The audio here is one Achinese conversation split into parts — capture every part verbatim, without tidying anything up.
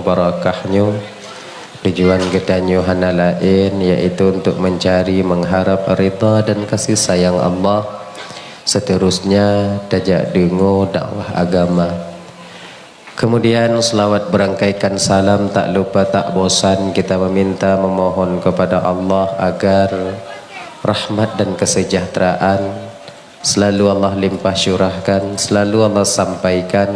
barakah nyoe. Tujuan geutanyoe hana laén, yaitu untuk mencari, mengharap ridha dan kasih sayang Allah. Seterusnya, tajak deungoe dakwah agama. Kemudian, selawat berangkaikan salam, tak lupa, tak bosan kita meminta, memohon kepada Allah agar rahmat dan kesejahteraan selalu Allah limpah curahkan, selalu Allah sampaikan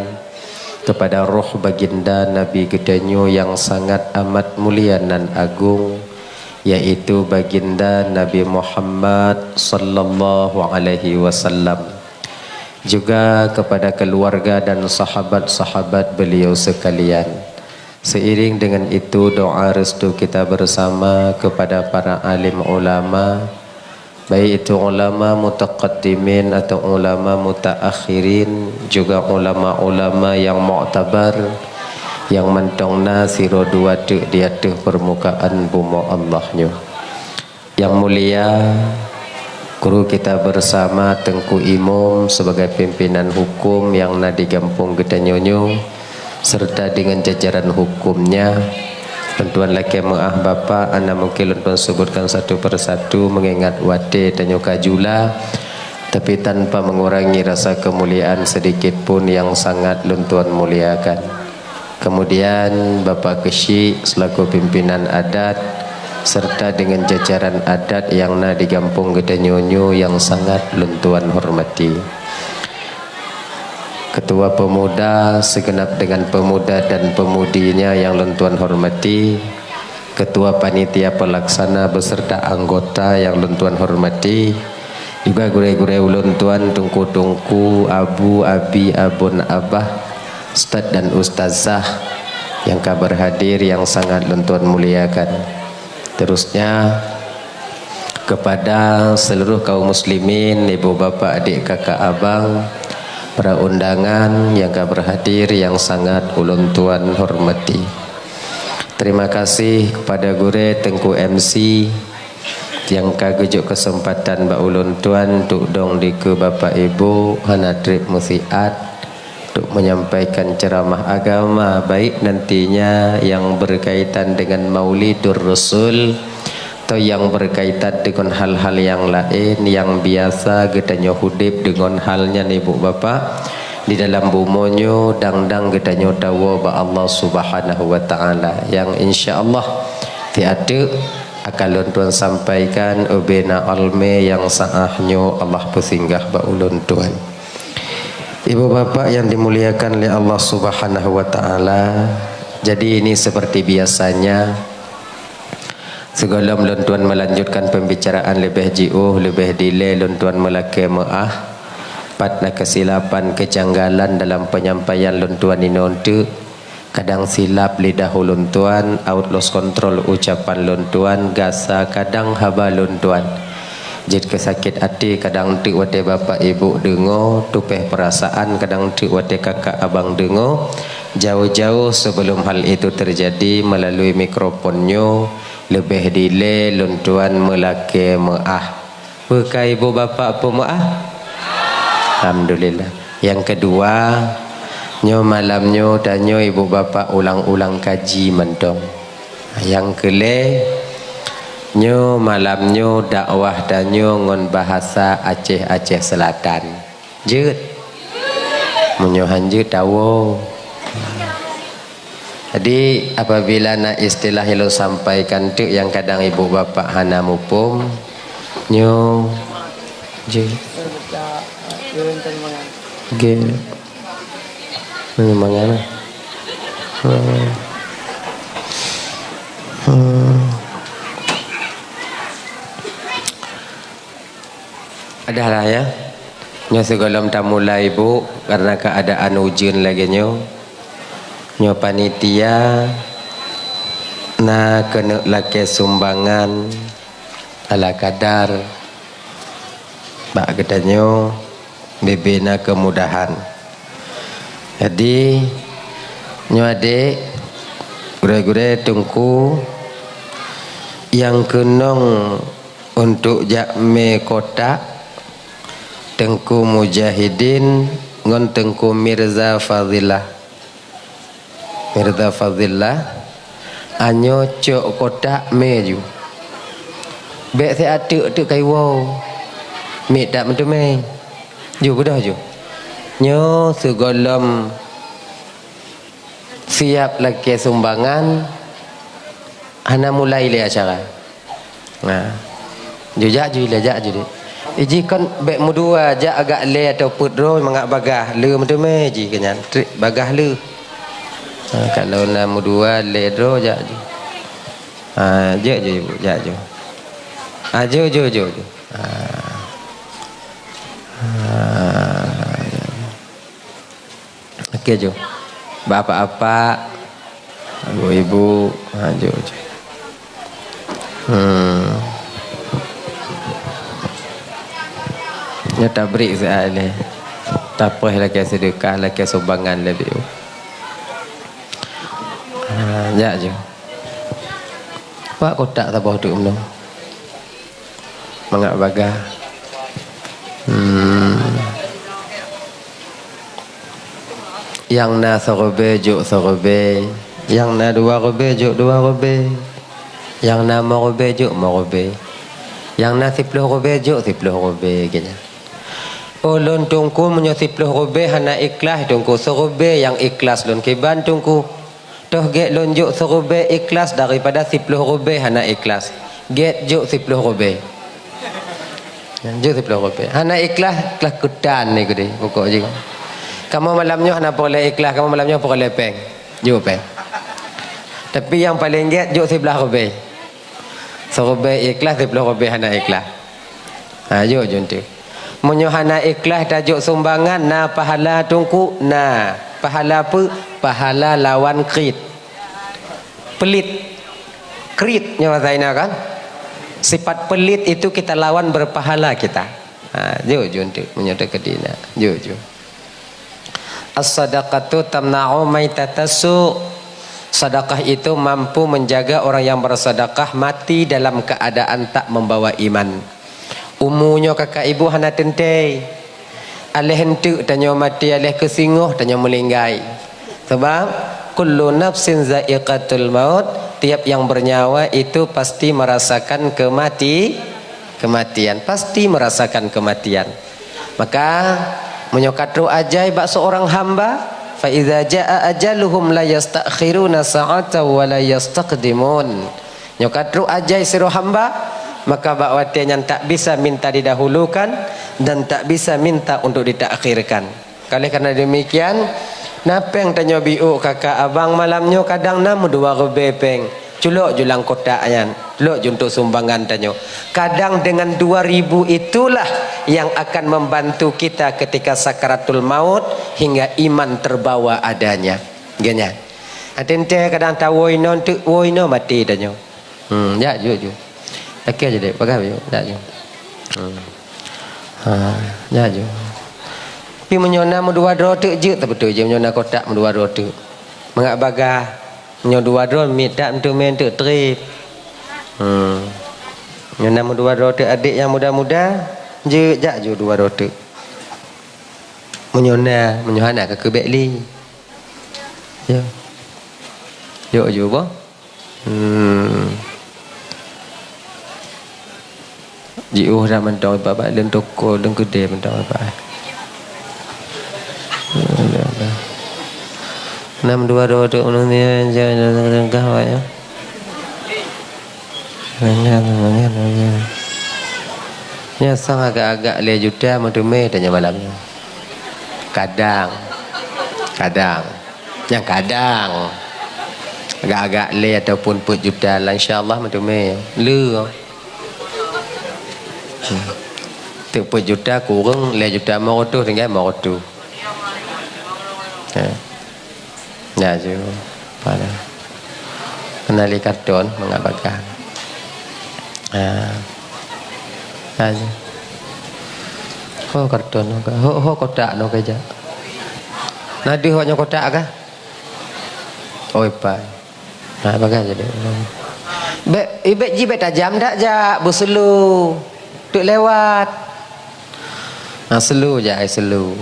kepada roh baginda Nabi geutanyoe nyang sangat amat mulia nan agung, yaitu baginda Nabi Muhammad sallallahu alaihi wasallam. Juga kepada keluarga dan sahabat-sahabat beliau sekalian. Seiring dengan itu, doa restu kita bersama kepada para alim ulama, baik itu ulama mutaqaddimin atau ulama mutaakhirin, juga ulama-ulama yang muktabar, yang mantong na sidroe dua teuk di ateueh permukaan bumoe Allah nyoe. Yang mulia, guru kita bersama Teungku Imum sebagai pimpinan hukum nyang na di gampông geutanyoe nyoe, serta dengan jajaran hukumnya. Lôn tuan lakée meuáh Bapak, hana mungkin lôn tuan sebutkan satu persatu mengingat watée tanyoe ka jula, tapi tanpa mengurangi rasa kemuliaan sedikit pun yang sangat lôn tuan muliakan. Kemudian Bapak Keuchik selaku pimpinan adat serta dengan jajaran adat nyang na di gampông geutanyoe nyoe nyang sangat lôn tuan hormati. Ketua Pemuda segenap dengan pemuda dan pemudinya nyang lôn tuan hormati, Ketua Panitia Pelaksana beserta anggota nyang lôn tuan hormati, juga gurée-gurée ulôn tuan, teungku-teungku, abu, abi, abon, abah, ustaz dan ustazah nyang ka berhadir nyang sangat lôn tuan muliakan. Terusnya, kepada seluruh kaum muslimin, ibu, bapak, adik, kakak, abang, para undangan nyang ka berhadir nyang sangat ulôn tuan hormati. Terima kasih kepada gurée Teungku M C nyang ka geujok keuseumpatan bak ulôn tuan untuk dong dikeue Bapak Ibu hana treb meusiat untuk menyampaikan ceramah agama, baik nantinya nyang berkaitan dengan Maulidur Rasul atau nyang berkaitan dengan hal-hal nyang laén nyang biasa geutanyoe udeb deungon hal nyan, ibu, bapak. Di dalam bumoe nyoe dang-dang geutanyoe tawoe bak Allah Subhanahu wa Ta'ala, nyang insya Allah siat teuk akan lôn tuan sampaikan ubena almé nyang saah nyoe Allah peusinggah bak ulôn tuan. Ibu bapak yang dimuliakan lé Allah Subhanahu wa Ta'ala, jadi ini seperti biasanya, sigohlom lôn tuan melanjutkan pembicaraan leubeh jiôh, leubeh dilée lôn tuan meulakée meuáh, pat na keusilapan, kejanggalan dalam penyampaian lôn tuan inoe teuk, kadang silap lidah ulôn tuan, out loss control ucapan lôn tuan, gasa kadang haba lôn tuan. Jeuet keu sakét até kadang teuk watée bapak ibu deungoe, tupéh peurasaan kadang teuk watée kakak abang deungoe. Jauh-jauh sebelum hal itu terjadi, melalui mikrofon nyoe, leubeh dilée lôn tuan meulakée meuáh. Peu ka ibu bapak peumeuáh? Alhamdulillah. Nyang keudua, nyoe malam nyoe tanyoe ibu bapak ulang-ulang kaji mantong. Nyang keulhée, nyoe malam nyoe dakwah tanyoe ngon bahasa Aceh, Aceh Selatan. Jeuet? Meunyoe han jeuet, tawoe. Jadi, apabila na istilah ilôn sampaikan teuk nyang kadang ibu bapak hana muphom, nyoe jeuet. Ge. Nyoe mangat lah. Hmm. Hmm. Adalah ya. Nyoe sigohlom tamulai, Bu, karena keadaan ujeuen lagée nyoe. Nyoe panitia na keuneuk lakée sumbangan ala kadar bak geutanyoe, bebe na keumudahan. Jadi, nyoe adék, gurée-gurée teungku nyang keunong untuk jak mé kotak, Teungku Mujahidin ngon Teungku Mirza Fadilah. Mirza Fadhillah, anyoe cok kotak mé ju. Bék siat teuk-teuk kayue woe. Miet that meuteumé. Ju keudeh ju. Nyoe sigohlom siab lakée sumbangan, hana mulai lé acara. Nah, ju jak ju ilée, jak ju dek. Iji kon bék meudua, jak agak lé atau peuet droe mangat bagaih le meuteumé ji keunyan. Trik bagaih le. Ha, kalau na meudua lé droe jak ju. Ha, jeuet ju ibu, jak ju. Ha, ju, ju, ju, ju. Ha. Ha, jak ju. Oke, ju. Bapak-bapak, ibu-ibu, ha, ju, ju. Hmm. Nyoe tabrik siat lé. Tapreh lakée seudeukah, lakée sumbangan lé biu. Ha, jak ju. Pak kotak saboh tu meunoe. Mangat bagaih. Hmm. Nyang na siribée jok siribée, nyang na dua ribée jok dua ribée, nyang na limong ribée jok limong ribée, nyang na siploh ribée jok siploh ribée, gitu. Oh, lôn Teungku, meunyoe siploh ribée hana ikhlas, Teungku, siribée nyang ikhlas lôn kiban, Teungku. Toh gét lôn jok siribée ikhlas daripada siploh ribée hana ikhlas. Gét jok siploh ribée. Jok siploh ribée. Hana ikhlas, ikhlas keutan ni keudeh, pokok jih. Kamoe malam nyoe hana peureulée ikhlas, kamoe malam nyoe peureulée péng. Jok péng. Tapi nyang paleng gét jok siblaih ribée. Siribée ikhlas, siploh ribée hana ikhlas. Ha, jok ju enteuk. Meunyoe hana ikhlas tajok sumbangan, na pahala Teungku? Na. Pahala peue? Pahala lawan kriet. Pelit. Kriet nyoe bahasa Indonesia kan? Sifat pelit itu kita lawan berpahala kita. Ha, jok ju enteuk meunyoe teukeudi na. Jok ju. As-sadaqatu tamna'u maitatas su'. Sedekah itu mampu menjaga orang yang bersedekah mati dalam keadaan tak membawa iman. Umu nyoe kakak ibu hana teuntée. Aléh enteuk tanyoe maté, aléh keusingoh tanyoe meuninggai. Sabab, kullu nafsin za'iqatul maut, tiap yang bernyawa itu pasti merasakan kemati-, kematian, pasti merasakan kematian. Maka, meunyoe ka trok ajai bak seurang hamba, fa iza jaa ajaluhum la yastakhiruna sa'atan wa la yastaqdimun. Nyoe ka trok ajai sidroe hamba, maka bak watée nyan tak bisa minta didahulukan dan tak bisa minta untuk ditakhirkan. Oleh karena demikian, na péng tanyoe biôk kakak abang malam nyoe kadang na meudua ribée péng. Culok ju lam kotak nyan, culok ju untuk sumbangan tanyoe. Kadang dengan dua ribu itulah yang akan membantu kita ketika sakaratul maut hingga iman terbawa adanya. Geuhnyan. Teuntée kadang tawoe inoe, teuk woe inoe maté tanyoe. Hmm, jak ju, ju. Oke ju deh, peugah ju, jak ju. Hmm. Ha, jak ju. Tapi meunyoe na meudua droe teuk jeuet, tabeutôi jih meunyoe na kotak meudua droe teuk. Mangat bagaih, meunyoe dua droe miet that meuteumé teuk trép. Hmm. Meunyoe na meudua droe teuk adék nyang muda-muda, jeuet jak ju dua droe teuk. Meunyoe na, meunyoe hana ka keubek lé. Ya. Jok ju boh. Hmm. Jiôh dah mantong bak-bak leueng toko, leueng keudè mantong bak. Nam dua dua tu ulôn ni, jangan, jangan, jangan, jangan, ya. Mangat, mangat, mangat. Nyan sang agak-agak lhèe juta meuteumé tanyoe malam nyoe. Kadang. Kadang. Nyang kadang. Agak-agak lhèe ataupun peuet juta lah, insya Allah meuteumé. Le. Hmm. Teuk peuet juta kureueng lhèe juta lima ratus, tinggai lima ratus. Ha. Ya, ju. Pada. Keunali karton, mangat bagaih. Ha. Ha, ju. Ho karton, ho, ho kotak, ho keujak. Na deuh awak nyoe kotak kah? Oi, pai. Ha, bagaih jadi. Bèk, eh, bèk ji bèk tajam dak jak, beuselu. Teuk lewat. Ha, selu jak, ai selu.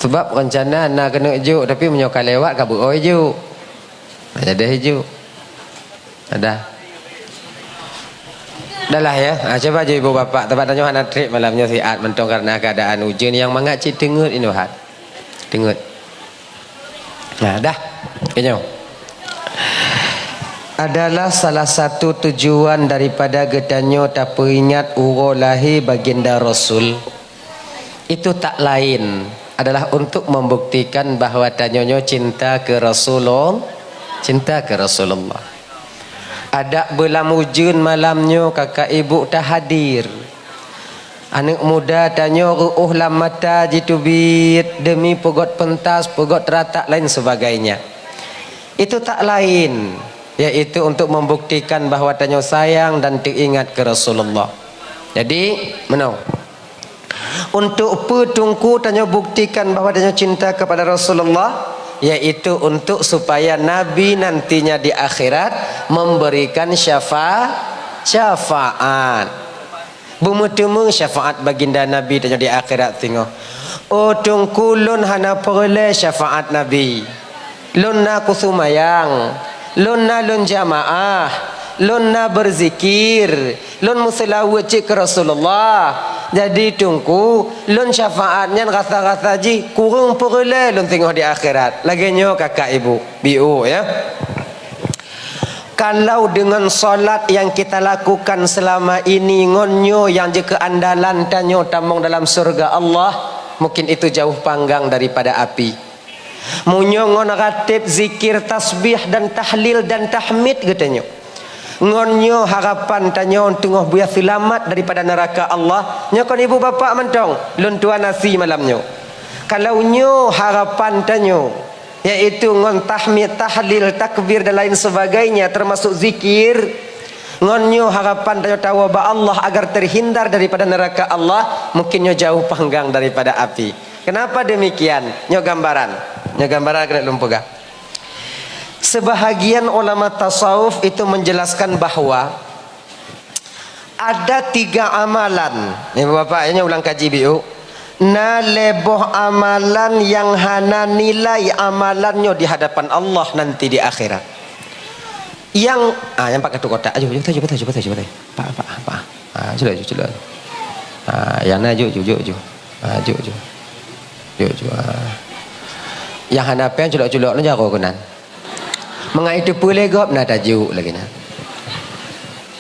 Sebab rencana na keuneuk jok, tapi meunyoe ka lewat ka beuoi jok. Nah, jadi jok. Ada. Dah lah ya. Ha, cuba je ibu bapak, tempat tanyoe hana trip malam nyoe siat mantong karena keadaan ujeuen nyang mangat cit teungeut ini hat. Teungeut. Nah, dah. Keunyoe. Adalah salah satu tujuan daripada geutanyoe tapeuingat uroe lahé Baginda Rasul. Itu tak lain adalah untuk membuktikan bahwa tanyoe nyoe cinta ke Rasulul-, cinta ke Rasulullah. Adak beulam ujeuen malam nyoe kakak ibu tahadir. Aneuk muda tanyoe reuôh lam mata jiteubiet demi peugot pentas, peugot teuratap lain sebagainya. Itu tak lain, yaitu untuk membuktikan bahwa tanyoe sayang dan teuingat ke Rasulullah. Jadi, meunoe. Untuk peue Teungku tanyoe buktikan bahwa tanyoe cinta kepada Rasulullah? Yaitu untuk supaya Nabi nantinya di akhirat memberikan syafa-, syafaat. Beumeuteumé syafaat baginda Nabi tanyoe di akhirat singoh. Oh Teungku, lôn hana peureulée syafaat Nabi. Lôn na kusumayang, lôn na lôn jamaah, lôn na beuzikir, lôn meuseulaweuet cit keu Rasulullah. Jadi Teungku, lôn syafaat nyan rasa-rasa jih kureueng peureulée lôn singoh di akhirat. Lagée nyoe kakak ibu, biu ya. Kalau dengan salat yang kita lakukan selama ini ngon nyoe nyang jeuet keu andalan tanyoe tamong dalam syurga Allah, mungkin itu jauh panggang daripada api. Meunyoe ngon rateb zikir, tasbih dan tahlil dan tahmid geutanyoe, ngon nyoe harapan tanyoe teungoh buya seulamat daripada neuraka Allah, nyoe kon ibu bapak mantong lôn tuan asi malam nyoe. Kalau nyoe harapan tanyoe, yaitu ngon tahmid, tahlil, takbir dan lain sebagainya, termasuk zikir. Ngon nyoe harapan tanyoe tawoe bak Allah agar terhindar daripada neraka Allah, mungkin nyoe jauh panggang daripada api. Kenapa demikian? Nyoe gambaran. Nyoe gambaran keuneuk lôn peugah. Sebahagian ulama tasawuf itu menjelaskan bahwa ada tiga amalan. Ni Bapak, ini ulang kaji biu. Na lhée boh amalan nyang hana nilai amalan nyoe di hadapan Allah nanti di akhirat. Nyang, ah, nyang pakai tu kotak. Aju, aju, aju, aju, aju, aju, aju. Pak, pak, pak. Ah, culok, aju, culok. Ah, nyang na aju, aju, aju, aju. Ah, aju, aju. Aju, aju. Ah. Nyang hana péng culok-culok nyan jaroe keunan. Mangat itu peulée gob na tajuk lagi na.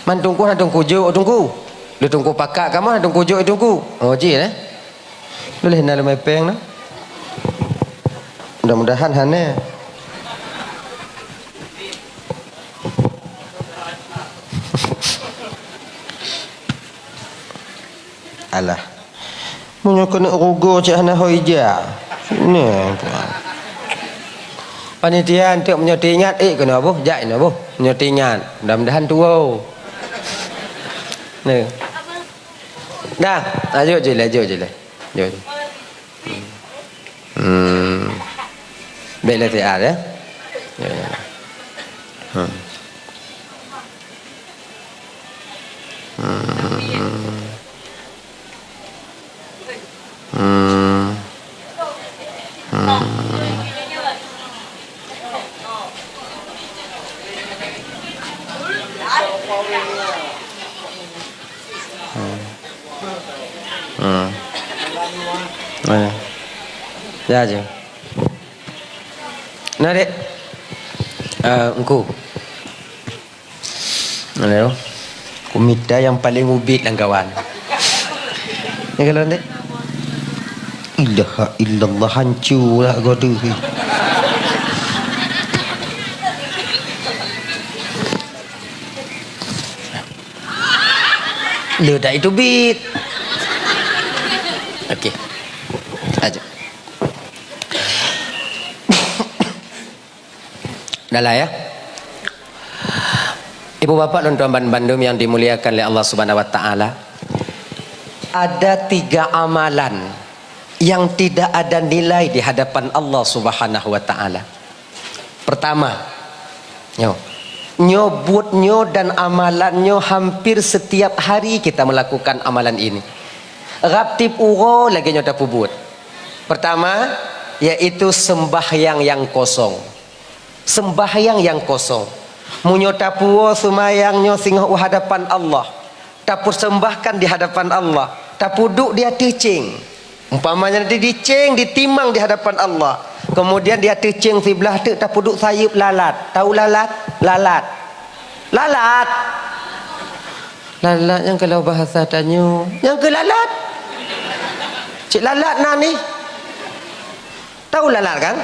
Man Teungku, han Teungku jok Teungku. Lé Teungku pakak kamoe, han Teungku jok Teungku. Oh, ji eh. Boleh na leume péng na. Mudah-mudahan hana. Alah. Meunyoe keuneuk rugoe cit hana ho ija. Nyoe. Panitia enteuk meunyoe teuingat, eh, keunoe boh, jak inoe boh. Meunyoe teuingat, mudah-mudahan tuwoe. Nyoe. Dah, lanjut je, lanjut je lah. Jom. Hmm. Bèk lé siat, ya. Ya, ya. Hmm. Hmm. Hmm. Hmm. Hmm. Hmm. Oh, ya. Ya, je. Nah, Dek. Eh, Engku. Halo. Ku mita nyang paleng ubit lam kawan. Ya, kalau, Dek. Ilaha illallah, hancu lah kau tu. Le tak itu bit. Okey. Aja. Dah lah ya. Ibu bapak dan tuan bandum yang dimuliakan oleh Allah Subhanahu wa taala. Ada tiga amalan yang tidak ada nilai di hadapan Allah Subhanahu wa taala. Pertama, nyoe. Nyoe buet nyoe dan amalan nyoe hampir setiap hari kita melakukan amalan ini. Rab tiep uroe lagèe nyoe tapeubuet. Pertama, yaitu sembahyang yang kosong. Sembahyang yang kosong. Meunyoe tapuwoe seumayang nyoe singoh u hadapan Allah, tapeuseumbahkan di hadapan Allah, tapeuduek di ateueh céng. Umpamanya nanti dicéng, ditimang di hadapan Allah. Kemudian di ateueh céng siblah teuk tapeuduek sayeuep lalat. Tahu lalat? Lalat. Lalat. Lalat nyang kalau bahasa tanyoe, nyang keu lalat. Cit lalat na nih. Tahu lalat kan?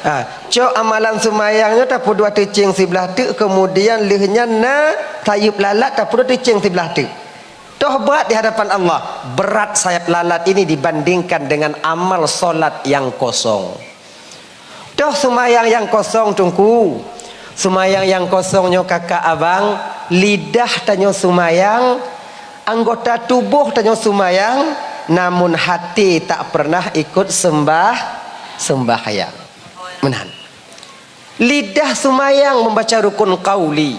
Ha, cok amalan seumayang nyoe tapeuduek ateueh céng siblah teuk, kemudian lheueh nyan na sayeuep lalat tapeuduek ateueh céng siblah teuk. Toh berat di hadapan Allah, berat sayap lalat ini dibandingkan dengan amal solat yang kosong. Toh seumayang yang kosong, Teungku. Seumayang yang kosong nyoe, kakak abang, lidah tanyoe seumayang, anggota tuboh tanyoe seumayang, namun hati tak pernah ikut sembah, sembahyang. Meunan. Lidah seumayang membaca rukun qauli.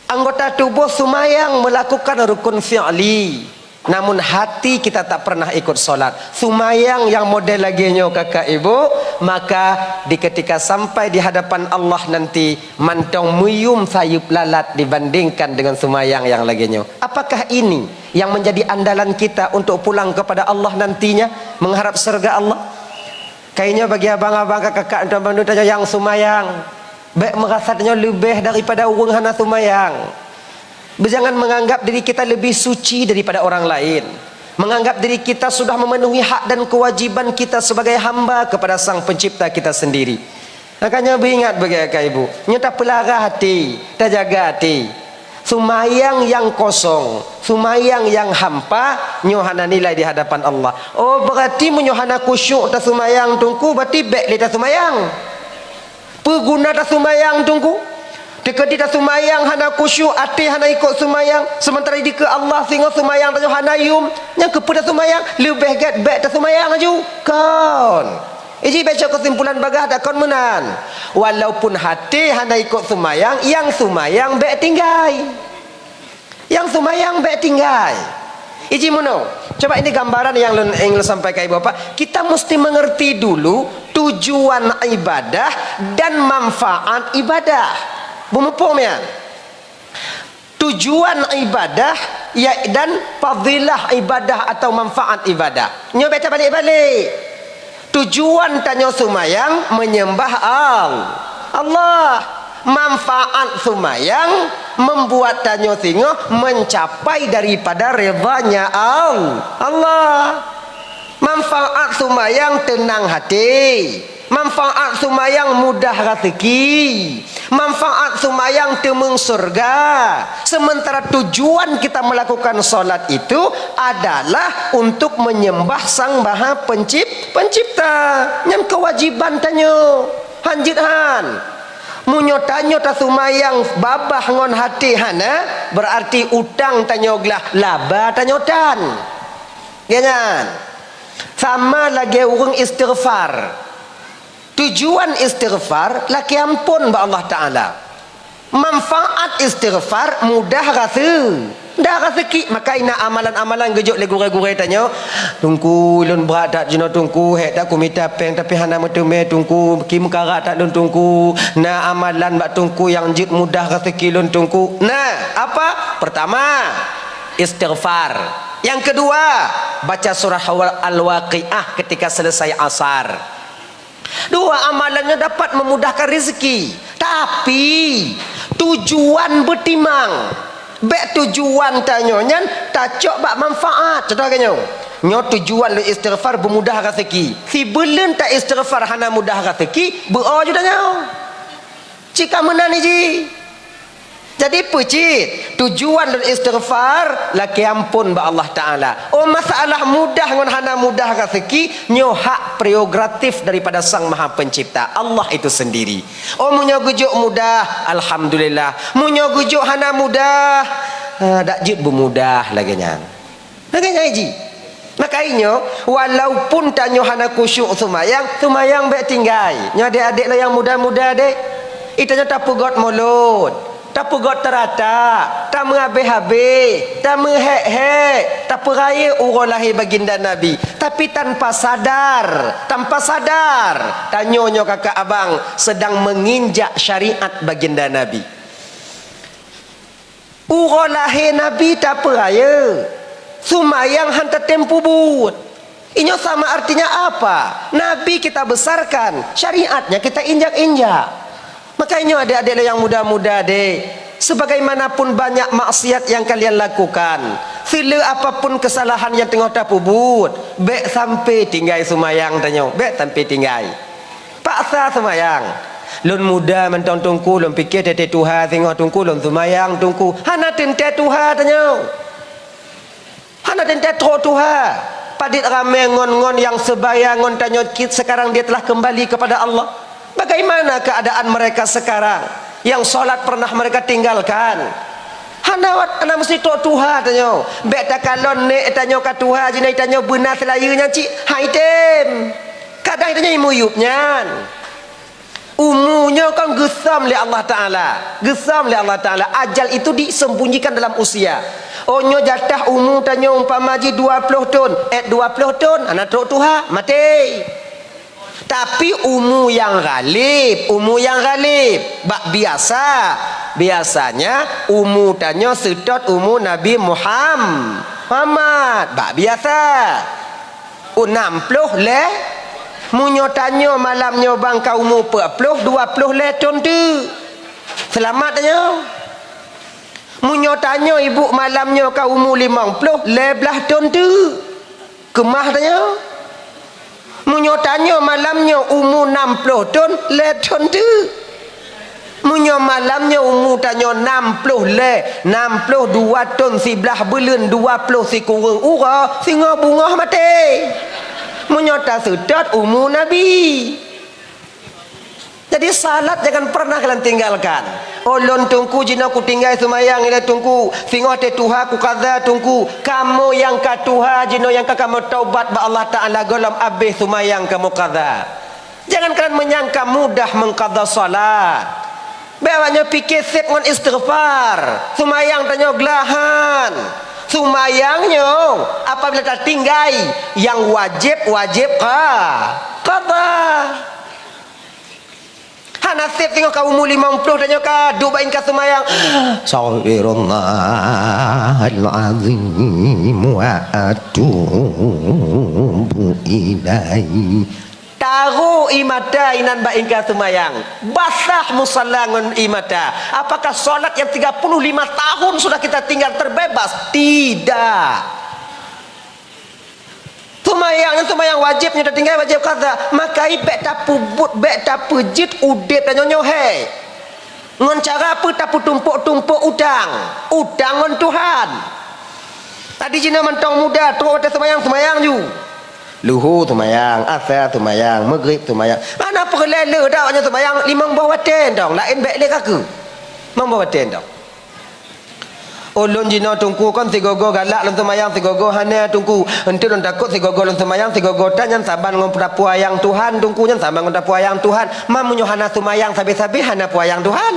Anggota tuboh seumayang melakukan rukun fi'li, namun hati kita tak pernah ikut solat. Seumayang yang model lagée nyoe, kakak ibu, maka di ketika sampai di hadapan Allah nanti, mantong meuyum sayeuep lalat dibandingkan dengan seumayang yang lagée nyoe. Apakah ini yang menjadi andalan kita untuk pulang kepada Allah nantinya, mengharap syurga Allah? Kayaknya bagi abang-abang, kakak-kakak, tuan-tuan, tanyoe nyang seumayang, bék meurasa tanyoe leubeh daripada ureuëng hana seumayang. Beujangan menganggap diri kita lebih suci daripada orang lain. Menganggap diri kita sudah memenuhi hak dan kewajiban kita sebagai hamba kepada Sang Pencipta kita sendiri. Makanya beuingat, bagi kakak ibu, nyoe tapeulara até, tajaga até. Seumayang nyang kosong, seumayang nyang hampa, nyoe hana nilai di hadapan Allah. Oh, berarti meunyoe hana khusyuk taseumayang, Teungku, berarti bék lé taseumayang. Peue guna taseumayang, Teungku? Teukeudi taseumayang hana khusyuk, até hana ikot seumayang, sementara dikeue Allah singoh seumayang tanyoe hana yum, nyan keupeue taseumayang? Leubeh gét bék taseumayang laju. Kon. Iji baca kesimpulan bagaih dak kon meunan. Walaupun até hana ikot seumayang, nyang seumayang bék tinggai. Nyang seumayang bék tinggai. Iji meunoe. Coba ini gambaran nyang lôn, nyang lôn sampaikan ibu bapak. Kita mesti mengerti dulu tujuan ibadah dan manfaat ibadah. Beumuphom nyan? Tujuan ibadah, ya, dan fadilah ibadah atau manfaat ibadah. Nyoe bék tabalik-balik. Tujuan tanyoe seumayang menyembah Al-, Allah. Manfaat seumayang membuat tanyoe singoh mencapai daripada ridhanya Al-, Allah. Manfaat seumayang teunang até. Manfaat seumayang mudah raseuki. Manfaat seumayang teumeung syurga. Sementara tujuan kita melakukan salat itu adalah untuk menyembah Sang Maha Pencip-, Pencipta. Nyan kewajiban tanyoe. Han jeuet han. Meunyoe tanyoe taseumayang babah ngon até hana, berarti utang tanyoe glah laba tanyoe tan. Gét nyan. Sama lagée ureuëng istighfar. Tujuan istighfar lakée amphon bak Allah Taala. Manfaat istighfar mudah rase-, mudah raseuki. Maka na amalan-amalan geujok lé gurée-gurée tanyoe, "Teungku, ulôn brat that jinoe Teungku, hék that kumita péng tapi hana meuteumé Teungku, ki meukarat that lôn Teungku." Na amalan bak Teungku nyang jeuet mudah raseuki lôn Teungku. Na, apa? Pertama, istighfar. Yang kedua, baca surah Al-Waqiah ketika selesai asar. Dua amalan nyoe dapat memudahkan rezeki, tapi tujuan beutimang. Bék tujuan tanyoe nyan tacok bak manfaat. Contoh lagée nyoe, nyoe tujuan lôn istighfar beumudah raseuki. Sibuleuen ta istighfar hana mudah raseuki, beu-o ju tanyoe. Cika meunan iji. Jadi peue cit? Tujuan lôn istighfar lakée amphon bak Allah Taala. Oh, masalah mudah ngon hana mudah raseuki, nyoe hak prerogatif daripada Sang Maha Pencipta, Allah itu sendiri. Oh, meunyoe geujok mudah, alhamdulillah. Meunyoe geujok hana mudah, ah, dak jeuet beumudah lagée nyan. Lagée nyan iji. Maka inyoe, walaupun tanyoe hana khusyuk seumayang, seumayang bék tinggai. Nyoe adék-adék lôn nyang muda-muda deh. Itanyoe tapeugét mulod. Tapeugot teurata, tameuhabéh-habéh, tameuhék-hék, tapeurayeuk uroe lahé baginda Nabi. Tapi tanpa sadar, tanpa sadar, tanyoe nyoe kakak abang sedang menginjak syariat baginda Nabi. Uroe lahé Nabi tapeurayeuk, seumayang han tatem peubuet. Inyoe sama artinya apa? Nabi kita besarkan, syariatnya kita injak-injak. Maka inyoe adék-adék lé nyang muda-muda deh, sebagaimanapun banyak maksiat yang kalian lakukan, sileue apapun kesalahan nyang teungoh tapeubuet, bék sampai tinggai seumayang tanyoe, bék sampai tinggai. Paksa seumayang. Lôn muda mantong Teungku, lôn piké teuntée tuha singoh Teungku, lôn seumayang Teungku. Hana teuntée tuha tanyoe. Hana teuntée trok tuha. Padit ramé ngon-ngon nyang sebaya ngon tanyoe cit sekarang dia telah kembali kepada Allah. Bagaimana keadaan mereka sekarang yang salat pernah mereka tinggalkan? Hana wat, hana meusti trok tuha tanyoe. Bék takalon nék tanyoe ka tuha, jinoe tanyoe beuna seulayeue nyan cit, hai tem. Kadang tanyoe imuyup nyan. Umu nyoe kan geusöm lé Allah Taala. Geusöm lé Allah Taala. Ajal itu disembunyikan dalam usia. Oh, nyoe jatah umu tanyoe umpama jih dua ploh thon, eh, dua ploh thon, hana trok tuha, maté. Tapi umu nyang ghalib, umu nyang ghalib, bak biasa, biasanya umu tanyoe seutôt umu Nabi Muham-, Muhammad, bak biasa. Oh, nam ploh lhèe. Meunyoe tanyoe malam nyoe bang ka umu peuet ploh, dua ploh lhèe thon teuk. Seulamat tanyoe. Meunyoe tanyoe ibu malam nyoe ka umu limong ploh, lhèe blaih thon teuk. Keumah tanyoe. Meunyoe tanyoe malam nyoe umu nam ploh thon, lhèe thon teuk. Meunyoe malam nyoe umu tanyoe nam ploh lhèe, nam ploh dua thon siblaih buleuen, dua ploh sikureueng uroe, singoh beungoh maté. Meunyoe taseutôt umu Nabi. Jadi salat jangan pernah kalian tinggalkan. Oh, lôn Teungku jinoe kutinggai seumayang ilèe Teungku, singoh teuh tuha kukaza Teungku. Kamoe nyang ka tuha jinoe nyang ka kamoe taubat bak Allah Taala gohlom abéh seumayang kamoe kaza. Jangan kalian menyangka mudah mengqadha salat. Bék awaknyoe pike seb ngon istighfar. Seumayang tanyoe glahan. Seumayang nyoe apabila tatinggai, nyang wajéb, wajéb qa-, qadha. Hana seb singoh ka umu limong ploh tanyoe ka duek bak ingka seumayang. Astaghfirullahal azim wa atubu ilaih. Taroh ie mata inan bak ingka seumayang, basah musala ngon ie mata. Apakah salat yang tiga puluh lima tahun sudah kita tinggal terbebas? Tidak. Seumayang nyan seumayang wajéb nyoe tatinggai wajéb qadha, maka bék tapeubuet, bék tapeujeuet udeb tanyoe nyoe hèk. Ngon cara peue? Tapeutumpôk-tumpôk utang, utang ngon Tuhan. Tadi jinoe mantong muda, trok watèe seumayang, seumayang ju. Luhu seumayang, asa seumayang, meugrib seumayang. Mana peureulèe le dak nyoe seumayang limong boh watèe dong, laén bèk lé ka keuh. Limong boh watèe dong. Ulôn jinoe Teungku kon sigoe-goe galak lôn seumayang, sigoe-goe hana Teungku. Enteuk lôn takot sigoe-goe lôn seumayang, sigoe-goe tan nyan saban ngon tapeuayang Tuhan Teungku, nyan saban ngon tapeuayang Tuhan. Man meunyoe hana seumayang sabé-sabé hana peuayang Tuhan.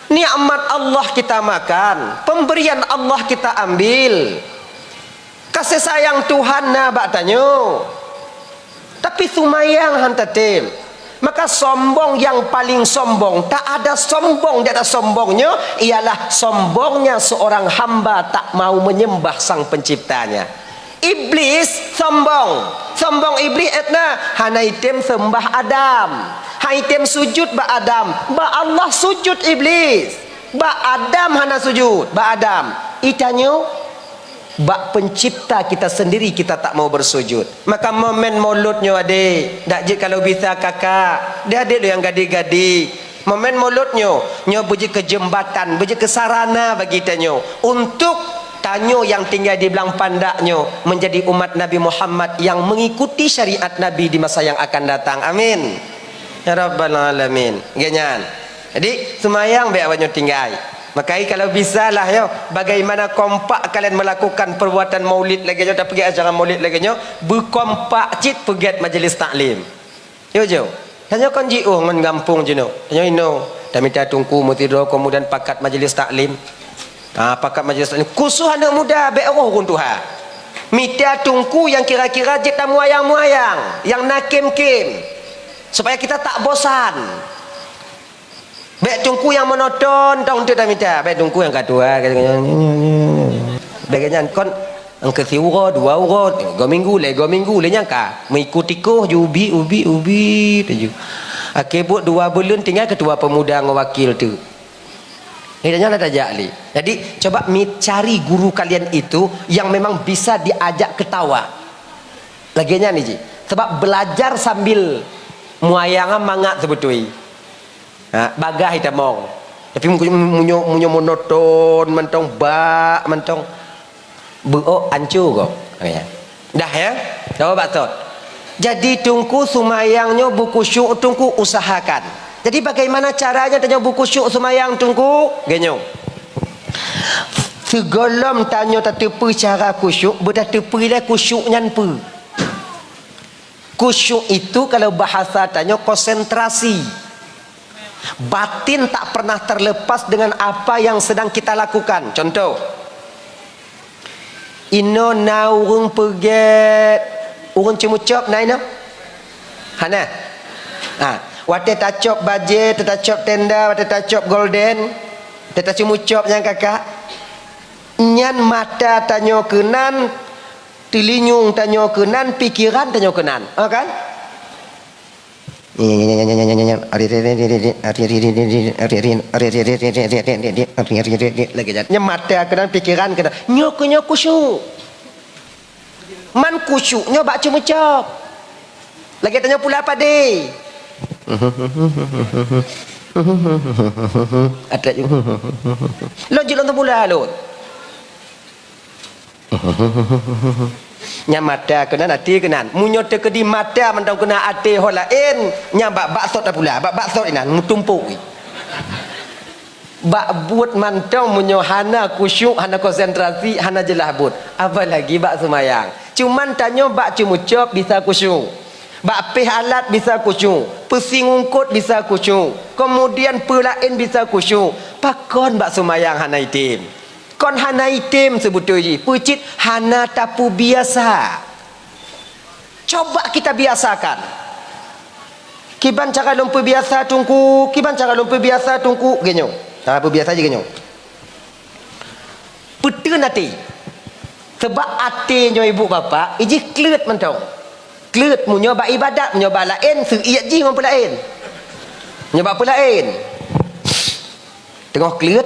Nikmat Allah kita makan, pemberian Allah kita ambil. Kasih sayang Tuhan na bak tanyoe. Tapi seumayang han tatem. Maka sombong yang paling sombong, tak ada sombong di atas sombong nyoe, ialah sombongnya seorang hamba tak mau menyembah Sang Penciptanya. Iblis sombong. Sombong Iblis, etna hana item seumbah Adam. Hana item sujud bak Adam. Bak Allah sujud Iblis. Bak Adam hana sujud, bak Adam. Itanyoe bak Pencipta kita sendiri kita tak mau bersujud. Maka momen Maulud nyoe adek, dak jeuet kalau bisa kakak, deh adek lôn nyang gadi-gadi. Momen Maulud nyoe, nyoe beujeuet keu jeumbatan, beujeuet keu sarana bagi tanyoe untuk tanyoe nyang tinggai di Blang Pandak nyoe menjadi umat Nabi Muhammad yang mengikuti syariat Nabi di masa yang akan datang. Amin. Ya Rabbal Alamin. Geuh nyan. Jadi, seumayang bék awaknyoe tinggai. Makai kalau bisa lah, yo, bagaimana kompak kalian melakukan perbuatan maulid lagèe nyoe, tapeugèt acara maulid lagèe nyoe, beukompak cit peugèt majelis taklim. Yo, jo. Tanyoe kon jiôh ngon gampông jinoe. Tanyoe inoe, Tamita teungku meusidroe, kemudian pakat majlis taklim. Ha, pakat majlis taklim. Khusus aneuk muda, bék roh ureueng tuha. Mita teungku nyang kira-kira jeuet tamuayang-muayang, nyang na kem-kem. Supaya kita tak bosan. Bék teungku nyang monoton, tong teuk tamita. Bék teungku nyang ka tuha. Bék nyan kon Nyang keu siuroe, dua uroe, tiga minggu, lhèe minggu, lheueh nyan ka meuiku tikoh ju ubi, ubi, ubi, tuju. Akhé buet dua buleuen tinggai keutua peumuda ngon wakil teuk. Nyan tajak lé. Jadi, coba mi-, cari guru kalian itu yang memang bisa diajak ketawa. Lagèe nyan jih. Sebab belajar sambil muayang mangat seubeutôi. Ha, bagah itamong. Tapi mu-, mu-, meunyoe, meunyoe monoton mantong, bak mantong, beuok ancô gob. Ya. Dah ya? Dah bak tot. Jadi teungku seumayang nyoe beukhusyuk teungku usahakan. Jadi bagaimana caranya tanyoe beukhusyuk seumayang teungku? Geunyoe. Sigohlom tanyoe tateupeue cara khusyuk, beutateupeue lé khusyuk nyan peue. Khusyuk itu kalau bahasa tanyoe konsentrasi. Batin tak pernah terlepas dengan apa yang sedang kita lakukan. Contoh, inoe na ureueng peugèt, ureueng ceumeucop na inoe? Hana. Ha, watèe tacop bajèe, tacop tenda, watèe tacop golden, tacop ceumeucop nyang kakak. Nyan mata tanyoe keunan, teulinyueng tanyoe keunan, pikeran tanyoe keunan. Ha kan? Lagèe nyan. Nyan mata keunan, pikeran keunan. Nyoe keu nyoe khusyuk. Man khusyuk nyoe bak ceumeucop. Lagèe tanyoe pula padé. Até. Lôn jeuet lôn teupula lôn. Nyan mata keunan, até keunan. Meunyoe teukeudi mata mantong keunan, até ho laén, nyan bak, bak sot tapula, bak, bak sot inan meutumpôk. Bak buet mantong meunyoe hana khusyuk, hana konsentrasi, hana jeulaih buet. Apalagi bak seumayang. Cuman tanyoe bak ceumeucop bisa khusyuk. Bak péh alat bisa khusyuk. Peusieng eungkôt bisa khusyuk. Keumudian peue laén bisa khusyuk. Pakon bak seumayang hana item? Kon hana item seubeutôi jih, peue cit hana tapeubiasa. Coba kita biasakan. Kiban cara lôn peubiasa teungku, kiban cara lôn peubiasa teungku, geunyoe. Cara peubiasa jih geunyoe. Peuteun até. Sabab até nyoe ibu bapak, ijih kleuet mantong. Kleuet meunyoe bak ibadat, meunyoe bak laén, seuiet jih ngon peulaén. Meunyoe bak peulaén. Teungoh kleuet,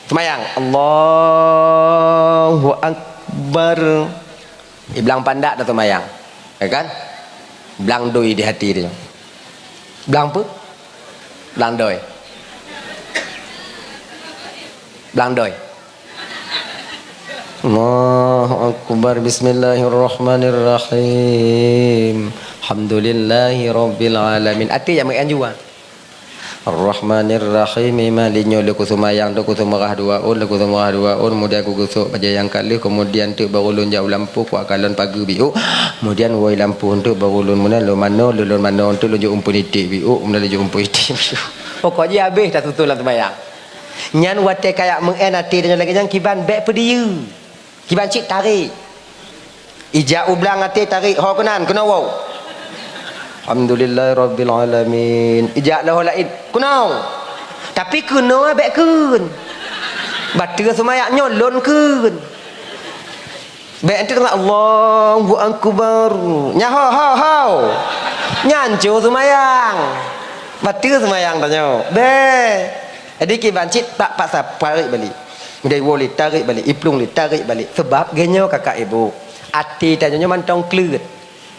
seumayang. Allahu Akbar. Iblang pandak dah seumayang. Ya kan? Blang doi di hati dia. Blang apa? Blang doi. Blang doi. Allahu Akbar. Bismillahirrahmanirrahim. Alhamdulillahi Rabbil Alamin. Até nyang meu'en jua. Ar-Rahmanir Rahim. Mali nyoe lé kuseumayang, lé kuseumeurah dua ôn, lé kuseumeurah dua ôn, kemudian kugeusok bajèe nyang ka lheueh, kemudian teuk baru lôn jak u lampôh, kuakalon pageue biôk, kemudian woe lampôh teuk baru lôn meunan lôn manoe, lôn, lôn manoe teuk lôn jok umpun iték biôk, kemudian lôn jok umpun iték biôk. Pokok jih habéh tasusun lam seumayang. Nyan watèe kajak meu'en até tanyoe lagèe nyan kiban bèk peudiyeu. Kiban cit tarék. Ijak u blang até tarék, ho keunan, keunoe woe. Alhamdulillahirabbil alamin. Ijak lé ho laén, keunoe. Tapi keunoe bèk kheun. Bateue seumayang nyoe lôn kheun. Bèk enteuk teungoh Allahu Akbar. Nyan ho, ho, ho. Nyan cue seumayang. Bateue seumayang tanyoe. Bèk. Jadi kiban cit tak paksa tarék balik. Dari woe lé tarék balik, iplueng lé tarék balik. Sebab geunyoe kakak ibu, até tanyoe nyoe mantong kleuet.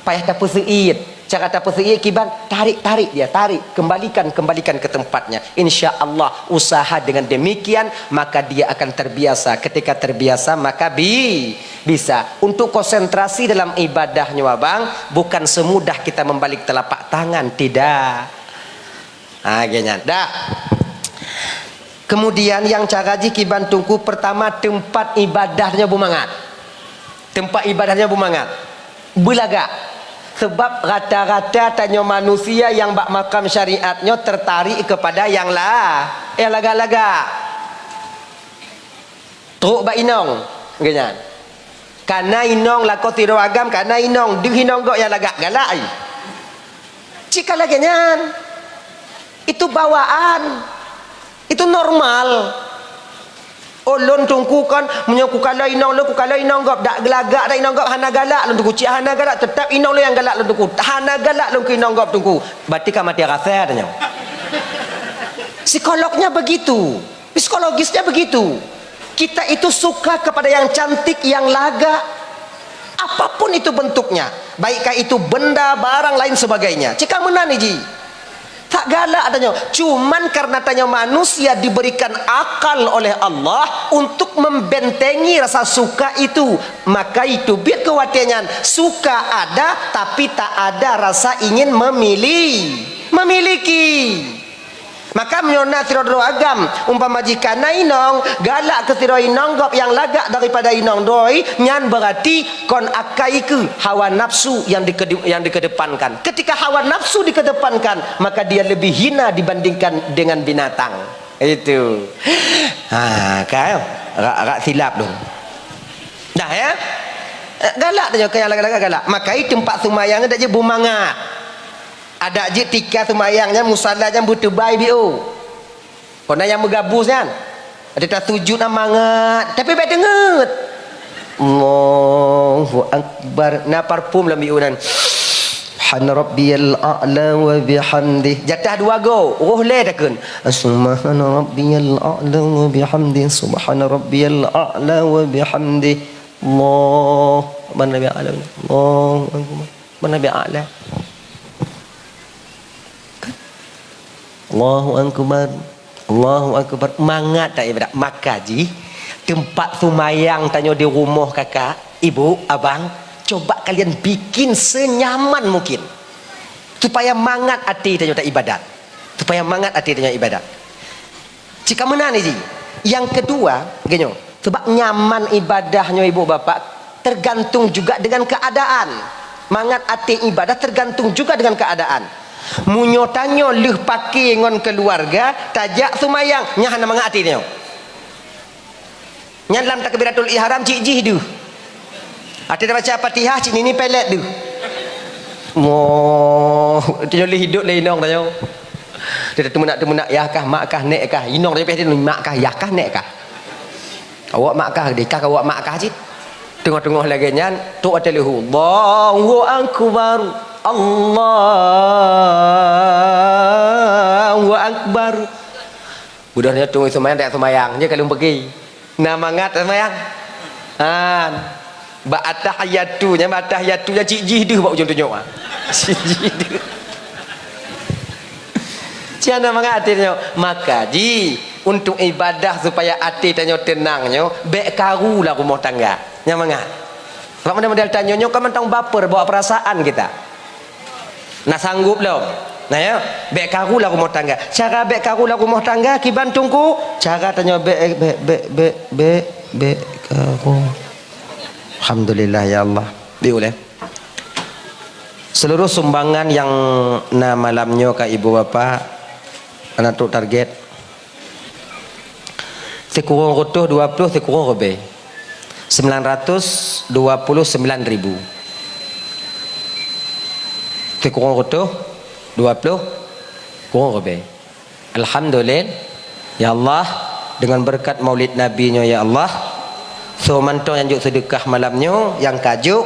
Payah tapeuseuiet. Cara tapeuseuiet kiban, tarik, tarik dia, tarik. Kembalikan, kembalikan ke tempatnya. Insya Allah, usaha dengan demikian, maka dia akan terbiasa. Ketika terbiasa, maka bi-, bisa. Untuk konsentrasi dalam ibadah nyoe abang, bukan semudah kita membalik telapak tangan, tidak. Ha, lagèe nyan. Dah. Kemudian nyang cara jih kiban teungku, pertama tempat ibadah nyoe beumangat. Tempat ibadah nyoe beumangat. Beulagak. Sebab rata-rata tanyoe manusia nyang bak makam syariat nyoe tertarik kepada nyang la-, nyang lagak-lagak. Trok bak inong, geuh nyan. Kana inong lakoe sidroe agam, kana inong, deuh inong gob nyang lagak, galak ai. Cit ka lagèe nyan. Itu bawaan. Itu normal. Oh, lôn Teungku kon, meunyoe kukalon inong lôn, kukalon inong gob, dak geulagak dak inong gob, hana galak lôn Teungku, cit hana galak, teutap inong lôn nyang galak lôn Teungku, hana galak lôn keu inong gob Teungku. Berarti ka maté rasa tanyoe. Psikolognya begitu. Psikologisnya begitu. Kita itu suka kepada yang cantik, yang lagak. Apapun itu bentuknya, baikkah itu benda, barang, lain sebagainya. Cit ka meunan jih. Tak galak tanyoe. Cuman karena tanyoe manusia diberikan akal oleh Allah untuk membentengi rasa suka itu. Maka itu biet keu watèe nyan suka ada, tapi tak ada rasa ingin memili-, memiliki. Maka meunyoe na sidroe-droe agam, umpama jih kana inong, galak keu sidroe inong gob nyang lagak daripada inong droe, nyan berarti kon akai keu hawa nafsu yang dikede-, yang dikedepankan. Ketika hawa nafsu dikedepankan, maka dia lebih hina dibandingkan dengan binatang. Itu. Ha, kan? Rak, rak silap tu. Dah, ya? Eh, galak tanyoe keu nyang lagak-lagak galak. Maka i teumpat seumayang dak jeuet beumangat. Adak jeuet tika seumayang nyan, musala nyan beuteubai biôh. Kona nyang meugabus nyan. Adak tasujut na mangat, tapi bèk teungeut. Allahu Akbar. Na parfum lam biôh nyan. Subhana rabbiyal a'la wa bihamdih. Jatah dua go, roh lé takheun. Subhana rabbiyal a'la wa bihamdih. Subhana rabbiyal a'la wa bihamdih. Allah, subhana rabbiyal a'la. Allahu akbar. Subhana rabbiyal a'la. Allahu akbar. Allahu akbar. Mangat dak ibadah. Maka jih, teumpat seumayang tanyoe di rumoh kakak, ibu, abang, coba kalian bikin senyaman mungkin. Supaya mangat até tanyoe taibadat. Supaya mangat até tanyoe ibadat. Cit ka meunan jih. Nyang keudua, geuh nyoe, sebab nyaman ibadah nyoe ibu bapak, tergantung juga dengan keadaan. Mangat até ibadah tergantung juga dengan keadaan. Meunyoe tanyoe lheueh paké ngon keuluwarga, tajak seumayang, nyan hana mangat até tanyoe. Nyan lam takbiratul ihram cit jih deuh. Até tabaca Fatihah cit nini pelet deuh. Moh, tanyoe lé hidup lé inong tanyoe. Dia teumeunak-teumeunak yah kah, mak kah, nek kah. Inong dia pih dia mak kah, yah kah, nek kah. Awak mak kah, dikah awak mak kah cit. Teungoh-teungoh lagèe nyan, trok até leuhu. Allahu akbar. Allahu akbar. Udah nyoe tueng seumayang, tak seumayang, nyoe ka lheueh peugi. Na mangat seumayang. Han. Bak atahiyatu, nyan bak atahiyatu nyan cit jih deuh bak ujong tunyok, ah. Cit jih deuh. Cit na mangat até tanyoe. Maka jih, untuk ibadah supaya até tanyoe teunang nyoe, bèk karu lam rumoh tangga. Nyan mangat. Sebab model-model tanyoe nyoe kan mantong baper, bawa perasaan kita. Na sanggup lom. Nah, ya, bèk karu lam rumoh tangga. Cara bèk karu lam rumoh tangga kiban Teungku? Cara tanyoe bèk, bèk, bèk, bèk, bèk, bèk karu. Alhamdulillah, ya Allah. Diulèe. Seluruh sumbangan nyang na malam nyoe ka ibu bapak, na trok target. Sikureueng reutôh dua ploh sikureueng ribèe. Sembilan ratus dua puluh sembilan ribu. Sikureueng reutôh dua ploh sikureueng ribèe. Alhamdulillah. Ya Allah, dengan berkat Maulid Nabi nyoe, ya Allah, soe mantong nyang jok seudeukah malam nyoe, nyang ka jok,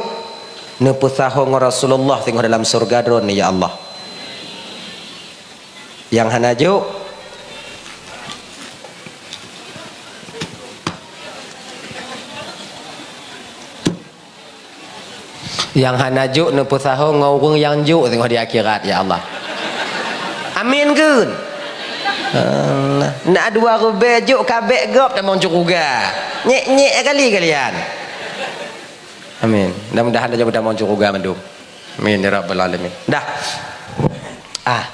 neupeusaho ngon Rasulullah singoh dalam syeuruga Droeneuh, ya Allah. Nyang hana jok, nyang hana jok neupeusaho ngon ureueng nyang jok singoh di akhirat, ya Allah. Amin kheun. Allah. Na dua ribèe jok ka bèk gob tamong syeuruga. Nyèk-nyèk kali kalian. Amin. Mudah-mudahan tanyoe tamong syeuruga mandum. Amin ya rabbal alamin. Dah. Ah.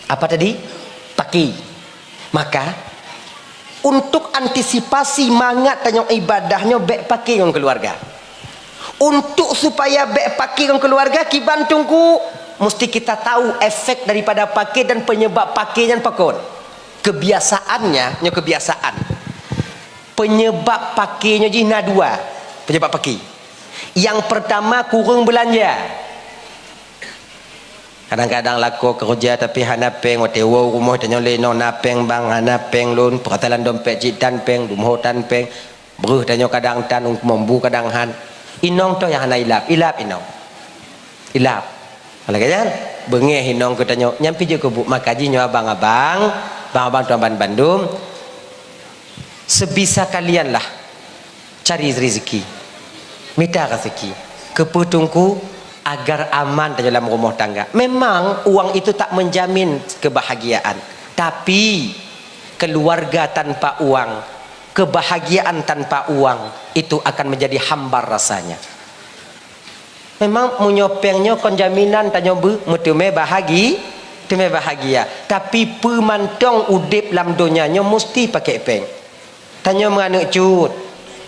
Apa tadi? Paké. Maka, untuk antisipasi mangat tanyoe ibadah nyoe bèk paké ngon keuluwarga. Untuk supaya bék paké ngon keuluwarga, kiban teungku, musti kita tahu efek daripada paké dan penyebab paké nyan pakon. Kebiasaannya, nyoe kebiasaan. Penyebab paké nyoe jih na dua penyebab paké. Nyang pertama, kureueng beulanja. Kadang-kadang lakoe keureuja tapi hana péng, watée woe u rumoh tanyoe lé inong na péng bang, hana péng lôn, peurata lam dompet cit tan péng, dumho tan péng, breuh tanyoe kadang tan, mambu kadang han. Inong toh nyang hana ilab, ilab inong. Ilab. Lagée nyan, beungéh inong keu tanyoe, nyan pih jeuet keu bu-, maka jih nyoe abang-abang, abang-abang tuan ban bandum, sebisa kalian lah. Cari rezeki. Mita rezeki. Keupeue teungku? Agar aman dalam rumah tangga. Memang uang itu tak menjamin kebahagiaan. Tapi, keluarga tanpa uang, kebahagiaan tanpa uang, itu akan menjadi hambar rasanya. Memang meunyoe péng nyoe kon jaminan tanyoe beu-, meuteumé bahagi-, teumé bahagia. Tapi peue mantong udeb lam donya nyoe musti paké péng. Tanyoe meuaneuk cut,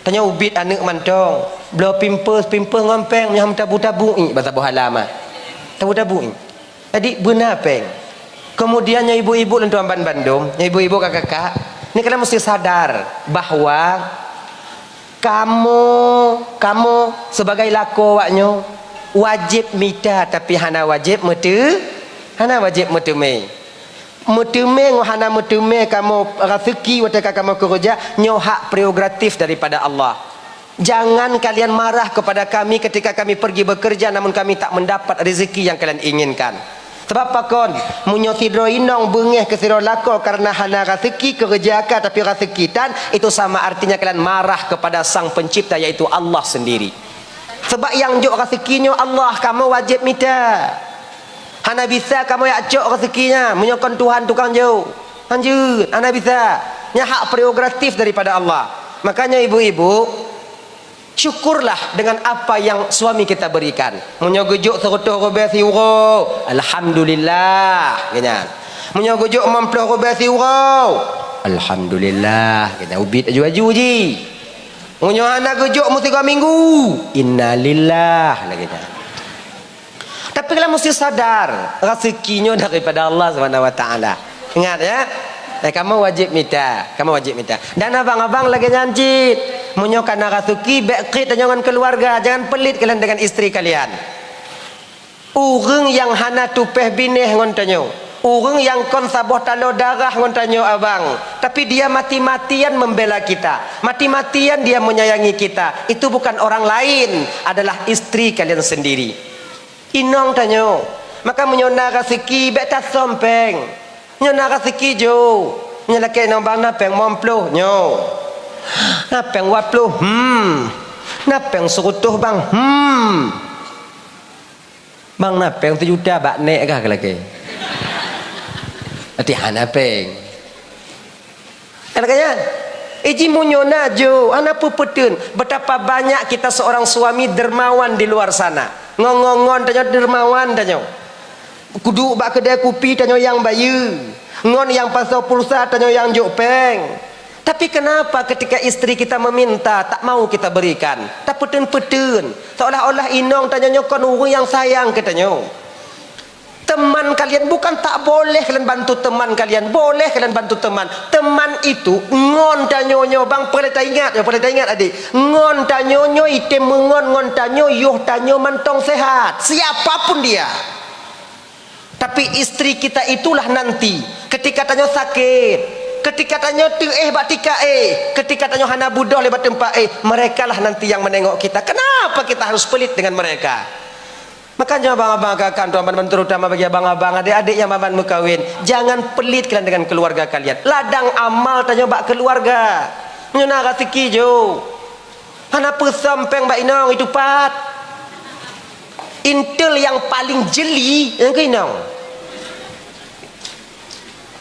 tanyoe ubit aneuk mantong, bloe pampers, pampers ngon péng, meunyoe han tabu-tabu iek bak saboh halaman. Tabu-tabu iek. Jadi beuna péng. Kemudian nyoe ibu-ibu lôn tuan ban bandum, nyoe ibu-ibu kakak-kakak, ni kalian mesti sadar bahwa kamoe, kamoe sebagai lakoe awak nyoe wajéb mita tapi hana wajéb meuteu-, hana wajéb meuteumé. Meuteumé ngon hana meuteumé kamoe raseuki watée ka kamoe keureuja, nyoe hak prerogatif daripada Allah. Jangan kalian marah kepada kami ketika kami pergi bekerja namun kami tak mendapat rezeki yang kalian inginkan. Sabab pakon, meunyoe sidroe inong beungéh keu sidroe lakoe karena hana raseuki keureuja ka tapi raseuki tan, itu sama artinya kalian marah kepada Sang Pencipta yaitu Allah sendiri. Sabab nyang jok raseuki nyoe Allah, kamoe wajéb mita. Hana bisa kamoe jak cok raseuki nyan, meunyoe kon Tuhan tukang jok. Hanjeuet, hana bisa. Nyan hak prerogatif daripada Allah. Makanya ibu-ibu, syukurlah dengan apa yang suami kita berikan. Meunyoe geujok seureutôh ribée siuroe, alhamdulillah, geuhnyan. Meunyoe geujok limong ploh ribée siuroe, alhamdulillah, geuhnyan ubit aju-aju jih. Meunyoe hana geujok meusigoe minggu, innalillah lagée nyan. Tapi kalian mesti sadar, raseuki nyoe daripada Allah Subhanahu wa Taala. Ingat ya, eh, kamoe wajéb mita, kamoe wajéb mita. Dan abang-abang lagée nyan cit, meunyoe kana raseuki, bék kriet tanyoe ngon keuluwarga, jangan pelit kalian dengan istri kalian. Ureuëng nyang hana tupéh binéh ngon tanyoe, ureuëng nyang kon saboh taloe darah ngon tanyoe abang, tapi dia mati-matian membela kita, mati-matian dia menyayangi kita, itu bukan orang lain, adalah istri kalian sendiri. Inong tanyoe. Maka meunyoe na raseuki, bék tasöm péng. Nyoe na raseuki jok. Nyoe lakée inong bang na péng limong ploh nyoe. Na péng dua ploh, hmm. Na péng seureutôh bang, hmm. Bang na péng sijuta bak nék kah keu lakée? Até hana péng. Kan lagée nyan? Eh, jih meunyoe na jok, hana peue-peue teun. Betapa banyak kita seorang suami dermawan di luar sana. Ngon, ngon, ngon tanyoe dermawan tanyoe. Kuduek bak keudée kupi tanyoe nyang bayeue. Ngon nyang pasoe pulsa tanyoe nyang jok péng. Tapi kenapa ketika istri kita meminta, tak mau kita berikan? Tapeuteun-peuteun. Seolah-olah inong tanyoe nyoe kon ureuëng nyang sayang keu tanyoe. Teman kalian bukan tak boleh kalian bantu teman kalian, boleh kalian bantu teman. Teman itu ngon tanyoe nyoe bang, peureulée taingat, peureulée taingat adik. Ngon tanyoe nyoe item meungon ngon tanyoe, yoh tanyoe mantong sehat, siapapun dia. Tapi istri kita itulah nanti ketika tanyoe sakét, ketika tanyoe teuéh bak tika éh, ketika tanyoe hana beudôh lé bak teumpat éh, merekalah nanti yang menengok kita. Kenapa kita harus pelit dengan mereka? Maka nyoe abang-abang, kakak, tuan, teman-teman, terutama bagi abang-abang, adik-adik nyang ban meukawen, jangan pelit kalian dengan keluarga kalian. Ladang amal tanyoe bak keluarga. Nyoe na raseuki jok. Hana peusöm péng bak inong, itu pat. Intel nyang paling jeli nyang keu inong.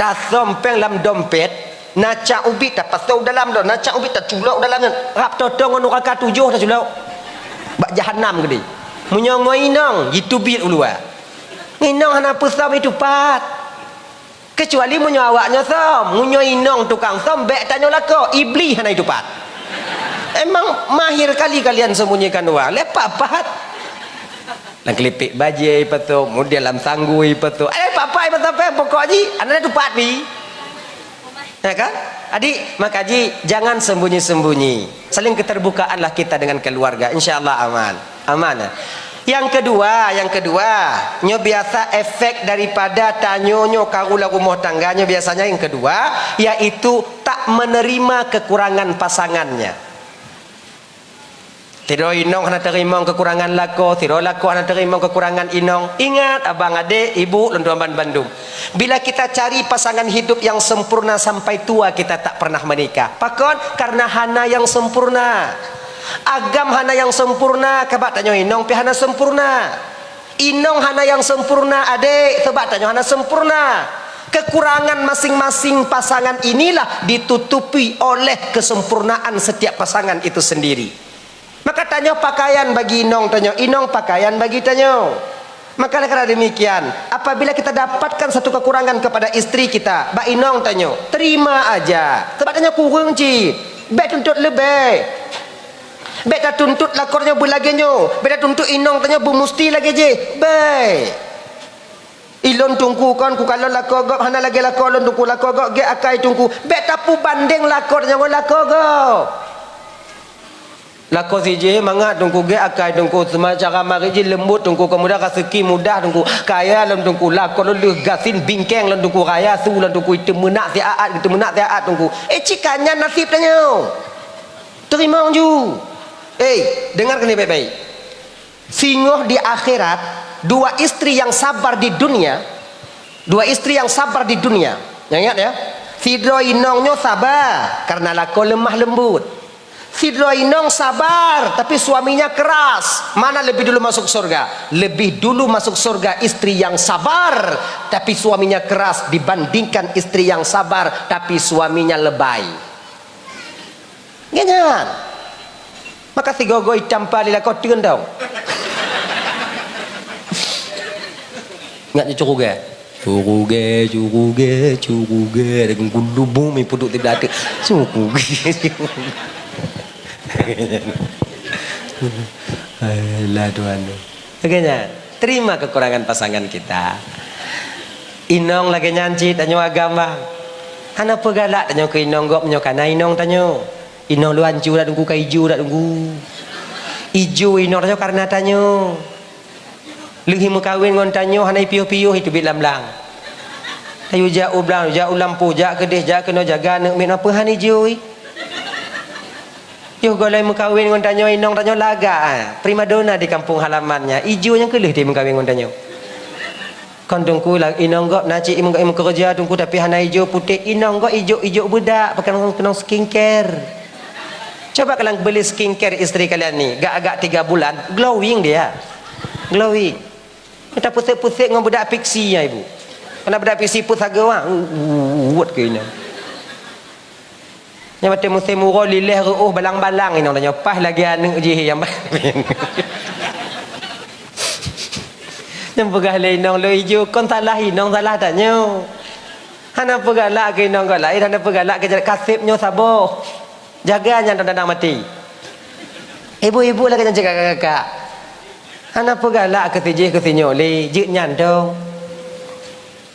Tasöm péng lam dompet, na cak ubit tapasoe u dalam droe, na cak ubit taculok u dalam nyan. Rab toe-toe ngon nuraka tujoh taculok. Bak jahanam keudeh. Meunyoe ngon inong, jiteubiet u luwa. Ngon inong hana peusöm itu pat. Keucuali meunyoe awak nyoe söm, meunyoe inong tukang söm, bék tanyoe lakoe, Iblih hana itu pat. Emang mahir kali kalian sembunyikan uang. Lé pat-pat. Lam kelipek bajée ipeutôk, kemudian lam sanggui ipeutôk. Eh, pat-pat ipeutôk, pokok jih, hana tupat pi. Ya kan? Adik, maka ji, jangan sembunyi-sembunyi. Saling keterbukaanlah kita dengan keluarga. Insya Allah aman. Aman, ya? Yang kedua, yang kedua, nyoe biasa efek daripada tanyoe nyoe karu lam rumoh tangga nyoe biasanya yang kedua, yaitu tak menerima kekurangan pasangannya. Sidroe inong hana teurimong kekurangan lakoe, sidroe lakoe hana teurimong kekurangan inong. Ingat, abang, adek, ibu, lôn tuan ban-, bandum. Bila kita cari pasangan hidup yang sempurna sampai tua, kita tak pernah menikah. Pakon? Karena hana yang sempurna. Agam hana yang sempurna, ka bak tanyoe inong pih hana sempurna. Inong hana yang sempurna, adek, sebab tanyoe hana sempurna. Kekurangan masing-masing pasangan inilah ditutupi oleh kesempurnaan setiap pasangan itu sendiri. Maka tanyoe pakaian bagi inong tanyoe, inong pakaian bagi tanyoe. Maka oleh karena demikian, apabila kita dapatkan satu kekurangan kepada istri kita, bak inong tanyoe, terima aja. Sebab tanyoe kureueng cit. Bèk tuntut leubeh. Bèk tatuntut lakoe nyoe beulagèe nyoe. Bèk tatuntut inong tanyoe beumusti lagèe jih. Bèk. Ilôn teungku kon kukalon lakoe gob hana lagèe lakoe lôn teungku, lakoe gob gèt akai teungku. Bèk tapeubandeng lakoe tanyoe ngon lakoe gob. Lakoe sijih mangat teungku, gèt akai teungku, seumacam marit jih leumbot teungku, keumudian raseuki mudah teungku, kaya lôn teungku, lakoe lôn lheueh gasien bingkeng lôn teungku, raya su lôn teungku, iteumeunang siat-at, iteumeunang siat-at teungku. Eh, cit ka nyan naseb tanyoe. Teurimong ju. Eh, dengar keunoe baik-baik. Singoh di akhirat, dua istri yang sabar di dunia, dua istri yang sabar di dunia. Ingat ya, sidroe inong nyoe saba karena lakoe lemah lembut. Sidroe inong sabar, tapi suaminya keras. Mana lebih dulu masuk surga? Lebih dulu masuk surga istri yang sabar, tapi suaminya keras dibandingkan istri yang sabar, tapi suaminya lebay. Gèt nyan. Maka sigoe-goe itampa lé lakoe teun dong. Ingat je curuge. Curuge, curuge, curuge. Ada gulubung mi puduk tidak ada. Curuge. Alah Tuhan. Lagèe nyan, terima kekurangan pasangan kita. Inong lagèe nyan cit tanyoe agam bang. Hana peugalak tanyoe keu inong gob meunyoe ka na inong tanyoe. Inong lôn ancu that teungku, ka ijo that teungku. Ijo inong tanyoe kareuna tanyoe. Lheueh meukawen ngon tanyoe hana ipiôh-piôh iteubiet lam blang. Ayu jak u blang, jak u lampôh, jak keudeh, jak keunoe jaga aneuk miet, peue hana ijo. Yoh gohlom meukawen ngon tanyoe inong tanyoe lagak, ah, primadona di kampung halaman nyan. Ijo nyang keu lheueh di meukawen ngon tanyoe. Kon teungku lah, inong gob na cit imeukeureuja teungku, tapi hana ijo putéh. Inong gob ijo-ijo beudak, pakai keunong skincare. Coba kalian beli skincare istri kalian ni, gak-gak tiga bulan, glowing dia. Glowing. Kita pusek-pusek ngon beudak pixi ya ibu. Kena beudak pixi pun saga wah, uwet ke inong. Nyan watèe musém uroe lileh reuôh balang-balang inong tanyoe, paih lagèe aneuk jih nyang ba-, nyang peugah lé inong lôn ijo, kon salah inong, salah tanyoe. Hana peugalak keu inong gob laén, hana peugalak keu kaseb nyoe saboh. Jaga nyan dan maté. Ibu-ibu lagèe nyan cakap kakak. Hana peugalak keu sijih keu sinyoe lé, jeuet nyan dong.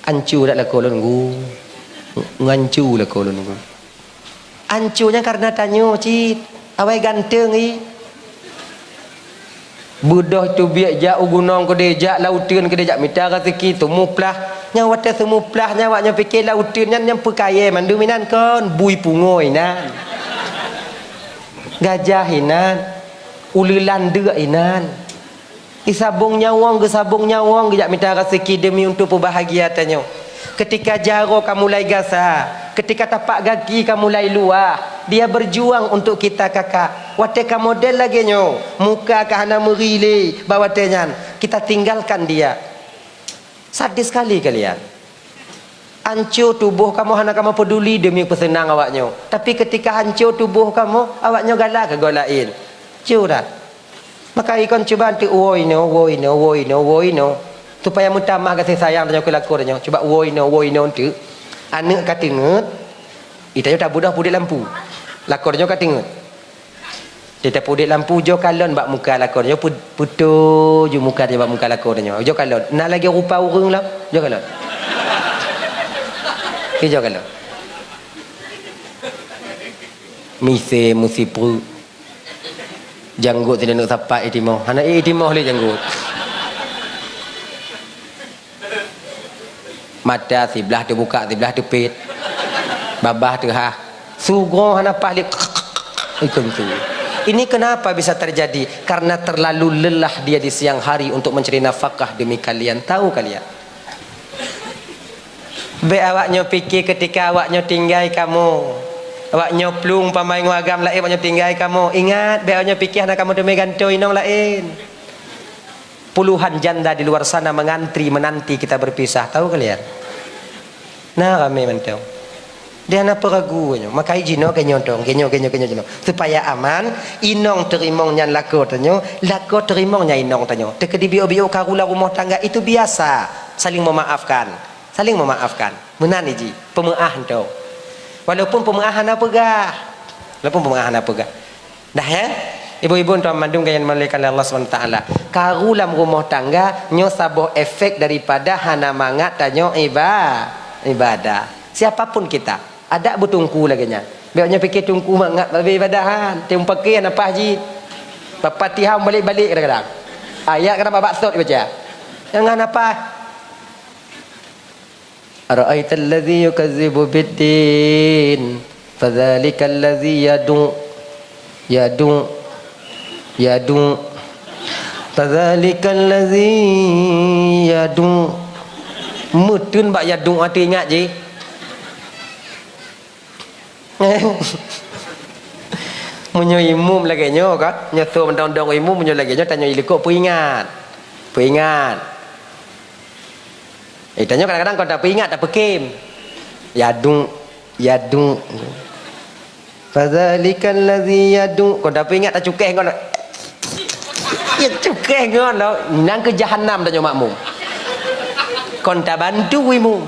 Ancu dak lakoe lôn gu. Ngancu lakoe lôn gu. Ancu nyan kareuna tanyoe cit. Awai ganteng i. Beudôh teubiet jak u gunong keudeh, jak lauteuen keudeh, jak mita raseuki, teumuplah. Nyang watèe teumuplah nyan awak nyan pike lauteuen nyan nyang peukayèe mandum inan kon, bui pungo inan. Gajah inan, uleulan deuk inan. Isabong nyawöng, geusabong nyawöng, geujak mita raseuki demi untuk peubahagia tanyoe. Ketika jaroe ka mulai gasa, ketika tapak gaki ka mulai luwah, dia berjuang untuk kita, kakak. Watèe ka model lagèe nyoe, muka ka hana meuri lé, bak watèe nyan, kita tinggalkan dia. Sadis sekali kalian. Anco tuboh kamoe hana kamoe peuduli demi peuseunang awak nyoe. Tapi keutika hanco tuboh kamoe, awak nyoe galak keu goe laén. Curah. Maka ikon cuba eunteuk woe inoe, woe inoe, woe inoe, woe inoe. Supaya meutamah gaséh sayang tanyoe keu lakoe tanyoe. Cuba woe inoe, woe inoe eunteuk. Aneuk ka teungeut, i tanyoe tabeudôh peuduek lampu. Lakoe tanyoe ka teungeut. Teutab udép lampu, ujoe kalon bak muka lakoe nyoe, peu-, peutoh ju muka nyoe bak muka lakoe nyoe. Ujoe kalon. Na lagèe rupa ureueng lom, ujoe kalon. Ujoe kalon. Misé meusipreuk. Janggot sineuk sapat itimoh. Hana itimoh lé janggot. Mata siblah teubuka, siblah teupet. Babah teuhah. Su goe hana paih lé. Ikon su. Ini kenapa bisa terjadi? Karena terlalu lelah dia di siang hari untuk mencari nafkah demi kalian. Tahu kalian? Bèk awak nyoe pike ketika awak nyoe tinggai kamoe. Awak nyoe plueng pamaé ngon agam laén, awak nyoe tinggai kamoe. Ingat, bèk awak nyoe pike hana kamoe teumé gantoe inong laén. Puluhan janda di luar sana mengantri, menanti kita berpisah. Tahu kalian? Na ramé mantong. Dia hana peue ragu nyoe. Maka jinoe keu nyoe tong, keu nyoe, keu nyoe, keu nyoe jinoe. Supaya aman, inong teurimong nyan lakoe tanyoe, lakoe teurimong nyan inong tanyoe. Teukeudi biôk-biôk karu lam rumoh tangga itu biasa. Saling memaafkan. Saling memaafkan. Meunan iji, peumeu'ah nto. Walaupun peumeu'ah hana peugah. Walaupun peumeu'ah hana peugah. Dah, ya? Ibu-ibu nto mandum nyang dimuliakan lé Allah Subhanahu Wa Taala. Karu lam rumoh tangga nyoe saboh efek daripada hana mangat tanyoe iba-, ibadah. Siapapun kita, adak beuteungku lagèe nyan. Bèk nyoe pike teungku mangat bak ibadah, han. Teungku pike hana paih jih. Bak Fatihah balik-balik kadang-kadang. Ayat kadang bak baksot dibaca. Jangan apa. Ara'aital ladzi yukazzibu biddin, fadzalikal ladzi yadu, yadu, yadu. Fadzalikal ladzi yadu. Meuteun bak yadu, hana teuingat jih. Meunyoe imum lagèe nyoe kan, nyoe tho mantong dong imum, meunyoe lagèe nyoe tanyoe ilikot peuingat. Peuingat. Eh, tanyoe kadang-kadang kon tapeuingat, tapeukém. Yadu, yadu. Fadzalikal ladzi yadu. Kon tapeuingat, tacukeh ngon. Ya cukeh ngon, nang keu jahanam tanyoe makmum. Kon tabantu imum.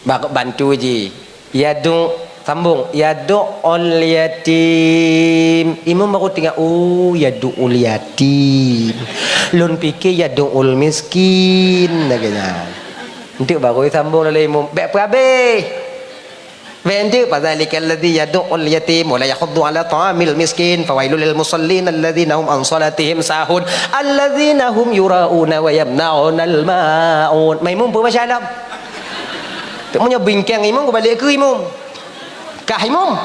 Bak bantu jih. Yadu, sambung. Yadu'ul yatim. Imum baru teuingat, "Oh, yadu'ul yatim. Lôn pike yadu'ul miskin," lagèe nyan. Enteuk baru sambung lé imum. Bèk peuhabéh. Bèk enteuk, "Fadzalikal ladzi yadu'ul yatim wa la yahuddu 'ala ta'amil miskin, fawailul lil musallin alladzina hum 'an shalatihim sahun, alladzina hum yura'una wa yamna'unal ma'un." Makmum peue baca lom? Meunyoe bingkang imum, kubalek keu imum. Kah imum.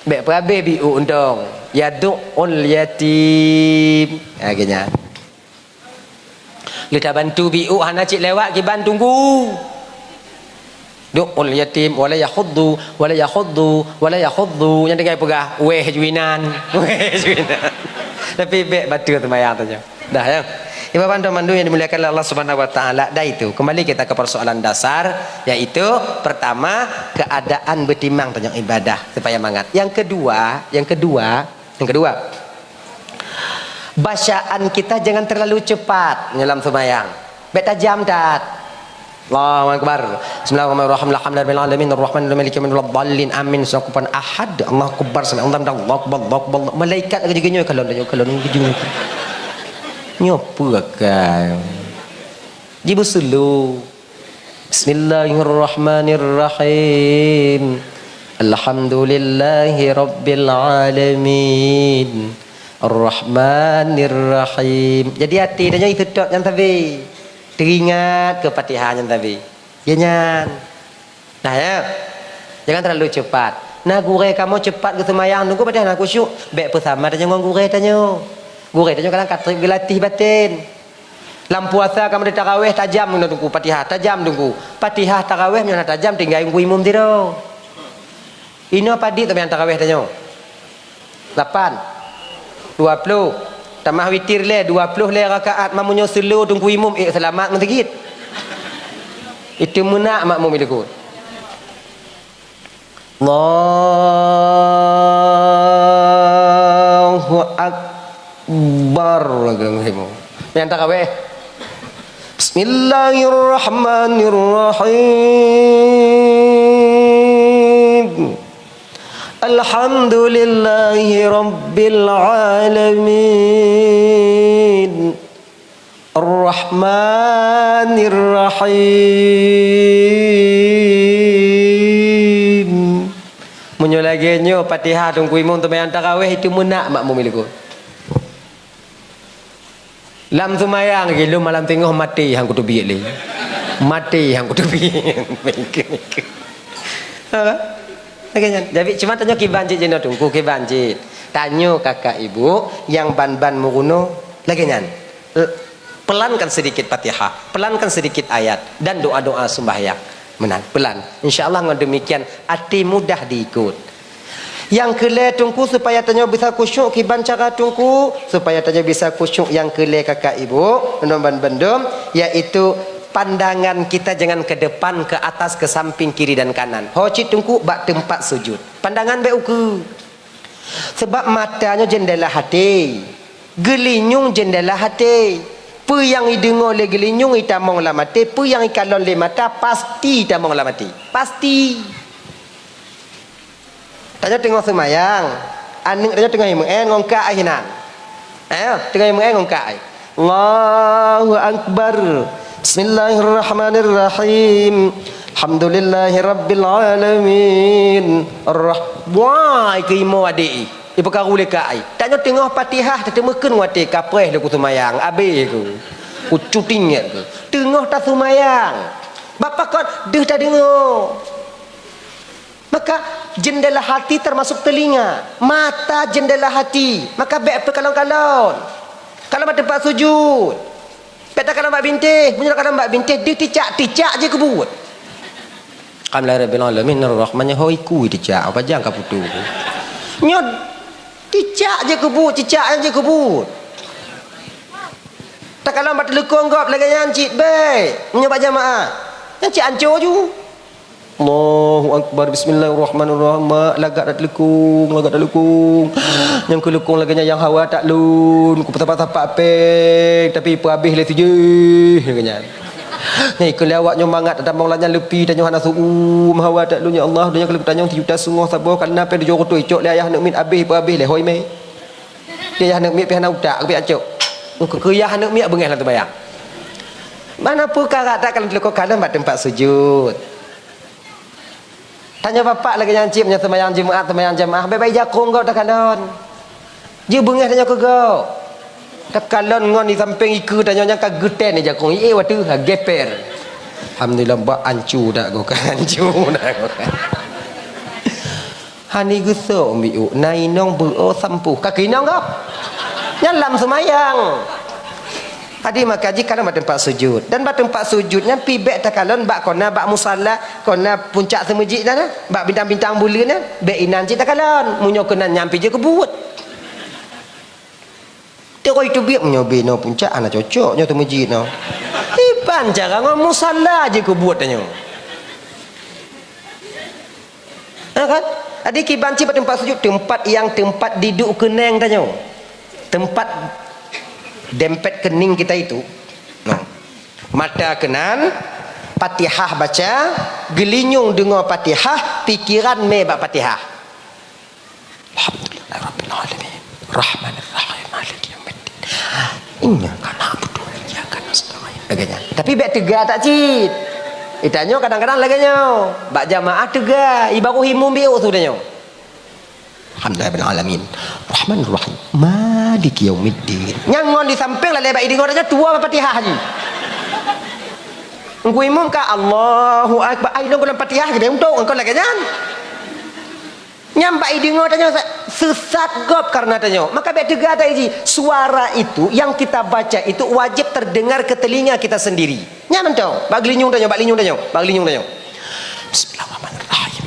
Bèk peuhabéh biôk untông. Yadu'ul yatim. Ha, lagèe nyan. Lé tabantu biôk hana cit lewat kiban teungku. Du'ul yatim, wa la yahuddu, wa la yahuddu, wa la yahuddu. Nyan tinggai peugah, wéh ju inan. Wéh ju inan. Tapi bèk bateue seumayang tanyoe. Dah, ya. Ibu-ibu dan mandum yang dimuliakan oleh Allah Subhanahu wa Taala, dah itu. Kembali kita ke persoalan dasar, yaitu pertama, keadaan beutimang tanyoe ibadah supaya mangat. Yang kedua, yang kedua, yang kedua, bacaan kita jangan terlalu cepat dalam sembahyang. Bèk tajam that. Allahu Akbar. Bismillahirrahmanirrahim. Alhamdulillahirabbil alamin. Arrahmanirrahim. Maliki yaumiddin. Waladdallin. Amin. Seukupan ahad. Allahu Akbar. Sami Allahu liman hamidah. Allahu Akbar. Allahu Akbar. Malaikat lagèe nyoe kalon, nyoe kalon, nyoe kalon. Nyoe peue kan? Jibeusulu. Bismillahirrahmanirrahim. Alhamdulillahi rabbil alamin. Arrahmanirrahim. Jadi até tanyoe iseutôt nyan sabe. Teuingat keu Fatihah nyan sabe. Ya nyan. Nah, ya. Jangan terlalu cepat. Nah, gurèe kamoe cepat geuseumayang, nunggu Fatihah na khusyuk. Bèk peusama tanyoe ngon gurèe tanyoe. Gurèe tanyoe kadang ka trép geulatih batén. Lam puasa kamoe di taraweh tajam ngon teungku Fatihah, tajam teungku. Fatihah taraweh meunyoe hana tajam tinggai teungku imum sidroe. Inoe padit teuma nyang taraweh tanyoe. Lapan. Dua ploh. Tamah witir lé, dua ploh lé rakaat. Meunyoe slow teungku imum, ék seulamat meuseugit. Itu meunak makmum ilikot. Allahu Akbar. Nyang taraweh. Bismillahirrahmanirrahim. Alhamdulillahi rabbil alamin. Arrahmanirrahim. Meunyoe lagée nyoe Fatihah Teungku Imum teumayang tarawéh, itu meunak makmum ilée. Lam seumayang lagi lôn malam teungoh maté han kuteubiet lé. Maté han kuteubiet. Ha? Lagée nyan. Jadi cuma tanyoe kiban cit jinoe Teungku, kiban cit. Tanyoe kakak ibu nyang ban-ban meurunoe lagée nyan. Eh, pelankan sedikit Fatihah, pelankan sedikit ayat dan doa-doa sembahyang. Meunan, pelan. Insya Allah ngon demikian até mudah diikut. Nyang keu lhée Teungku, supaya tanyoe bisa khusyuk kiban cara Teungku, supaya tanyoe bisa khusyuk nyang keu lhée kakak ibu, lôn ban bandum, yaitu pandangan kita jangan ke depan, ke atas, ke samping, kiri dan kanan. Ho cit Teungku bak teumpat sujud. Pandangan bék ukeue. Sebab mata nyoe jeundela até. Geulinyueng jeundela até. Peue nyang ideungoe lé geulinyueng itamong lam até, peue nyang ikalon lé mata pasti itamong lam até. Pasti. Tanyoe teungoh seumayang, aneuëk tanyoe teungoh imeu'én ngon kak ai hinan. Ayo, teungoh imeu'én ngon kak ai. Allahu Akbar. Bismillahirrahmanirrahim. Alhamdulillahirabbil alamin. Arrah-, wah, keu imo adék i. Ipeukaru lé kak ai. Tanyoe teungoh Fatihah, tateumeukeun watée kapreh lé kuseumayang, abéh ku. Kucuting nyan ku. Teungoh taseumayang. Bapak kon deuh tadeungoe. Maka jeundela hati termasuk telinga, mata jeundela hati. Maka bék peukalon-kalon. Kalon bak teumpat sujud. Bék takalon bak bintéh, meunyoe takalon bak bintéh, deuh ticak-ticak jih keubuet. Alhamdulillahirabbil alamin, arrahman, nyoe hôi kui ticak, apa jang ka putu. Nyoe ticak jih keubuet, cicak jih keubuet. Takalon bak teuleukong gob lagée nyan cit bék, meunyoe bak jamaah. Nyan cit ancô ju. Allahu Akbar, Bismillahirrahmanirrahim. Mak, lagak that leukong, lagak that leukong. Nyang keu leukong lagée nyan nyang hawa that lôn, kupeusapat-sapat péng, tapi peuhabéh lé sijeuh lagée nyan. Nyang ikeu lé awak nyoe mangat tatamong lam nyan leupi, tanyoe hana seu-uem hawa that lôn, ya Allah, donya keu leupah tanyong sijuta sungoh saboh, kana péng tujoh reutôh icok lé ayah aneuk miet habéh peuhabéh lé hôi mé. Di ayah aneuk miet pih hana utak, keubiet acok. Keu, keu ayah aneuk miet beungéh lam teubayang. Mana peukara takalon teuleukong, kalon bak teumpat sujud. Tanyoe bapak lagée nyan cit, meunyoe seumayang Jumat, seumayang jamaah, bék bak i jakong gob takalon. Jeuet beungéh tanyoe keu gob. Takalon ngon di sampéng ikeu tanyoe nyang ka geutén i jakong, ié wateuh, ha, geper. Alhamdulillah, bak ancu dak gokan, ancu dak gokan. Hani geusok miuk, na inong beu-o sampôh. Ka keu inong gob. Nyan lam seumayang. Adi maka jih kalon bak teumpat sujud. Dan bak teumpat sujud nyan pih bék takalon bak kona bak musala, kona puncak seumeujid nyan, bak bintang-bintang buleuen nyan, bék inan cit takalon. Meunyoe keunan nyan pih jeuet keubuet. Teuroi teubiet meunyoe binoe puncak hana cocok nyoe teumeujid nyoe. Iban cara ngon musala jeuet keubuet tanyoe. Ha kan? Adi kiban cit bak teumpat sujud, teumpat nyang teumpat diduek keuneng tanyoe. Teumpat dempet keuning kita itu. Nah. Mata keunan, Fatihah baca, geulinyueng deungoe Fatihah, pikeran mé bak Fatihah. Alhamdulillahirabbil alamin. Rahmanirrahim. Maliki yaumiddin. Iyyaka na'budu wa iyyaka nasta'in. Lagée nyan. Tapi bék teuga that cit. Itanyoe kadang-kadang lagée nyoe. Bak jamaah teuga, i baroh imum biôh su tanyoe. Alhamdulillahirabbil alamin. Rahmanirrahim. Maliki yaumiddin. Nyang ngon di sampéng lalée bak i deungoe tanyoe tuwoe Fatihah jih. Engku imum ka Allahu Akbar. Ai lôn gohlom Fatihah geude untok engkon lagée nyan. Nyan bak i deungoe tanyoe sa-, seusat gob kareuna tanyoe. Maka bék teuga that jih. Suara itu yang kita baca itu wajib terdengar ke telinga kita sendiri. Nyan mantong. Bak geulinyueng tanyoe, bak linyueng tanyoe, bak geulinyueng tanyoe. Bismillahirrahmanirrahim.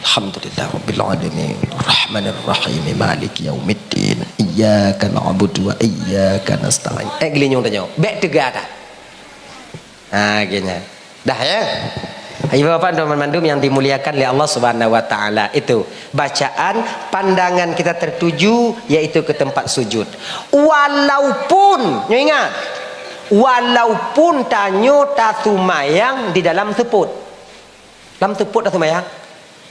Alhamdulillahirabbil alamin. Rahmanirrahim. Maliki yaumiddin. Iyyaka na'budu wa iyyaka nasta'in. Eh, geulinyueng tanyoe. Bék teuga that. Ha, geuhnyan. Dah, ya? Ibu bapak dan teman mandum yang dimuliakan oleh Allah Subhanahu wa taala, itu bacaan pandangan kita tertuju yaitu ke tempat sujud. Walaupun, nyoe ingat, Walaupun tanyoe tasumayang di dalam seupôt. Lam seupôt tasumayang.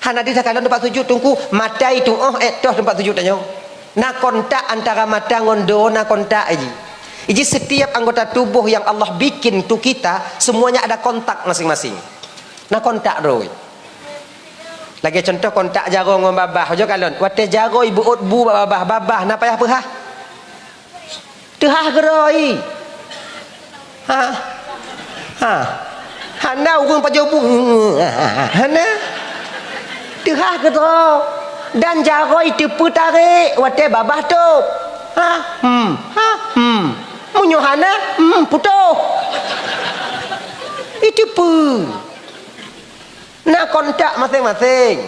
Hana di takalon teumpat sujud, Teungku, mata itu'oh ék toh teumpat sujud tanyoe. Na kontak antara mata ngon droe, na kontak iji. Iji setiap anggota tubuh yang Allah bikin tu kita, semuanya ada kontak masing-masing. Na kontak droe. Lagée contoh kontak jaroe ngon babah. Ujoe kalon, watée jaroe beuôt bu bak babah, babah na payah peuhah? Teuhah keudroe. Ha? Ha? Hana ureuëng pajoh bu. Hana. Teuhah keudroe. Dan jaroe teupeutarek watée babah tôb. Ha? Hmm. Ha? Hmm. Meunyoe hana, hmm, putôh. Iteupeue. Na kontak maséng-maséng.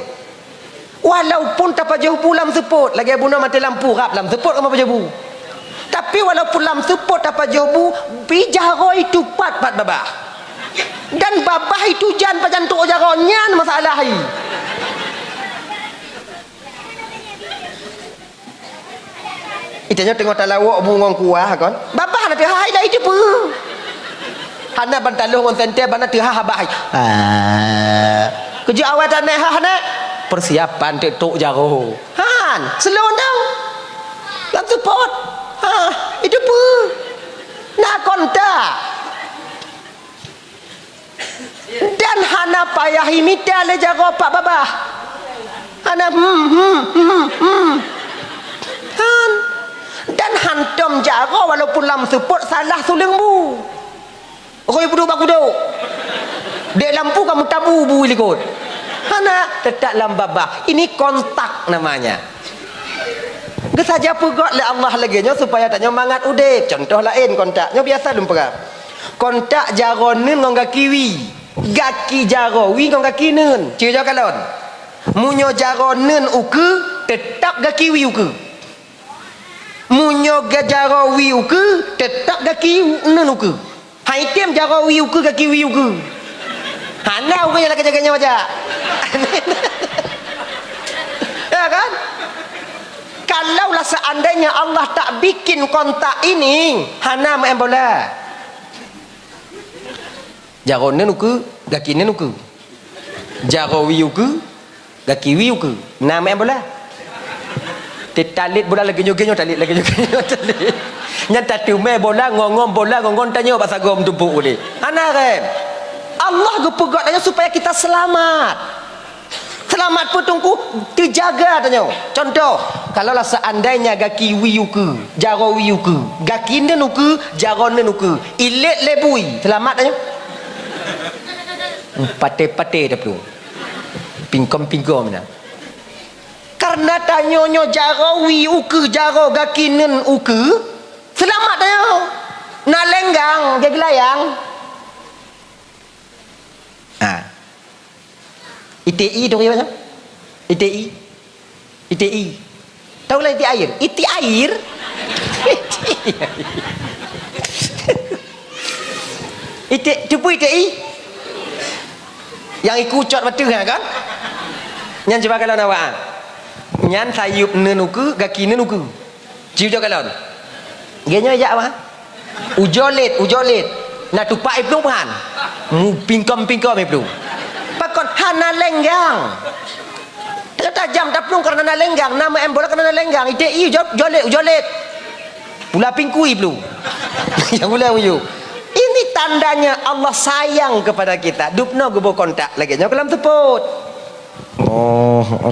Walaupun tapajoh bu lam seupôt, lagée bunoe maté lampu rab lam seupôt kamoe pajoh bu. Tapi walaupun lam seupôt tapajoh bu, pi jaroe itu pat-pat babah. Dan babah itu jan pajan trok jaroe, nyan masalah hai. Itanyoe teungoh talawok bu ngon kuah kon. Babah na teuhah hai dah iteupeue. Hana ban taloh ngon senter, ban na teuhah babah hai. Ah. Keujeuet awai taneh hah neh. Persiapan teuk tok jaroe. Han, selon dong. Lam seupôt. Ha, iteupeue. Na kontak. Dan hana payah imita lé jaroe pat babah. Hana, hmm, hmm, hmm, hmm. Han. Dan hantom jaroe walaupun lam seupôt salah suleueng bu. Rhoi peuduek bak kudok. Dek lampu ka meutabu bu likot. Hana, teutap lam babah. Ini kontak namanya. Geusaja peugöt lé Allah lagée nyoe supaya tanyoe mangat udeb. Contoh laén kontak. Nyoe biasa lôn peugah. Kontak jaroe neuen ngon gaki wie. Gaki jaroe wie ngon gaki neuen. Ci jok kalon. Meunyoe jaroe neuen ukeue, teutap gaki wie ukeue. Meunyoe ga jaroe wie ukeue, teutap gaki neuen ukeue. Hai tem jaroe wie ukeue, gaki wie ukeue. Hana ureuëng nyang lakée jaga nyoe jak. Ya kan? Kalaulah seandainya Allah tak bikin kontak ini, hana main bola. Jaroe neuen ukeue, gaki neuen ukeue. Jaroe wie ukeue, gaki wie ukeue. Na main bola. Teutalét bola lagée nyoe, lagée nyoe talét, lagée nyoe, lagée nyoe talét. Nyan tateumé bola, ngon-ngon bola, ngon-ngon tanyoe bak sagoe meutumpôk ulée. Hana rem. Allah geupeugöt tanyoe supaya kita selamat. Seulamat peue Teungku? Teujaga tanyoe. Contoh, kalaulah seandainya gaki wie ukeue, jaroe wie ukeue, gaki neuen ukeue, jaroe neuen ukeue, ilét lé bui, seulamat tanyoe? Paté-paté taplueng. Pingkom-pingkom na. Karena tanyoe nyoe jaroe wie ukeue, jaroe gaki neuen ukeue, seulamat tanyoe. Na lenggang, geulayang. Ha. Iték ie tu kaya macam? Iték ie. Iték ie. Tahu lah iték air? Iték air? Iték, teupeu iték ie? Nyang iku cot bateue ha kan? Nyan cuba kalon awak. Nyan sayup neuen ukeue, gaki neuen ukeue. Ci ujoe kalon. Geuh nyoe jak wah. Ujoe lét, ujoe lét. Na tupak iplueng peuhan. Mu pingkom-pingkom iplueng. Pakon hana lenggang. Tajam taplueng karena na lenggang, na main bola karena na lenggang. Iték ie ujoe, ujoe lét, ujoe lét. Pula pingkui iplueng. Nyang ulée uyuek. Ini tandanya Allah sayang kepada kita. Dubnoe geuboh kontak lagée nyoe keu lam seupôt. Allahu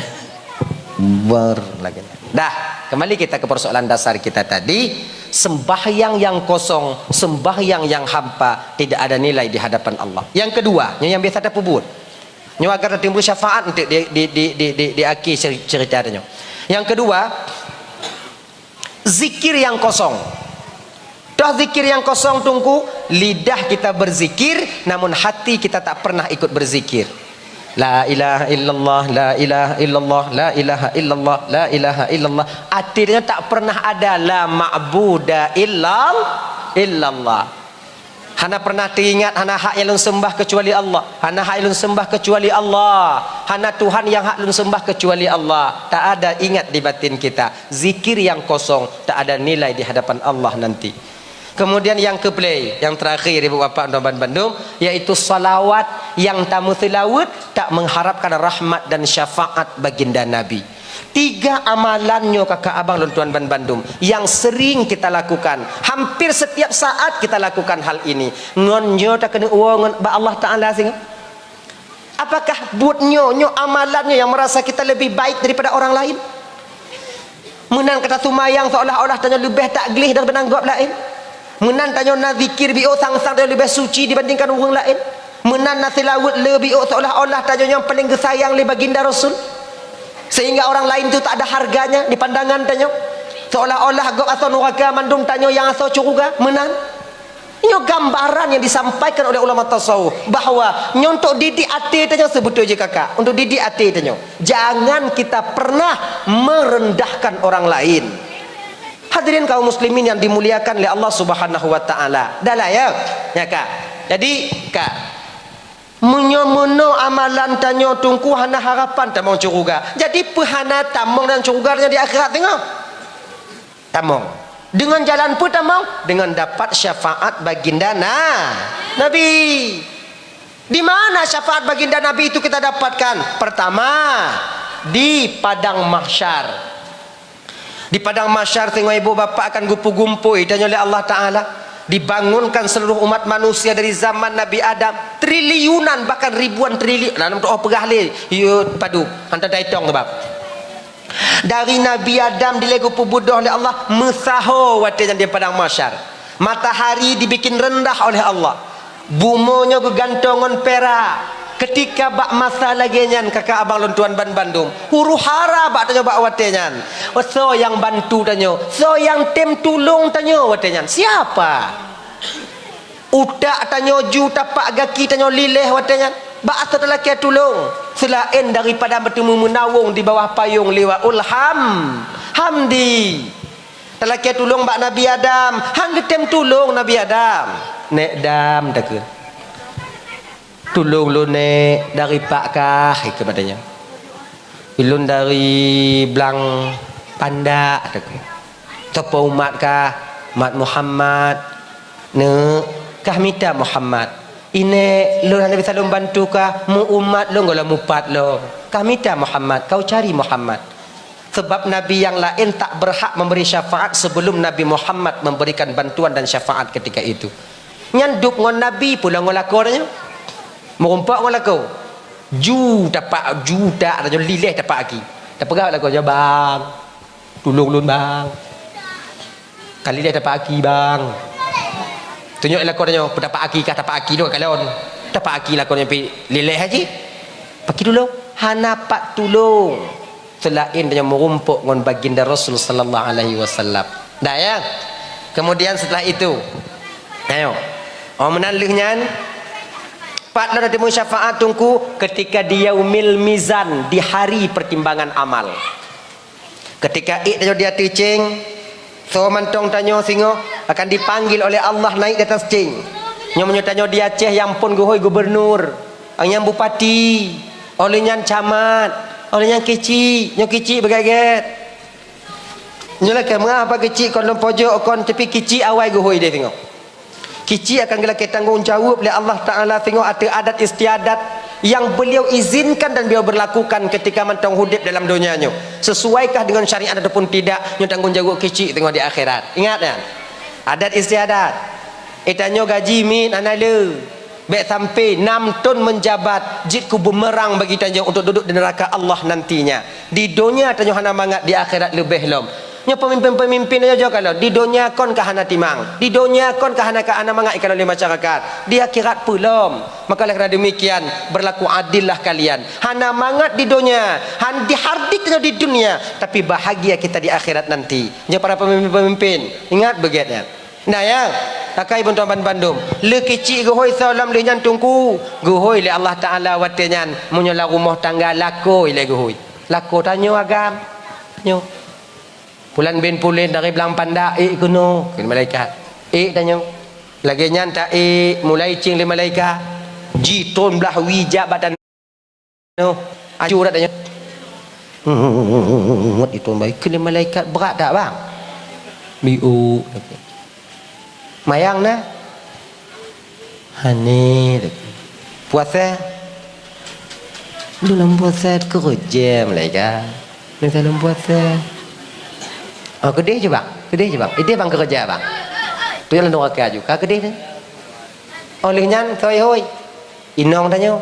Akbar lagi. Dah, kembali kita ke persoalan dasar kita tadi. Sembahyang yang kosong, sembahyang yang hampa tidak ada nilai di hadapan Allah. Yang kedua, nyoe nyang biasa tapeubuet. Nyoe agar tatimbul syafaat untuk di, di, di, di, di, di akhir ceri-, cerita tadi nyoe. Yang kedua, zikir yang kosong. Toh zikir yang kosong Teungku, lidah kita berzikir, namun hati kita tak pernah ikut berzikir. La ilaha illallah, la ilaha illallah, la ilaha illallah, la ilaha illallah. Artinya tak pernah ada la ma'buda illal-, illallah. Hana pernah teuingat, hana hak nyang lôn seumbah keucuali Allah. Hana hak nyang lôn seumbah keucuali Allah. Hana Tuhan nyang hak lôn seumbah keucuali Allah. Tak ada ingat di batin kita. Zikir yang kosong, tak ada nilai di hadapan Allah nanti. Kemudian yang keplei, yang terakhir, ibu bapak dan bandum, yaitu salawat yang tameuseulaweuet tak mengharapkan rahmat dan syafaat baginda Nabi. Tiga amalan nyoe kakak abang lôn tuan bandum yang sering kita lakukan, hampir setiap saat kita lakukan hal ini. Ngon nyoe takeuneuk woe ngon bak Allah Taala singoh. Apakah buet nyoe, nyoe amalan nyoe yang merasa kita lebih baik daripada orang lain? Meunan ka tasumayang seolah-olah tanyoe leubeh takgleh daripada gob laén. Meunan tanyoe na zikir biôh sang-sang tanyoe leubeh suci dibandingkan ureuëng laén. Meunan na seulaweuet le biôh seolah-olah tanyoe nyang paleng geusayang lé baginda Rasul. Sehingga orang lain tu tak ada harganya di pandangan tanyoe. Seolah-olah gob asoe nuraka mandum tanyoe nyang asoe syeuruga. Meunan. Nyoe gambaran yang disampaikan oleh ulama tasawuf bahwa nyoe untuk didik até tanyoe, sebetulnya kakak, untuk didik até tanyoe. Jangan kita pernah merendahkan orang lain. Hadirin kaum muslimin yang dimuliakan oleh Allah Subhanahu wa taala. Dah lah ya. Ya kak. Jadi kak, meunyoe meunoe amalan tanyoe teungku hana harapan tamong syeuruga. Jadi peu hana tamong dan syeuruga tanyoe di akhirat singoh? Tamong. Dengan jalan peue tamong? Dengan dapat syafaat baginda na, Nabi. Di mana syafaat baginda Nabi itu kita dapatkan? Pertama, di padang mahsyar. Di padang mahsyar singoh ibu bapak akan geupeugumpôi tanyoe lé Allah Taala. Dibangunkan seluruh umat manusia dari zaman Nabi Adam, triliunan bahkan ribuan triliun. Nah, nam tuoh peugah lé, yue padu, hantom taitong sebab. Dari Nabi Adam dilée geupeubeudôh lé Allah, meusaho watée nyan di padang mahsyar. Matahari dibikin rendah oleh Allah. Bumoe nyoe geugantong ngon pirak. Keutika bak masa lagée nyan, kakak abang lôn tuan ban bandum, huru-hara bak tanyoe bak watée nyan. Soe nyang bantu tanyoe? Soe nyang tem tulông tanyoe watée nyan? Siapa? Utak tanyoe ju, tapak gaki tanyoe liléh watée nyan. Bak asoe talakée tulông, seulaén daripada meuteumé meunawong di bawah payông liwaul ham, hamdi. Talakée tulông bak Nabi Adam, han geutem tulông Nabi Adam. "Nék Dam," takheun, "tulông lôn, Nék, dari pak kah?" Ikheun bak tanyoe. "Ulôn dari Blang Pandak," takheun. "Soe po umat kah?" "Umat Muhammad." "Neuk, kah mita Muhammad?" "Inék, lôn hana bisa lôn bantu kah, meu-umat lôn gohlom mupat lom." "Kah mita Muhammad, kau cari Muhammad." Sebab nabi nyang laén tak berhak memberi syafaat sebelum Nabi Muhammad memberikan bantuan dan syafaat ketika itu. Nyan dup ngon Nabi pulo ngon lakoe tanyoe. Meurumpok ngon lakoe. Ju tapak, ju tak tanyoe liléh tapak aki. Tapeugah lakoe nyoe, "Bang, tulông lôn, Bang. Ka liléh tapak aki, Bang." Tunyok lakoe tanyoe, "Peue tapak aki kah?" "Tapak aki lôn kalon." Tapak aki lakoe nyoe pi liléh aja. Paki tulông? Hana pat tulông. Seulaén tanyoe meurumpok ngon baginda Rasul sallallahu alaihi wasallam. Dah ya? Kemudian setelah itu, ayo. Oh, meunan lheueh nyan, pat lôn teumé syafaat teungku ketika di yaumil mizan, di hari pertimbangan amal. Ketika ék tanyoe di ateueh céng, soe mantong tanyoe singoh akan dipanggil oleh Allah naik di atas céng. Nyoe meunyoe tanyoe di Aceh nyang phon geuhôi gubernur, nyang bupati, óh lheueh nyan camat, óh lheueh nyan keuchik, nyoe keuchik beugét-gét. Nyoe lakée meuah bak keuchik kon lôn pojok kon, tapi keuchik awai geuhôi deh singoh. Keuchik akan geulakée tanggong jaweueb lé Allah Taala singoh ateueh adat istiadat nyang beliau izinkan dan beliau berlakukan ketika mantong udeb dalam donya nyoe. Sesuaikah dengan syariat ataupun tidak, nyoe tanggong jaweueb keuchik singoh di akhirat. Ingat nyan. Adat istiadat. Eh, tanyoe gaji miet hana le. Bék sampai nam thon menjabat jeuet keu bumerang bagi tanyoe untuk duduk di neraka Allah nantinya. Di donya tanyoe hana mangat, di akhirat leubeh lom. Nyoe peumimpén-peumimpén nyoe jok kalon, di donya kon ka hana timang, di donya kon ka hana, ka hana mangat ikalon lé masyarakat, di akhirat peue lom. Maka oleh karena demikian, berlaku adillah kalian. Hana mangat di donya, han-, dihardik tanyoe di dunia, tapi bahagia kita di akhirat nanti. Nyoe para pemimpin-pemimpin, ingat beugét nyan. Nah ya, akai beuntong ban bandum. Le keuchik geuhôi soe lom lheueh nyan teungku, geuhôi lé Allah Taala watée nyan, meunyoe lam rumoh tangga lakoe lé geuhôi. Lakoe tanyoe agam. Nyoe. Pulan bin pulen dari Blang Pandak, ék keunoe, kheun malaikat. Ék tanyoe. Lagée nyan ta ék mulai céng lé malaikat. Jitron blah wie jak bak tanoh. Aju urat tanyoe. Ngot jitron bayi kheun lé malaikat, "Brat dak, Bang?" "Biôk." Mayang na? Hana. Puasa? Dalam puasa keureuja malaikat. Masa dalam puasa. Oh, keudeh je, bang. Keudeh je, bang. Ideh bang keureuja, bang. Tu nyang lam neuraka ju. Ka keudeh tu. Óh lheueh nyan, soe hôi. Inong tanyoe.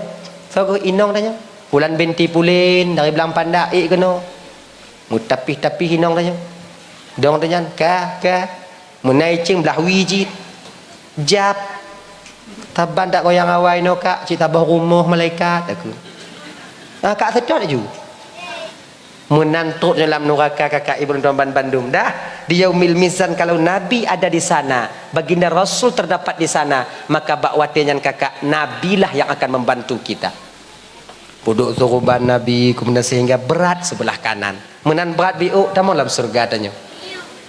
Soe geuh inong tanyoe. Pulan binti Pulen dari Blang Pandak ék keunoe. Meutapih-tapih inong tanyoe. Dong tanyan, ka, ka. Meunai céng blah wie jih. Jab. Saban dak goyang awai nyoe, Kak, cit saboh rumoh malaikat, aku. Ah, Kak, seutôt laju. Meunan trok nyoe lam nuraka, kakak ibu dan tuan bandum. Dah, di yaumil mizan, kalau Nabi ada di sana, baginda Rasul terdapat di sana, maka bak watée nyan, kakak, Nabilah yang akan membantu kita. Peuduek suruban Nabi, kemudian sehingga berat sebelah kanan. Meunan berat biôk, tamong lam syeuruga tanyoe.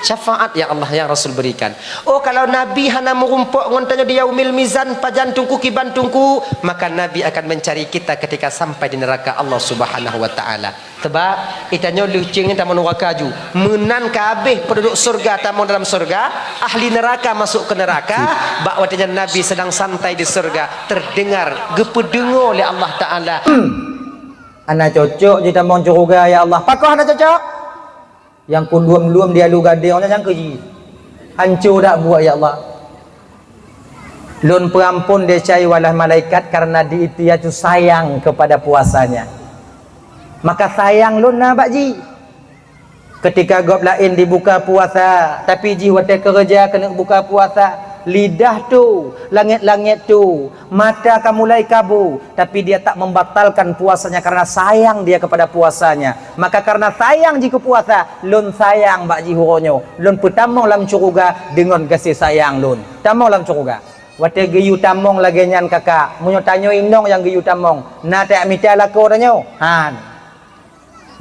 Syafaat yang Allah, yang Rasul berikan. Oh, kalau Nabi hana meurumpok ngon tanyoe di yaumil mizan, pajan teungku kiban teungku, maka Nabi akan mencari kita ketika sampai di neraka Allah Subhanahu wa Ta'ala. Sebab, itanyoe leuceng tamong nuraka ju. Meunan ka habéh penduduk syeuruga tamong dalam syeuruga, ahli neraka masuk ke neraka, bak watée nyan Nabi sedang santai di syeuruga, terdengar, geupeudeungoe lé Allah Ta'ala. Hana cocok jitamong syeuruga, ya Allah. Pakon hana cocok? Nyang kuluem-luem di alu gadéng nyan nyang keu jih. Hanco dak buet, ya Allah. Lôn peuampon desya i walai malaikat karena di itu ia tu sayang kepada puasanya. Maka sayang lôn na bak jih. Ketika gob laén dibuka puasa, tapi jih watée keureuja keuneuk buka puasa, lidah tu, langét-langét tu, mata ka mulai kabu, tapi dia tak membatalkan puasanya karena sayang dia kepada puasanya. Maka karena sayang jih keu puasa, lôn sayang bak jih uroe nyoe, lôn peutamong lam syeuruga deungon gaséh sayang lôn. Tamong lam syeuruga. Watée geuyue tamong lagée nyan, kakak, meunyoe tanyoe inong nyang geuyue tamong, na tajak mita lakoe tanyoe? Han.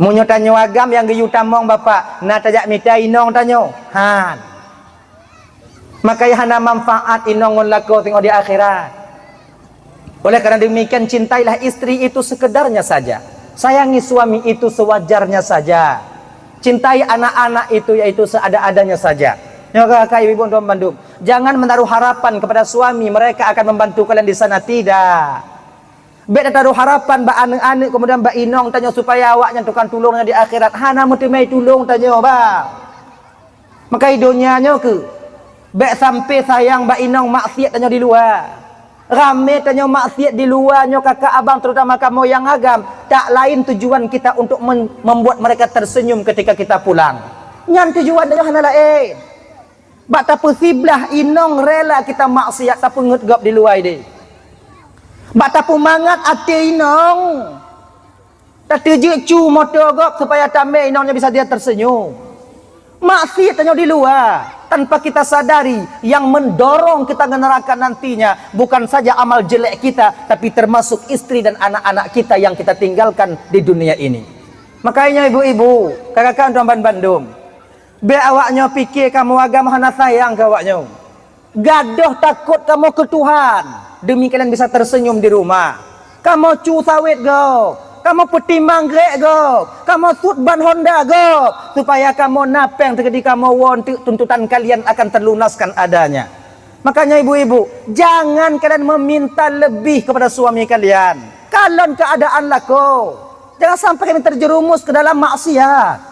Meunyoe tanyoe agam nyang geuyue tamong, bapak, na tajak mita inong tanyoe? Han. Maka hana manfaat inong ngon lakoe singoh di akhirat. Oleh karena demikian, cintailah istri itu sekedarnya saja. Sayangi suami itu sewajarnya saja. Cintai anak-anak itu yaitu seada-adanya saja. Nyoe kakak ibu dan tuan bandum, jangan menaruh harapan kepada suami mereka akan membantu kalian di sana, tidak. Bék tataruh harapan bak aneuëk-aneuëk, kemudian bak inong tanyoe supaya awaknyan tukang tulông di akhirat. Hana meuteumé tulông tanyoe, bah. Maka i donya nyoe keuh, bék sampai sayang bak inong maksiat tanyoe di luwa. Ramé tanyoe maksiat di luwa nyoe, kakak abang, terutama kamoe nyang agam, tak lain tujuan kita untuk men-, membuat mereka tersenyum ketika kita pulang. Nyan tujuan tanyoe hana laén. Bak tapeusiblah inong rela kita maksiat tapeungeut gob di luwa idéh. Bak tapeumangat até inong, tateujeuet cu moto gob supaya tamé inong nyan bisa dia tersenyum. Maksiat tanyoe di luwa, tanpa kita sadari, yang mendorong kita ke neraka nantinya bukan saja amal jelek kita, tapi termasuk istri dan anak-anak kita yang kita tinggalkan di dunia ini. Makanya ibu-ibu, kakak-kakak tuan bandum, bék awaknyoe pike kamoe agam hana sayang keu awaknyoe. Gadôh takot kamoe keu Tuhan, demi kalian bisa tersenyum di rumah. Kamoe cu sawét gob, kamoe peutimang grék gob, kamoe sut ban honda gob, supaya kamoe na péng teukeudi kamoe woe, untuk tuntutan kalian akan terlunaskan adanya. Makanya ibu-ibu, jangan kalian meminta lebih kepada suami kalian. Kalon keadaan lakoe. Jangan sampai kami terjerumus ke dalam maksiat.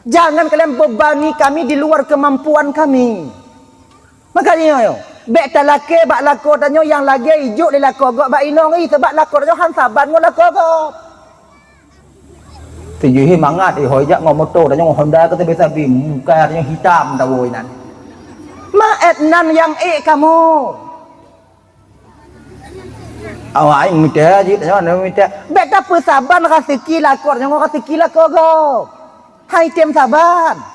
Jangan kalian bebani kami di luar kemampuan kami. Makanya, bék talakée bak lakoe tanyoe nyang lagée ijok lé lakoe gob bak inong i, sabab lakoe tanyoe han saban ngon lakoe gob. Tujoh mangat, eh, hôi jak ngon moto tanyoe ngon Honda keu sabe-sabe, muka tanyoe hitam tawoe nan. Maet nan nyang ék kamoe. Awai mita jih, tanyoe mita. Bék tapeusaban raseuki lakoe tanyoe ngon raseuki lakoe gob. Hai tem saban.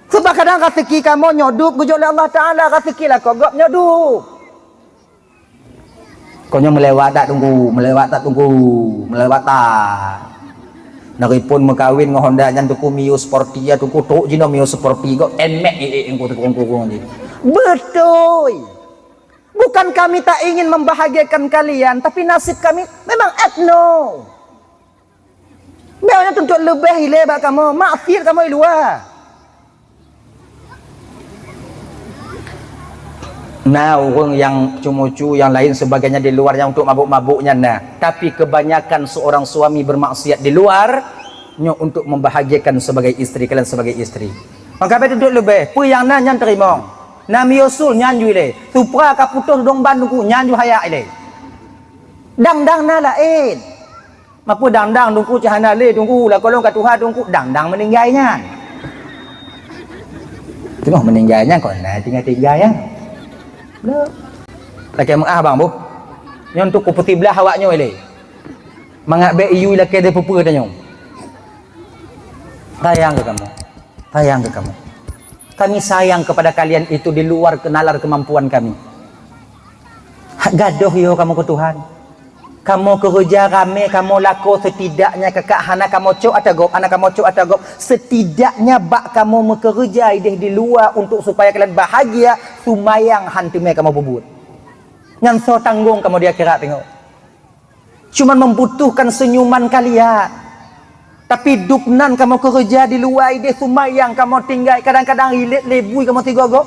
Sebab kadang raseuki kamoe nyoe dub geujok lé Allah Taala, raseuki lakoe gob nyoe dub. Kon nyoe meulewat that teungku, meulewat that teungku, meulewat that. Dari phon meukawen ngon Honda nyan teungku, Mio Sporty ya teungku, trok jinoe Mio Sporty gob, Nmax, eh, eh, teungku, teungku, teungku, teungku. Beutôi. Bukan kami tak ingin membahagiakan kalian, tapi nasib kami memang etno. Bék nyan tuntut leubeh ilée bak kamoe, maksiat kamoe i luwa. Na ureuëng nyang cumu-cu, nyang lain sebagainya di luar nyang untuk mabuk-mabuk nyan na. Tapi kebanyakan seorang suami bermaksiat di luar nyoe untuk membahagiakan sebagai istri, kalian sebagai istri. Maka bèk duduek leubeh, peue nyang na nyan teurimong. Na miyueb sul nyan ju ilèe. Supra ka putôh dong ban teungku nyan ju hayak ilèe. Dang-dang na laén. Mapeue dang-dang teungku cit hana lé teungku, lakoe lôn ka tuha teungku, dang-dang meuninggai nyan. Teungoh meuninggai nyan kon na tinggai-tinggai nyan. Lakèe meu'ah bang boh. Nyoe untuk kupeusiblah awak nyoe lé. Mangat bèk iyue lakèe deuh peue-peue tanyoe. Sayang keu kamoe. Sayang keu kamoe. Kami sayang kepada kalian itu di luar ke-, nalar kemampuan kami. Hak gadôh yo kamoe keu Tuhan. Kamoe keureuja ramé, kamoe lakoe, setidaknya kakak hana kamoe cok ata gob, hana kamoe cok ata gob. Setidaknya bak kamoe meukeureuja idéh di luwa untuk supaya kalian bahagia, sumayang han teumé kamoe peubuet. Nyan soe tanggong kamoe di akhirat teungoh. Cuman membutuhkan senyuman kalian. Tapi dub nan kamoe keureuja di luwa idéh, sumayang kamoe tinggai, kadang-kadang ilét lé bui kamoe sigoe-goe.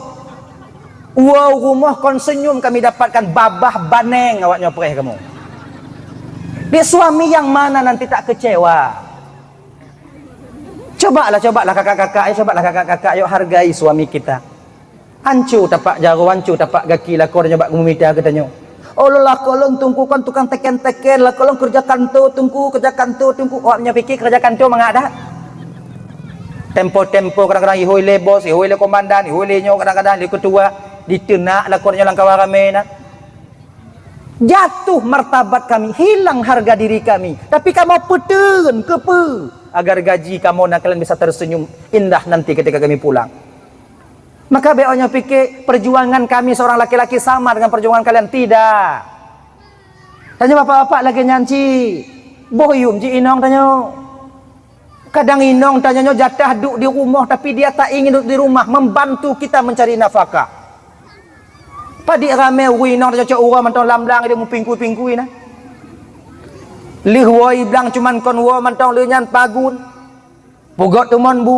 Woe u rumoh kon senyum kami dapatkan, babah baneng awak nyoe preh kamoe. Di suami yang mana nanti tak kecewa? Cobalah, cobalah kakak-kakak, ya, cobalah kakak-kakak, yuk hargai suami kita. Anco tapak jaroe, anco tapak gaki lakoe tanyoe bak geumita geutanyoe. Oh, lakoe lôn teungku kon tukang teken-teken, lakoe lôn keureuja kanto teungku, keureuja kanto teungku. Awak nyoe pike keureuja kanto mangat dak? Tempo-tempo kadang-kadang ihôi lé bos, ihôi lé komandan, ihôi lé nyoe kadang-kadang lé ketua, diteunak lakoe nyoe lam kawan ramé na. Jatuh martabat kami, hilang harga diri kami. Tapi kamoe peuteun keupeue? Agar gaji kamoe na kalian bisa tersenyum indah nanti ketika kami pulang. Maka bèk awak nyoe pike perjuangan kami seorang laki-laki sama dengan perjuangan kalian. Tidak. Tanyoe bapak-bapak lagèe nyan cit. Boh yuem jih inong tanyoe. Kadang inong tanyoe nyoe jatah duek di rumoh, tapi dia tak ingin duduk di rumah, membantu kita mencari nafkah. Padit ramé ureueng inong tanyoe cok uroe mantong lam blang dia meupingkui-pingkui na. Lheueh woe i blang cuman kon woe mantong lheueh nyan pagun. Peugot teumon bu.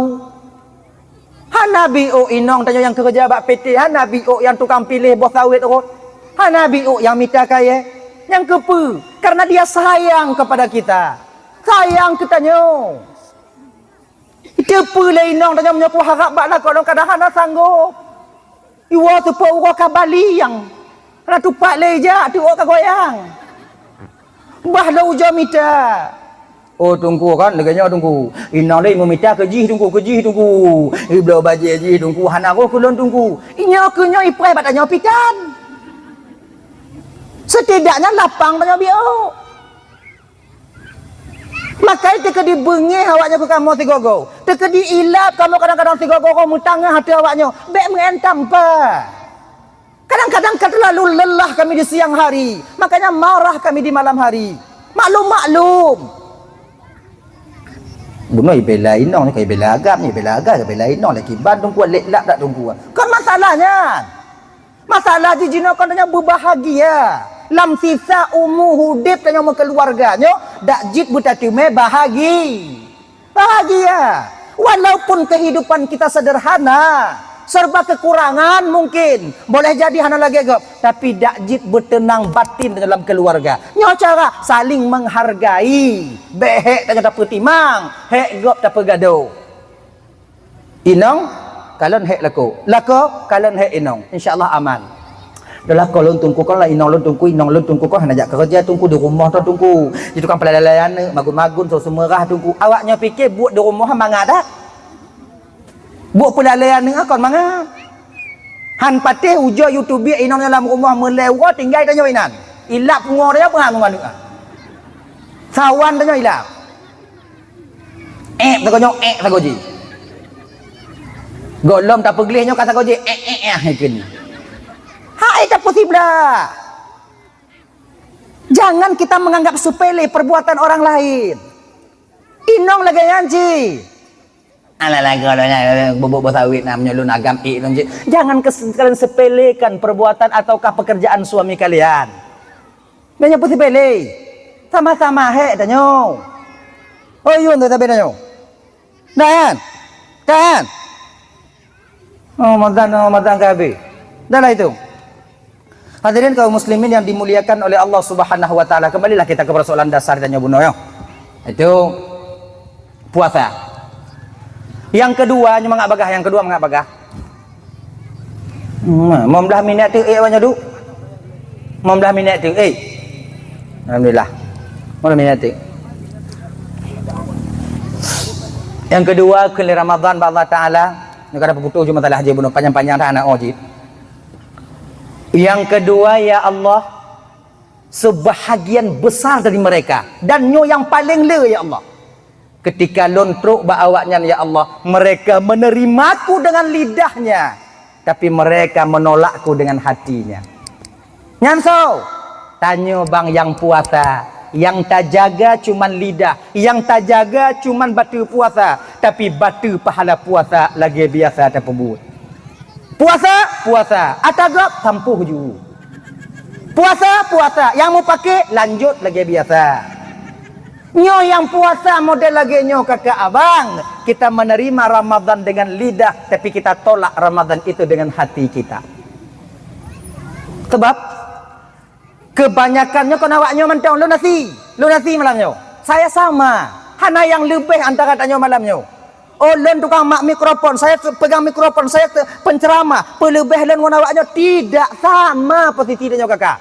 Hana biôk inong tanyoe nyang keureuja bak P T, hana biôk nyang tukang piléh boh sawét rot. Hana biôk nyang mita kayèe. Nyang keupeue? Karena dia sayang kepada kita. Sayang keu tanyoe. Teupeue lé inong tanyoe meunyoe peuharab bak lakoe lôn kadang hana sanggob. Iwoe teupeu uroe ka balieng. Hana tupat lé ijak, teuok ka goyang. Bah lôn ujoe mita. Oh, teungku kan, lagèe nyoe teungku. Inong lé meumita keu jih teungku, keu jih teungku. Ibloe bajèe jih teungku, hana roh keu lôn teungku. Inyoe keu nyoe ipreh bak tanyoe pikan. Setidaknya lapang tanyoe biôk. Makai teukeudi beungéh awak nyoe keu kamoe sigoe-goe. Teukeudi ilab kamoe kadang-kadang sigoe-goe meutanggah até awak nyoe. Bèk meu'en tampa. Kadang-kadang ka terlalu lelah kami di siang hari, makanya marah kami di malam hari. Maklum-maklum. Bunoe ibela inong ni, ka ibela agam ni, ibela agam, ibela inong lagi ban teungku, lek lak dak teungku. Kon masalah nyan. Masalah jih jinoe kon tanyoe beubahagia. Lam sisa umu udeb tanyoe meukeuluwarga nyoe, dak jeuet beutateumé bahagi-, bahagia. Walaupun kehidupan kita sederhana, serba kekurangan mungkin, boleh jadi hana lagèe gob, tapi dak jeuet beuteunang batin dalam keuluwarga. Nyoe cara saling menghargai. Bèk hék tanyoe tapeutimang, hék gob tapeugado. Inong, kalon hék lakoe. Lakoe, kalon hék inong. Insya Allah aman. Dah lakoe lôn teungku kon, lah inong lôn teungku, inong lôn teungku kon hana jak keureuja teungku, di rumoh toh teungku. Di tukang peulayan-layan aneuk, magun-magun, soe seumeurah teungku. Awak nyoe pike buet di rumoh mangat dak? Buet peulayan aneuk kon mangat. Han patéh ujoe YouTube inong nyoe lam rumoh meulée uroe tinggai tanyoe inan. Ilap pungo tanyoe peungan ngon aneuk. Sawan tanyoe ilap. Ék sagoe nyoe, ék sagoe jih. Gohlom tapeugleh nyoe ka sagoe jih, ék, ék, ék, ék, keu ni. Hai, tapeusiblah. Jangan kita menganggap sepele perbuatan orang lain. Inong lagèe nyan cit. Alah, lagoe lôn nyan, bubuk boh sawit na, meunyoe lôn agam ék lôn cit. Jangan kes-, kalian sepelekan perbuatan ataukah pekerjaan suami kalian. Meunyoe peusipele, sama-sama hék tanyoe. Oh, yun tu sabe tanyoe. Dah kan? Kan? Oh, Ramadan, oh, Ramadan ka habéh. Dah lah itu. Hadirin kaum muslimin yang dimuliakan oleh Allah Subhanahu wa Taala, kembalilah kita ke persoalan dasar tanyoe bunoe, ya. Itu puasa. Yang kedua, nyoe mangat bagah, yang kedua mangat bagah. Hmm, lima belas minit tu, eh, awak nyoe duk. Lima belas minit tu, eh. Alhamdulillah. Lima belas minit tu. Yang kedua, keu Ramadan bak Allah Taala, nyoe kada peuputoh ju masalah je bunoe, panjang-panjang dah anak oh jih. Yang kedua, ya Allah, sebahagian besar dari mereka, dan nyoe yang paling le, ya Allah. Ketika lôn trok bak awaknyan, ya Allah, mereka menerimaku dengan lidahnya, tapi mereka menolakku dengan hatinya. Nyan soe? Tanyoe bang nyang puasa, nyang tajaga cuman lidah, nyang tajaga cuman bateue puasa, tapi bateue pahala puasa lagèe biasa tapeubuet. Puasa, puasa, ata gob sampoh ju. Puasa, puasa, nyang mupakè lanjut lagèe biasa. Nyoe nyang puasa model lagèe nyoe, kakak abang, kita menerima Ramadan dengan lidah, tapi kita tolak Ramadan itu dengan hati kita. Sebab kebanyakan nyoe kon awak nyoe mantong, lôn asie, lôn asie malam nyoe. Saya sama, hana nyang leubeh antara tanyoe malam nyoe. Oh, lôn tukang mak mikrofon, saya tu-, pegang mikrofon, saya tu-, penceramah, peuleubeh lôn ngon awak nyoe, tidak, sama posisi tanyoe, kakak.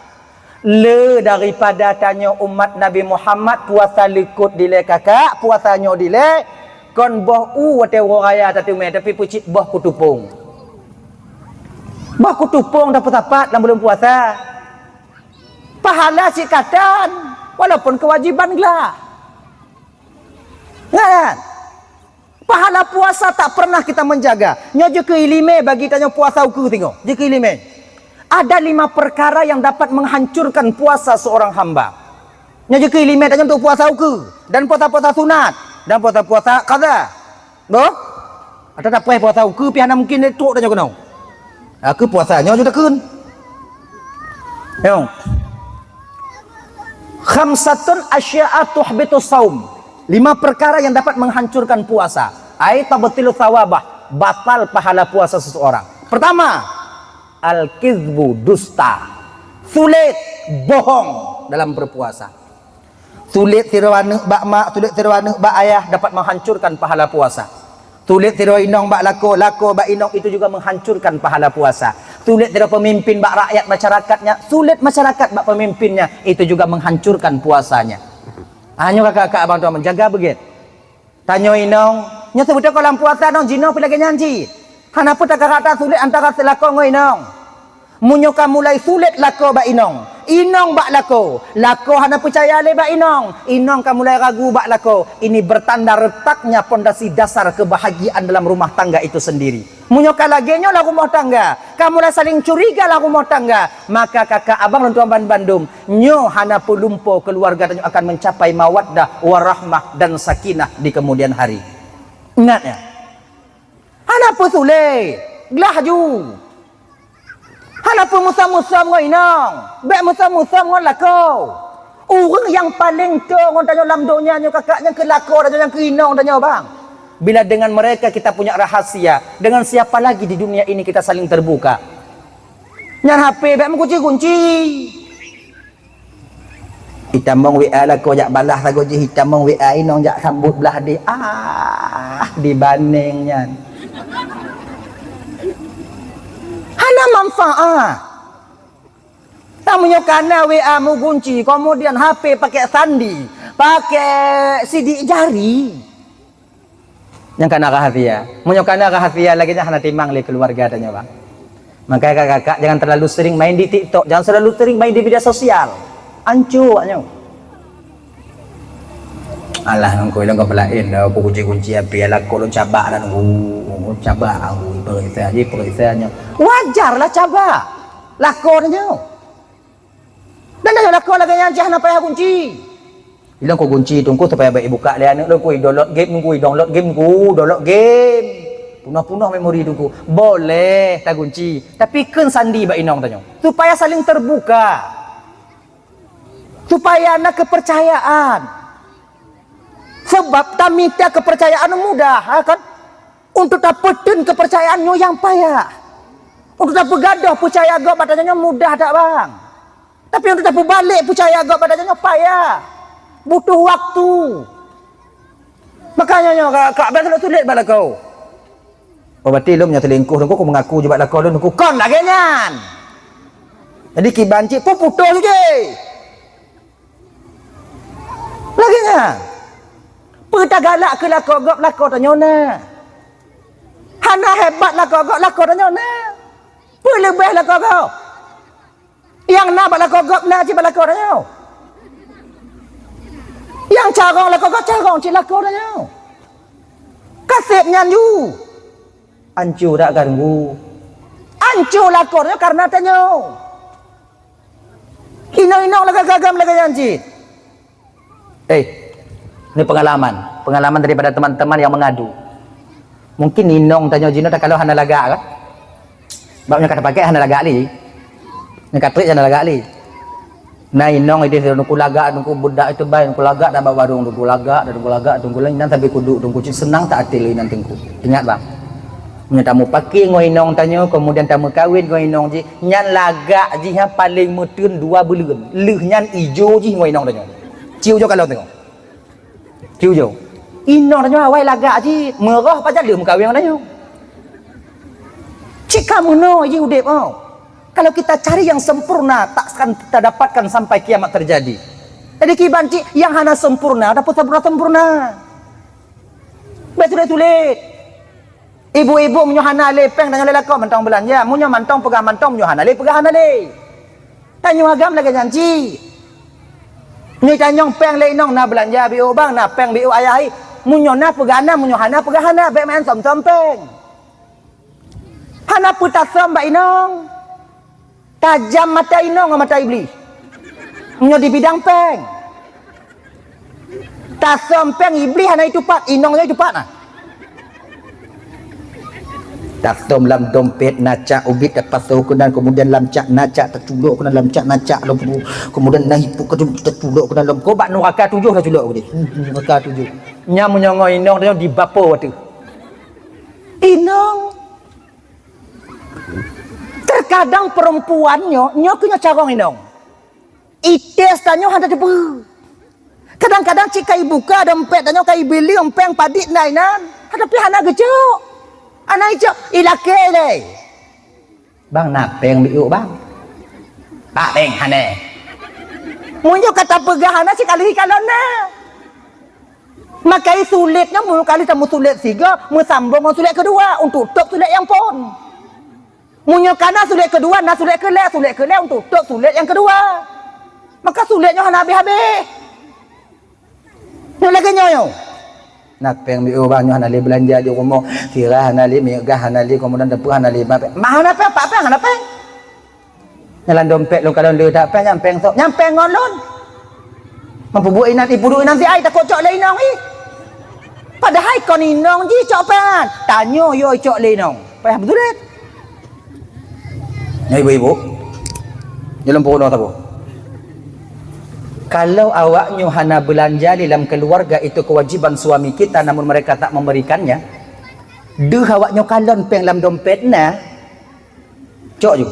Le daripada tanyoe umat Nabi Muhammad, puasa likot dilèe, kakak, puasa nyoe dilèe, kon boh u watèe uroe raya tateumèe, tapi peucit boh kutupông. Boh kutupông tapeusapat lam buleuen puasa. Pahala cit ka tan, walaupun kewajiban glah. Kan? Pahala puasa tak pernah kita menjaga. Nyoe jeuet keu iéleumèe bagi tanyoe puasa ukeue singoh. Jeuet keu iéleumèe. Ada lima perkara yang dapat menghancurkan puasa seorang hamba. Nyoe jeuet keu iéleumèe tanyoe untuk puasa ukeue dan puasa-puasa sunat dan puasa-puasa qadha. Boh? Atau tapreh puasa ukeue pih hana mungkin trok tanyoe keunoe. Aku puasa nyoe ju takheun. Nyoe. Khamsatun asya'a tuhbitus saum. Lima perkara yang dapat menghancurkan puasa. Ai tabtilu tsawabah, batal pahala puasa seseorang. Pertama, al-kizbu, dusta. Sulet, bohong dalam berpuasa. Sulet sidroe aneuk bak mak, sulet sidroe aneuk bak ayah dapat menghancurkan pahala puasa. Sulet sidroe inong bak lakoe, lakoe bak inong, itu juga menghancurkan pahala puasa. Sulet sidroe pemimpin bak rakyat masyarakatnya, sulet masyarakat bak pemimpinnya, itu juga menghancurkan puasanya. Hanya kakak-kakak abang tuan jaga beugét. Tanyoe inong, nyoe seubeutôi kon lam puasa nong jinoe pih lagèe nyan cit. Hana peue takarata sulet antara lakoe ngon inong. Meunyoe ka mulai sulet lakoe bak inong, inong bak lakoe, lakoe hana peucaya lé bak inong, inong ka mulai ragu bak lakoe, ini bertanda retaknya pondasi dasar kebahagiaan dalam rumah tangga itu sendiri. Meunyoe ka lagèe nyoe lam rumoh tangga, ka mulai saling curiga lam rumoh tangga, maka kakak abang lôn tuan ban bandum, nyoe hana peue lumpoe keuluwarga tanyoe akan mencapai mawaddah, warahmah, dan sakinah di kemudian hari. Ingat ya, hana peue sulet, glah ju. Hana peue musam-musam ngon inong, bèk musam-musam ngon lakoe. Ureueng nyang paleng toe ngon tanyoe lam donya nyoe kakak, nyang keu lakoe tanyoe, nyang keu inong tanyoe bang. Bila dengan mereka kita punya rahasia, dengan siapa lagi di dunia ini kita saling terbuka? Nyan H P bèk meukunci-kunci. Itamong W A lakoe jak balah sagoe jih, itamong W A inong jak sambot blah deh. Ah, dibandeng nyan. Hana manfaat. Nah, meunyoe kana W A meugunci, kemudian H P pakai sandi, pakai sidik jari. Nyang kana rahasia. Meunyoe kana rahasia lagèe nyan hana timang lé keuluwarga tanyoe, bang. Makanya kakak-kakak jangan terlalu sering main di TikTok, jangan terlalu sering main di media sosial. Anco awak nyoe. Alah, nangko ilong ka peulaén dah, aku kunci-kunci api, alah, kok lôn cabak dah nunggu, cabak aku, periksa je, periksa nyoe. Wajar lah cabak. Lakoe nyoe. Dan dah lakoe lagèe nyan, cah na payah kunci. Ilong ku kunci teungku supaya bèk ibuka lé aneuk lôn, ku i download game, ku i download game, ku download game. Punah-punah memori teungku. Boleh takunci, tapi kheun sandi bak inong tanyoe supaya saling terbuka. Supaya na kepercayaan. Sebab tamita kepercayaan mudah, ha kan? Untuk tapeuteun kepercayaan nyoe nyang payah. Untuk tapeugadôh peucaya gob bak tanyoe nyoe mudah that, bang. Tapi untuk tapeubalek peucaya gob bak tanyoe nyoe payah. Butuh waktu. Makanya nyoe ka, ka abang sulet-sulet bak lakoe. Oh, berarti lôn meunyoe selingkuh, Teungku, ku mengaku je bak lakoe lôn, Teungku. Kon lagèe nyan. Jadi kiban cit pun putôh ju jih. Lagèe nyan. Peue tagalak keu lakoe gob, lakoe tanyoe na. Hana hebat lakoe gob, lakoe tanyoe na. Peue leubeh lakoe gob? Nyang na bak lakoe gob na cit bak lakoe tanyoe. Nyang carông lakoe gob carông cit lakoe tanyoe. Ka sép nyan ju. Anco that ka Teungku. Anco lakoe tanyoe kareuna tanyoe. Inong-inong lagèe gagam lagèe nyan cit. Eh, ini pengalaman. Pengalaman daripada teman-teman yang mengadu. Mungkin inong tanyoe jinoe takalon hana lagak kan? Bab nyang ka tapakai hana lagak lé. Nyang ka trép hana lagak lé. Na inong idéh Teungku lagak, Teungku beudak itu bai, Teungku lagak dak bak warong, Teungku lagak, Teungku lagak, Teungku laén nan sampai kuduk, Teungku cit seunang that até lé nan Teungku. Ingat bang. Meunyoe tameupaké ngon inong tanyoe, kemudian tameukawen ngon inong jih, nyan lagak jih nyang paléng meuteun dua buleuen. Lheueh nyan ijo jih ngon inong tanyoe. Ciu jo kalon tengok. Ciu jo. Inong tanyoe awai lagak jih, meurôh pajan lheueh meukawen ngon tanyoe. Cit ka meunoe jih udép, oh. Kalau kita cari yang sempurna, tak akan kita dapatkan sampai kiamat terjadi. Jadi kiban cit nyang hana sempurna, dapur sempurna-sempurna. Bèk sulet-sulet. Ibu-ibu meunyoe hana lé péng tanyoe lé lakoe mantong beulanja, meunyoe mantong peugah mantong, meunyoe hana lé peugah hana lé. Tanyoe agam lagèe nyan cit. Nyoe tanyong péng lé inong na beulanja biôh bang, na péng biôh ayah i. Meunyoe na peugah na, meunyoe hana peugah hana, bèk meu'en som-som péng. Hana peue tasom bak inong. Tajam mata inong ngon mata iblih. Nyoe di bidang péng. Tasom péng iblih hana itupat, inong nyoe itupat na. Tasom lam dompet na cak ubit tapasoe keunan, kemudian lam cak na cak taculok keunan, lam cak na cak lom, kemudian na ipuk keu taculok keunan lom. Ko bak nuraka tujoh taculok keudéh. Hmm, nuraka tujoh. Nyan meunyoe ngon inong tanyoe dibapo watèe. Inong. Terkadang perempuan nyoe, nyoe keuh nyoe carông inong. Ites tanyoe hana teupeue. Kadang-kadang cit ka ibuka dompet tanyoe, ka ibili péng padit na inan, tapi hana geucok. Hana icok, ilakèe lé. Bang, na péng biôh bang. Bak péng hana. Meunyoe ka tapeugah hana, sikali kalon na. Maka sulet nyan meunyoe kali tameusulet sigoe, meusambong ngon sulet keudua, untuk tôp sulet nyang phôn. Meunyoe ka na sulet keudua, na sulet keulhèe, sulet keulhèe untuk tôp sulet nyang keudua. Maka sulet nyoe hana habéh-habéh. Nyoe lagèe nyoe nyoe. Na péng biôh bang, nyoe hana lé beulanja di rumoh, sira hana lé, minyeuk gas hana lé, keumudian dapur hana lé, ma péng. Ma hana péng, pat péng hana péng. Nyan lam dompet lôn kalon le that péng, nyan péng sôk, nyan péng ngon lôn. Meupeubuet inan, ipeuduek inan siat, takot cok lé inong ih. Padahai kon inong jih cok péng nyan. Tanyoe yo cok lé inong. Payah beusulet. Nyoe ibu-ibu. Nyoe lôn peurunoe saboh. Kalau awak nyoe hana beulanja di dalam keluarga, itu kewajiban suami kita, namun mereka tak memberikannya, deuh awak nyoe kalon péng lam dompet na, cok ju.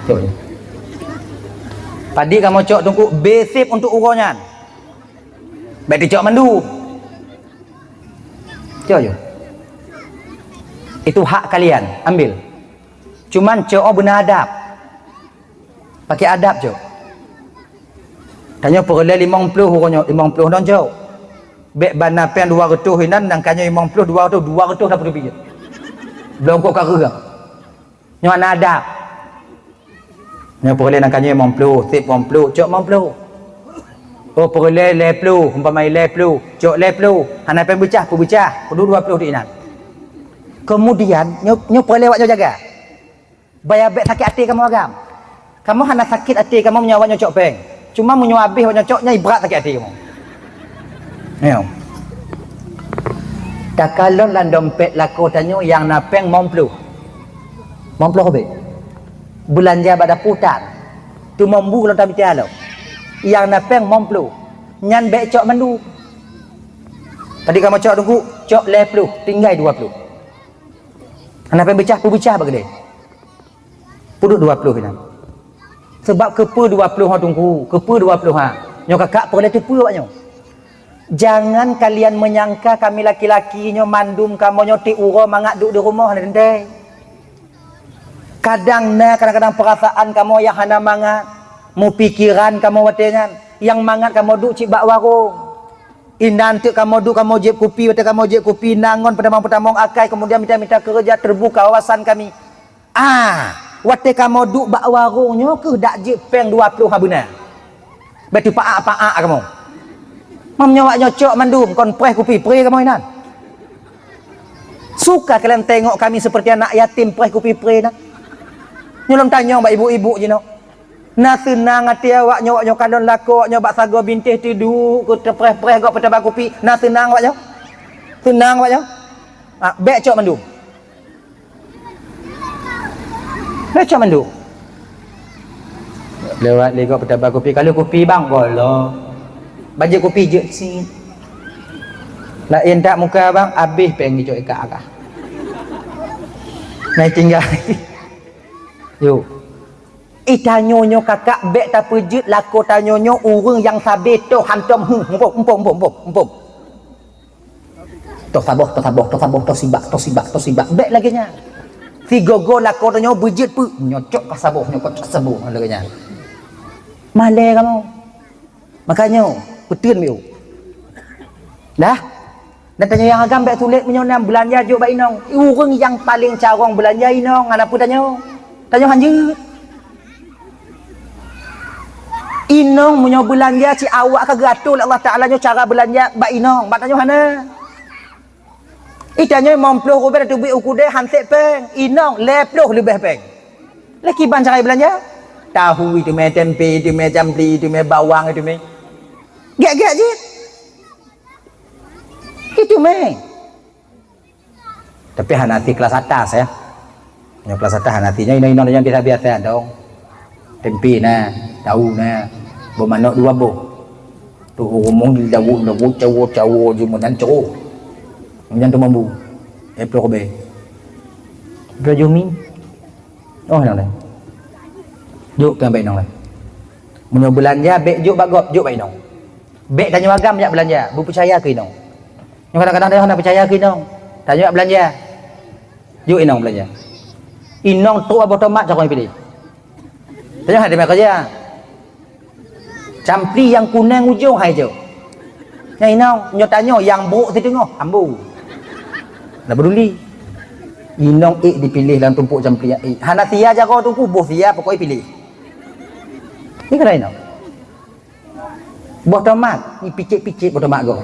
Cok ju. Padit kamoe cok teungku, beu sép untuk uroe nyan. Bèk teucok mandum. Cok ju. Itu hak kalian, ambil. Cuman cok beuna adab. Pakai adab cok. Tanyoe peureulèe limong ploh uroe nyoe, limong ploh nyoe cok. Bèk bana péng dua reutôh inan, nangka nyoe limong ploh, dua reutôh, dua reutôh dapeuet rupiah. Bloe kok ka reueng. Nyoe hana adab. Nyoe peureulèe nangka nyoe limong ploh, sép limong ploh, cok limong ploh. Oh, peureulèe lhèe ploh, umpama lhèe ploh, cok lhèe ploh. Hana péng beucah, peubeucah, peuduek dua ploh di inan. Kemudian, nyoe, nyoe peureulèe awak nyoe jaga. Baya bèk sakét até kamoe agam. Kamoe hana sakét até kamoe meunyoe awak nyoe cok péng. Cuma meunyoe abéh awak nyoe cok, nyan brat sakét até kamoe. Nyoe. Takalon lam dompet lakoe tanyoe nyang na péng limong ploh. Limong ploh bèk. Beulanja bak dapur tan. Teumon bu lom tamita lom. Nyang na péng limong ploh. Nyan bèk cok mandum. Tadi kamoe cok teungku, cok lhèe ploh, tinggai dua ploh. Hana payah beucah, peubeucah bak keudè. Peuduek dua ploh inan. Sabab keupeue dua ploh ha Teungku? Keupeue dua ploh ha? Nyoe kakak peureulèe teupeue awak nyoe. Jangan kalian menyangka kami laki-laki nyoe mandum kamoe nyoe tiep uroe mangat duek di rumoh, hana teuntèe. Kadang na kadang-kadang peurasaan kamoe nyang hana mangat, mupikeran kamoe watèe nyan, nyang mangat kamoe duek cit bak warong. Inan teuk kamoe duek kamoe jieb kupi, watèe kamoe jieb kupi na ngon peutamong-peutamong akai, keumudian mita-mita keureuja, teubuka wawasan kami. Ah, watèe kamoe duek bak warong nyoe keuh dak jeuet pèng dua ploh ha beuna. Bèk teupaak-paak kamoe. Meunyoe awak nyoe cok mandum kon preh kupi pre kamoe inan. Suka kalian tengok kami seperti anak yatim preh kupi pre na? Nyoe lôn tanyong bak ibu-ibu jinoe. Na seunang até awak nyoe, awak nyoe kalon lakoe awak nyoe bak sagoe bintéh teuduek keu teupreh-preh gob peutaba kupi. Na seunang awak nyoe? Seunang awak nyoe? Ah, bèk cok mandum. Bèk cok mandum. Lewat lé gob peutaba kupi, ka lheueh kupi bang, golo. Bajèe kupi jeuet cit. Laén that muka bang, abéh pèng jicok ikat agah. Nah, tinggai. Yuk. Ih, tanyoe nyoe kakak bèk tapeujeuet lakoe tanyoe nyoe ureueng nyang sabé toh hantom, hmm, muphom, muphom, muphom, muphom, muphom. Toh saboh, toh saboh, toh saboh, toh sibak, toh sibak, toh sibak. Bèk lagèe nyan. Sigoe-goe lakoe tanyoe beujeuet peue, nyoe cok ka saboh, nyoe cok saboh, lagèe nyan. Malèe kamoe. Makajih, peuteun miu. Dah? Dan tanyoe nyang agam bèk sulet meunyoe na beulanja jok bak inong. Ureueng nyang paleng carông beulanja inong, hana peue tanyoe. Tanyoe hanjeuet. Inong meunyoe beulanja cit awak ka geuatoe lé Allah Taala nyoe cara beulanja bak inong, bak tanyoe hana. Ih, tanyoe limong ploh rubèe teubiet u keudè han sép pèng, inong lhèe ploh leubeh pèng. Lé kiban cara beulanja? Tahu iteumèe, tempe iteumèe, campli iteumèe, bawang iteumèe. Gèt-gèt jih. Iteumèe. Tapi hana ti kelas atas, ya. Nyoe kelas atas hana ti, nyoe inong-inong nyang biasa-biasa dong. Tempe na, tahu na, boh manok dua boh. Tu ureueng di Dawuek, Dawuek, cawo, cawo, jeuet meunan cawo. Nyan tu mambu. Eh, ploh rubèe. Ploh jumi. Oh, inong laén. Jok keu bak inong laén. Meunyoe beulanja, bèk jok bak gob, jok bak inong. Bèk tanyoe agam jak beulanja, beupeucaya keu inong. Nyoe kadang-kadang tanyoe hana peucaya keu inong. Tanyoe jak beulanja. Jok inong beulanja. Inong trok boh tomat carông piléh. Tanyoe hana teuma keureuja. Campli nyang kuneng ujong hai jok. Nyan inong, nyoe tanyoe nyang brok siteungoh, ambu. Hana peduli. Inong ék dipiléh lam tumpok campli nyang ék. Hana sia jaroe teungku, boh sia pokok ék piléh. Nyan keuh inong. Boh tomat, ni picit-picit boh tomat goe.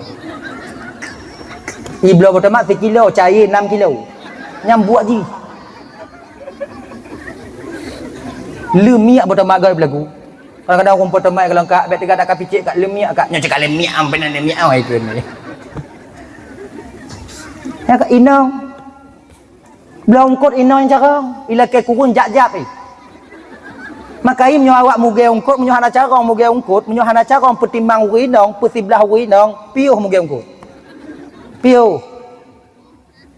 Ibloe boh tomat sikilo, cair enam kilo. Nyan buet jih. Leumiak boh tomat goe beulagu. Kadang-kadang ureueng boh tomat kalau ka bèk teuga dak ka picit ka leumiak ka. Nyoe cit ka leumiak, ampai na leumiak, oh, itu ni. Nyan keuh inong. Bloe eungkôt inong carông, ilakèe kureueng jak-jak pih. Makajih meunyoe awak mugèe eungkôt, meunyoe hana carông mugèe eungkôt, meunyoe hana carông peutimang ureueng inong, peusiblah ureueng inong, piôh mugèe eungkôt. Piôh.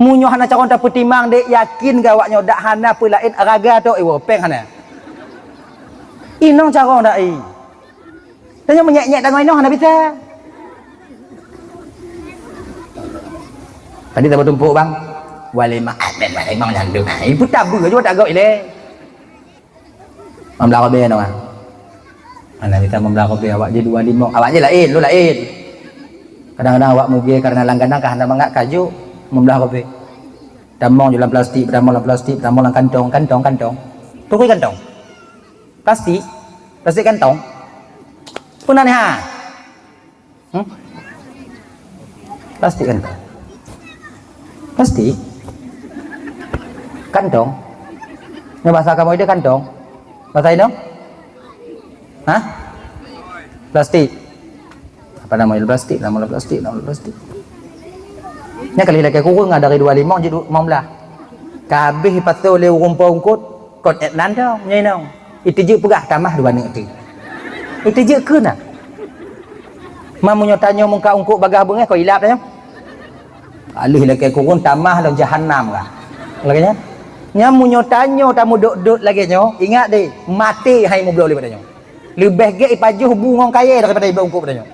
Meunyoe hana carông tapeutimang dek, yakin keu awak nyoe dak hana peue laén raga tok iwoe, pèng hana. Inong carông dak i. Tanyoe meunyèk-nyèk tanyoe inong hana bisa. Tadi saboh tumpôk bang. Waléma, ah, ben waléma nyang deuh. Ibu tabu aja tak gok ilèe. Mamlah robé nong ah. Hana bisa mamlah robé awak je dua limong. Awak je laén, lu laén. Kadang-kadang awak mugèe karena langganan ka hana mangat kajok mamlah robé. Tamong je lam plastik, tamong lam plastik, tamong lam kantong, kantong, kantong. Tukui kantong. Plastik. Plastik kantong. Peue nan ha? Hmm? Plastik kantong. Plastik. Kantong. Nyoe bahasa kamoe dia kantong. Bahasa inong? Hah? Plastik. Apa namanya plastik? Nama plastik, nama plastik. Nyan kali lakèe kureueng dari dua limong jeuet lima belas. Ka habéh ipasoe lé ureueng po eungkôt, kon èt nan dong, nyoe inong. Iteujeuet peugah tamah dua neuk teuh. Iteujeuet keu na. Ma meunyoe tanyoe meuka eungkôt bagaih beungèh, kon ilap tanyoe. Aleuh lakèe kureueng tamah lam jahanam kah. Lagèe nyan. Nyan meunyoe tanyoe tameudot-dot lagée nyoe, ingat deh, maté hai mubloe lé pada nyoe. Leubeh gét ipajoh bu ngon kayée daripada ibloe eungkôt pada nyoe.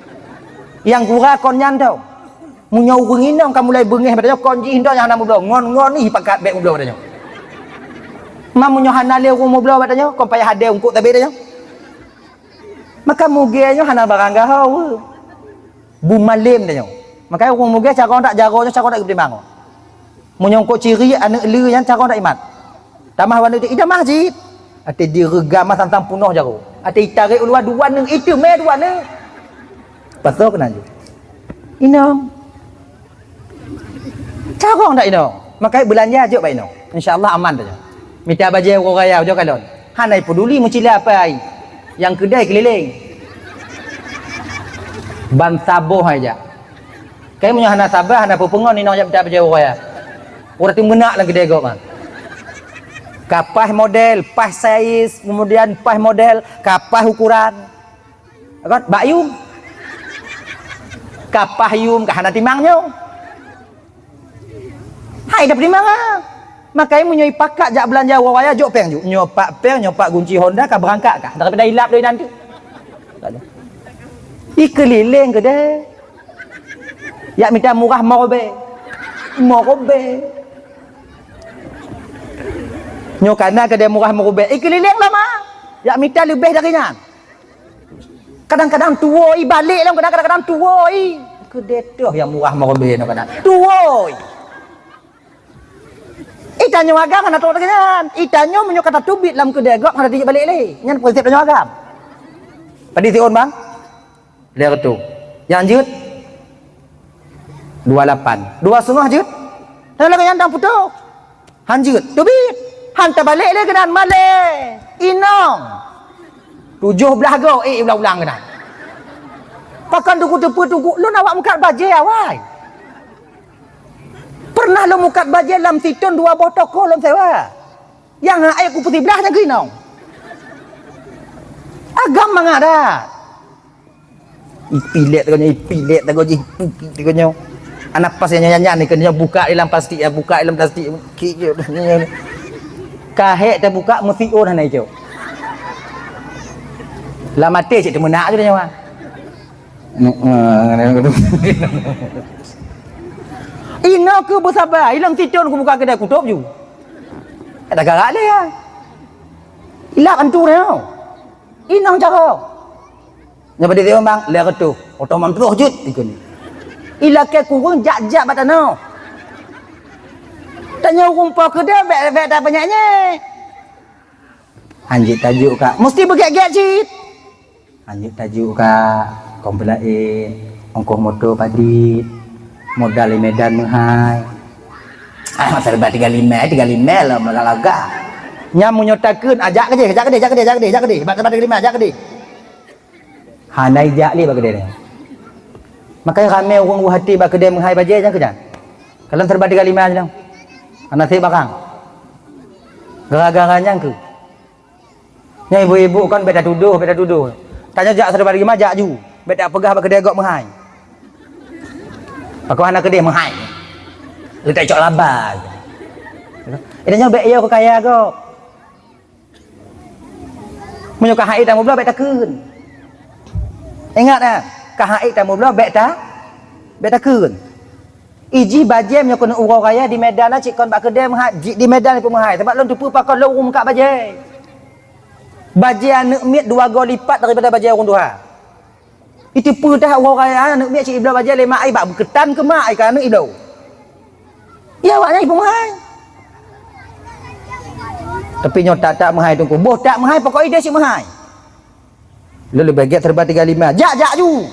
Nyang gura kon nyan tau. Meunyoe ureuëng inong ka mulai beungéh pada nyoe, kon jih inong nyang hana mubloe, ngon-ngon ih pakat bék mubloe pada nyoe. Ma meunyoe hana lé ureuëng mubloe pada nyoe, kon payah hadé eungkôt tabé pada nyoe. Maka mugée nyoe hana barang gaho. Bu malém dah nyoe. Makanya ureuëng mugée carông that jaroe nyoe carông that geupeutimang. Meunyoe eungkôt ciri aneuëk le nyan carông that imat. Tamah wan itu idamah jih. Até direugam mah tantang punoh jaroe. Até itarek uluwa dua neuk, itu mé dua neuk. Pasoe keunan ju. Inong. Carông that inong. Makanya beulanja jok bak inong. Insya Allah aman dah nyoe. Mita bajée uroe raya ujoe kalon. Hana ipeduli meucila apai. Nyang keudai keulileng. Ban saboh hai jak. Kai meunyoe hana saba, hana peupeungon inong jak mita bajée uroe raya. Uroe teuh meunak lam keudai gob mah. Ka paih model, paih saiz, kemudian paih model, ka paih ukuran. Kan? Bak yum. Ka paih yum, ka hana timang nyoe. Hai dah peutimang ah. Makanya meunyoe ipakat jak beulanja uroe raya jok péng ju. Nyoe pat péng, nyoe pat gunci Honda ka beurangkat kah. Daripada ilap lé nanti. Ikeulileng keudeh. Yak mita murah meurobée. Meurobée. Nyoe kana keudeh murah meurobée. Ikeulileng lama. Yak mita leubeh dari nyan. Kadang-kadang tuwo i balek lom, kadang-kadang tuwo i. Keudeh toh nyang murah meurobée nyoe kadang. Tuwo i. Itanyoe agam hana trok lagée nyan. Itanyoe meunyoe ka tateubiet lam keudeh gob hana tijak balek lé. Nyan prinsip tanyoe agam. Padum siôn bang? Lhèe reutôh. Nyang jeuet? Dua lapan. Dua seungoh jeuet? Dan lagée nyan dang putôh. Han jeuet. Teubiet. Han tabalek lé keunan malée. Inong. Tujoh blaih goe, eh, ulang-ulang keunan. Pakon teungku teupeu teungku lôn awak meukat bajée awai. Pernah lôn mukat bajée lam sithôn dua boh toko lôn sewa. Nyang hai ku peusiblaih nyang keuinong. Agam mangat dah. Ipilet tanyoe, ipilet tanyoe jih, ipilet tanyoe. Anak pas nyang nyan ni keunoe buka dalam plastik ya, buka dalam plastik. Kahek terbuka mesti on hana itu. Lam até cit teumeunak je nyawa. Inoe keu beusaba, ilong titon kubuka keudè kutôb ju. Ada galak lé ya. Ilak antu nyoe. Inong cara. Nyoe badi timbang lhèe reutôh, otoman troh jeuet ikeu ni. Ilakèe kureueng jak-jak bak tanoh. Tanyoe ureueng po keudè bèk bèk tapeunyèk-nyèk. Hanjeuet tajuk ka, musti beugèt-gèt cit. Hanjeuet tajuk ka, kong peulaén, ongkoh moto padit, modal di Medan meuhai. Ah, masa leubeh tiga lima, tiga lima lah meulag-laga. Nyan meunyoe takheun, ah, jak keudéh, jak keudéh, jak keudéh, jak keudéh, jak keudéh. Bak teumpat tiga lima, jak keudéh. Hana ijak lé bak keudè nyan. Makanya ramé ureueng u hati bak keudè meuhai bajèe nyan keuh nyan. Kalon serba tiga lima nyan. Hana sép barang. Gara-gara nyan keuh. Nyan ibu-ibu kan bèk tatudoh, bèk tatudoh. Tanyoe jak serba tiga lima jak ju. Bèk tapeugah bak keudè gob meuhai. Pakon hana keudéh meuhai. Leutai cok laba. Intat nyoe bèk yo keu kaya gob. Meunyoe ka hai tamubloe bèk takheun. Ingat eh, ka hai tamubloe bèk ta, bèk takheun. Ijih bajèe meunyoe keuneuk uroe raya di Medan na cit kon bak keudè meuhai, jih di Medan pun meuhai. Sabab lôn teupeu pakon lôn ureueng meukat bajèe. Bajèe aneuk miet dua goe lipat daripada bajèe ureueng tuha. Iteupeue tah uroe raya aneuk miet cit ibloe bajèe lé mak ai bak beukeutan keu mak ai keu aneuk ibloe. Ya awak nyan ipeuhai. Tapi nyoe tak-tak meuhai teungku. Boh tak meuhai pokok ideh cit meuhai. Lôn leubeh gèt serba tiga lima. Jak, jak ju.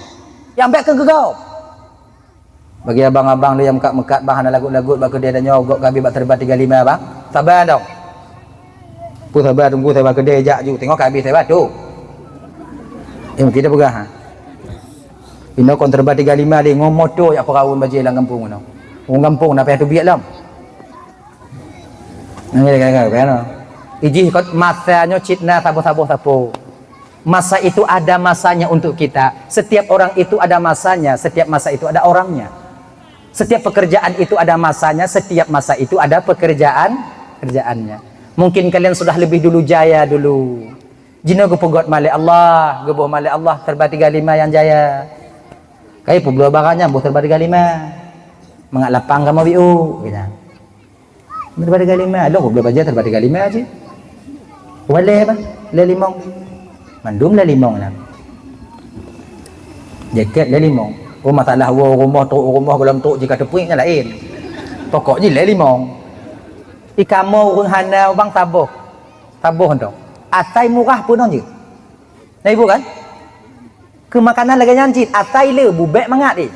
Nyang bèk keu geugop. Bagi abang-abang lé nyang meukat-meukat bang hana lagot-lagot bak keudè tanyoe gop gabe bak serba tiga lima bang. Sabar dong. Peue sabar teungku sabar keudè jak ju. Tengok ka habéh sabar tu. Eh, kita peugah ha. Inoe kon serba tiga lima deh ngon moto jak peuraun bajèe lam gampông inoe. Ureueng gampông na payah teubiet lom. Ijih kot masa nyoe cit na saboh-saboh sapo. Masa itu ada masanya untuk kita. Setiap orang itu ada masanya, setiap masa itu ada orangnya. Setiap pekerjaan itu ada masanya, setiap masa itu ada pekerjaan kerjaannya. Mungkin kalian sudah lebih dulu jaya dulu. Jinoe geupeugöt malée Allah, geuboh malée Allah serba tiga lima nyang jaya. Kai peubloe barang nyan boh serba tiga lima. Mangat lapang kamoe biu, gitu. Serba tiga lima, lôn peubloe bajée serba tiga lima cit. Walée bah, lhèe limong. Mandum lhèe limong nyan. Jakét lhèe limong. Oh, masalah woe u rumoh, trok u rumoh, gohlom trok jih ka teupeue nyan laén. Pokok jih lhèe limong. I kamoe ureueng hana ubang saboh. Saboh tu. Asai murah peunoh jeuet. Na ibu kan? Keu makanan lagèe nyan cit, asai le, bubek mangat deh.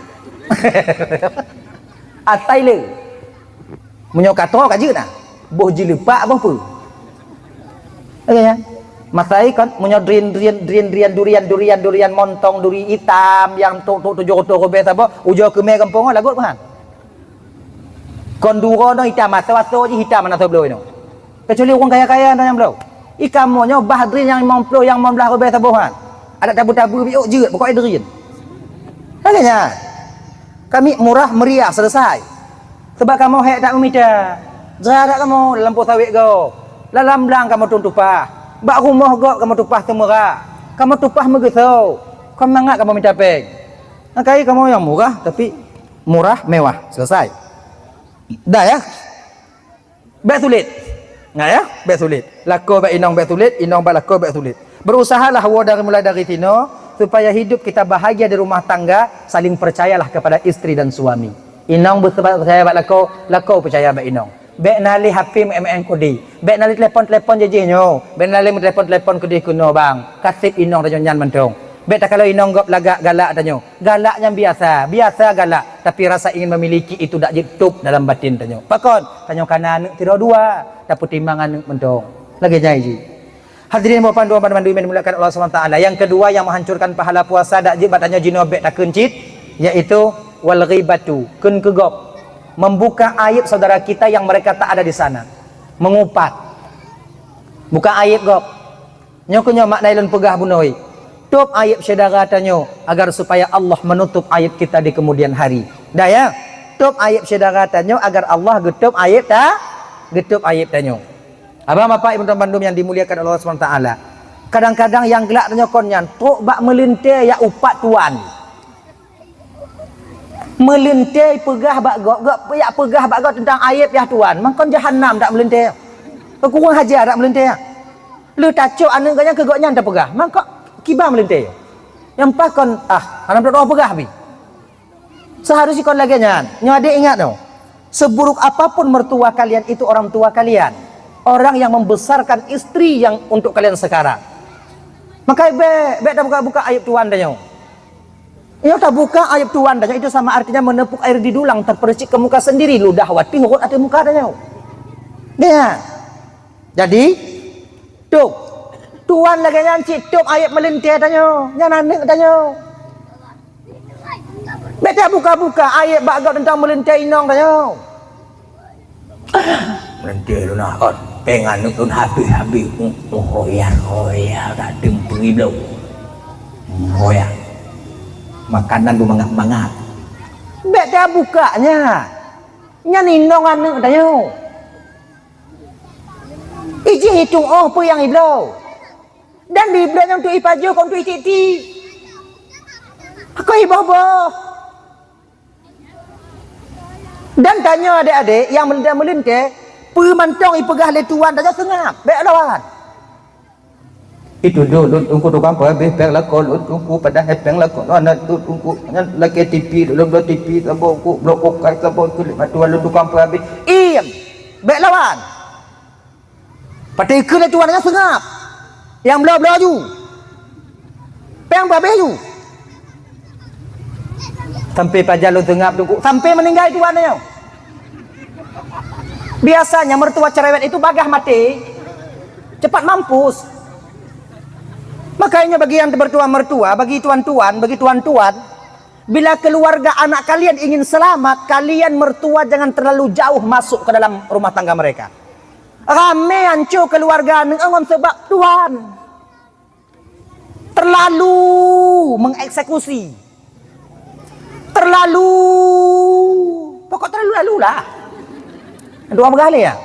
Asai le. Meunyoe ka troe ka jeuet na. Boh jileupak boh peue. Lagèe nyan. Masai kon meunyoe durian, durian, durian, durian, durian, durian, durian montong, duri itam nyang tok-tok tujoh reutôh ribèe saboh, ujoe keumè gampông lagot meuhan. Kon duroe nyoe itam, asoe-asoe jih itam hana soe bloe inoe. Kecuali ureueng kaya-kaya nyang bloe. I kamoe nyoe bah durian nyang limong ploh, nyang limong blaih ribèe saboh nyan. Adak tabu-tabu biôk jeuet, pokok durian. Lagèe nyan. Kami murah meriah selesai. Sebab kamoe hék that meumita. Jra that kamoe lam lampôh sawét gob. Lam blang kamoe tupah. Bak rumoh gob kamoe tupah seumeurah. Kamoe tupah meugeusoe. Kon mangat kamoe mita péng. Nah, kai kamoe nyang murah, tapi murah, mewah. Selesai. Dah ya? Bèk sulet. Nah ya, bèk sulet. Lakoe bak inong bèk sulet, inong bak lakoe bèk sulet. Berusahalah woe dari, mulai dari sinoe, supaya hidup kita bahagia di rumah tangga, saling percayalah kepada istri dan suami. Inong beusebat percaya bak lakoe, lakoe percaya bak inong. Bèk na lé H P meu-M S keu deh. Bèk na lé telepon-telepon jih-jih nyoe. Bèk na lé meutelepon-telepon keu deh keunoe bang. Ka sép inong tanyoe nyan mantong. Bèk takalon inong gob lagak galak tanyoe. Galak nyan biasa, biasa galak, tapi rasa ingin memiliki itu dak jeuet tôb dalam batin tanyoe. Pakon? Tanyoe kana aneuk sidroe dua, tapeutimang aneuk mantong. Lagèe nyan jih. Hadirin buah panduan banmandum yang dimuliakan Allah Subhanahu wa Taala. Yang kedua yang menghancurkan pahala puasa dak jeuet bak tanyoe jinoe bèk takheun cit, yaitu wal ghibatu, kheun keu gob. Membuka aib saudara kita yang mereka tak ada di sana. Mengupat. Buka aib gob. Nyoe keuh nyoe makna lôn peugah bunoe. Tôb aib syedara tanyoe agar supaya Allah menutup aib kita di kemudian hari. Dah ya? Tôb aib syedara tanyoe agar Allah geutôb aib ta-, geutôb aib tanyoe. Abang bapak ibu tuan bandum yang dimuliakan Allah Subhanahu wa Taala. Kadang-kadang nyang glak tanyoe kon nyan trok bak meulintèe jak upat tuan. Meulintèe peugah bak gob, gob jak peugah bak gob teuntang aib yah tuan. Mangkon jahanam dak meulintèe. Keu kureueng aja dak meulintèe. Lheueh tacok aneuk gobnyan keu gobnyan tapeugah. Mangkok kiban meulintèe. Nyang pakon, ah, hana droe peugah bih. Seharusnya kon lagèe nyan. Nyoe adek ingat noh. Seburuk apapun mertua kalian itu orang tua kalian. Orang yang membesarkan istri yang untuk kalian sekarang. Maka bèk, bèk tabuka-buka aib tuan tanyoe. Nyoe tabuka aib tuan tanyoe itu sama artinya menepuk air di dulang terpercik ke muka sendiri, ludah watèe rhot ateueh muka tanyoe. Dah. Jadi, tôb. Tuan lagèe nyan cit tôb aib meulintèe tanyoe, nyan aneuk tanyoe. Bèk tabuka-buka aib bak gob teuntang meulintèe inong tanyoe. Meulintèe lôn akon, péng aneuk lôn habéh-habéh, uh, uh, royal, royal, gadeng peuribloe. Royal. Makanan beumangat-mangat. Bèk tabuka nyan. Nyan inong aneuk tanyoe. Ijih itong 'oh peue nyang ibloe. Dan bibloe nyang untuk ipajoh kon untuk itiek-tiek. Kon iboh-boh. Dan tanyoe adek-adek nyang meulintèe-meulintèe, peue mantong ipeugah lé tuan tanyoe seungab, bèk lawan. Itu dulu lôn teungku tukang peuhabéh péng lakoe lôn teungku padahai péng lakoe lôn hana lôn teungku nyan lakèe T V lôn bloe T V saboh ku bloe kulkas saboh kulét matuan lôn tukang peuhabéh. Iem, bèk lawan. Patéh keu lé tuan nyan seungab. Nyang bloe-bloe ju. Péng babéh ju. Sampai pajan lôn seungab tu, sampai meuninggai tuan nyoe. Biasanya mertua cerewet itu bagah maté, cepat mampus. Makanya bagi yang mertua-mertua, bagi tuan-tuan, bagi tuan-tuan, bila keluarga anak kalian ingin selamat, kalian mertua jangan terlalu jauh masuk ke dalam rumah tangga mereka. Ramé hancô keuluwarga aneuk ngon sabab tuan. Terlalu mengeksekusi. Terlalu, pokok terlalu-lalu lah. Dua beurah lé ya.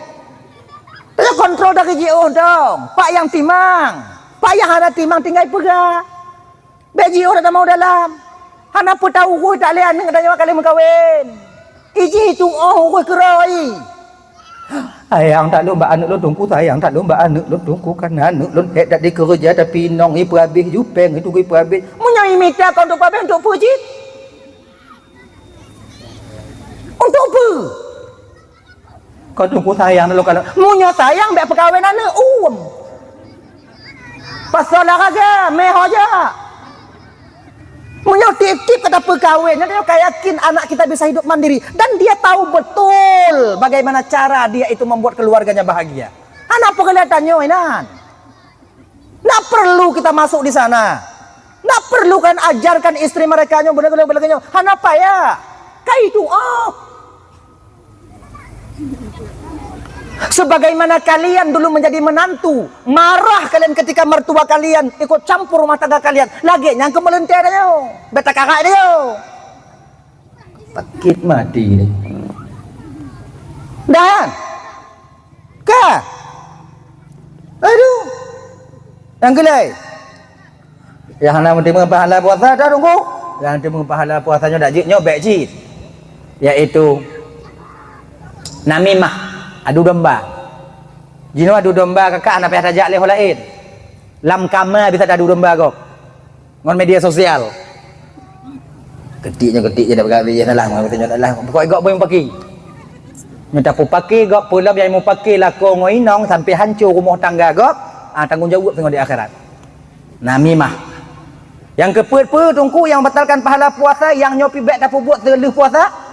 Tanyoe kontrol dari jiôh dong. Pak nyang timang. Pak nyang hana timang tinggai peugah. Bék jiôh dak tamong dalam. Hana peue tau ureuëng tak lé aneuëk tanyoe ka lheueh meukawen. Iji itu óh ureuëng keuroi. Sayang that lôn bak aneuëk lôn Teungku, sayang that lôn bak aneuëk lôn Teungku, kan aneuëk lôn hék that dikeureuja tapi inong i peuhabéh, jupeng itu i peuhabéh. Meunyoe imita kon untuk peuhabéh, untuk peue cit? Untuk peue? Kon Teungku sayang lôn kalon. Meunyoe sayang bék peukawen aneuëk, uem. Pasal olahraga, meuho jak. Meunyoe tiep-tiep ka tapeukawen, nyan ka yakin anak kita bisa hidup mandiri dan dia tahu betul bagaimana cara dia itu membuat keluarganya bahagia. Hana peureulée tanyoe inan. Ndak perlu kita masuk di sana. Ndak perlu kan ajarkan istri mereka nyoe beuna lagée nyoe. Hana payah. Ka itu ah. Sebagaimana kalian dulu menjadi menantu, marah kalian ketika mertua kalian ikut campur rumah tangga kalian. Lagée nyang keu meuleuntée tanyoe. Bék takarak tanyoe. Sakét mati ni. Dah. Ka. Aduh. Nyang keulai. Nyang hana meuteumé pahala puasa dah Teungku. Nyang teumé pahala puasa nyoe dak jeuet nyoe bék cit. Yaitu namimah, adu domba. Jinoe adu domba kakak hana payah tajak lé ho laén. Lam kama bisa tadu domba gob. Ngon media sosial. Keutik nyoe keutik je dah peugah bih salah, ngon kata nyoe salah. Pokok gob boh mupaki. Nyoe tapupaki gob peulom nyang mupaki lakoe ngon inong sampai hanco rumoh tangga gob, ah, tanggong jaweueb teungoh di akhirat. Namimah. Nyang keupeuet peue Teungku nyang batalkan pahala puasa nyang nyoe pih bék tapeubuet seuleuh puasa?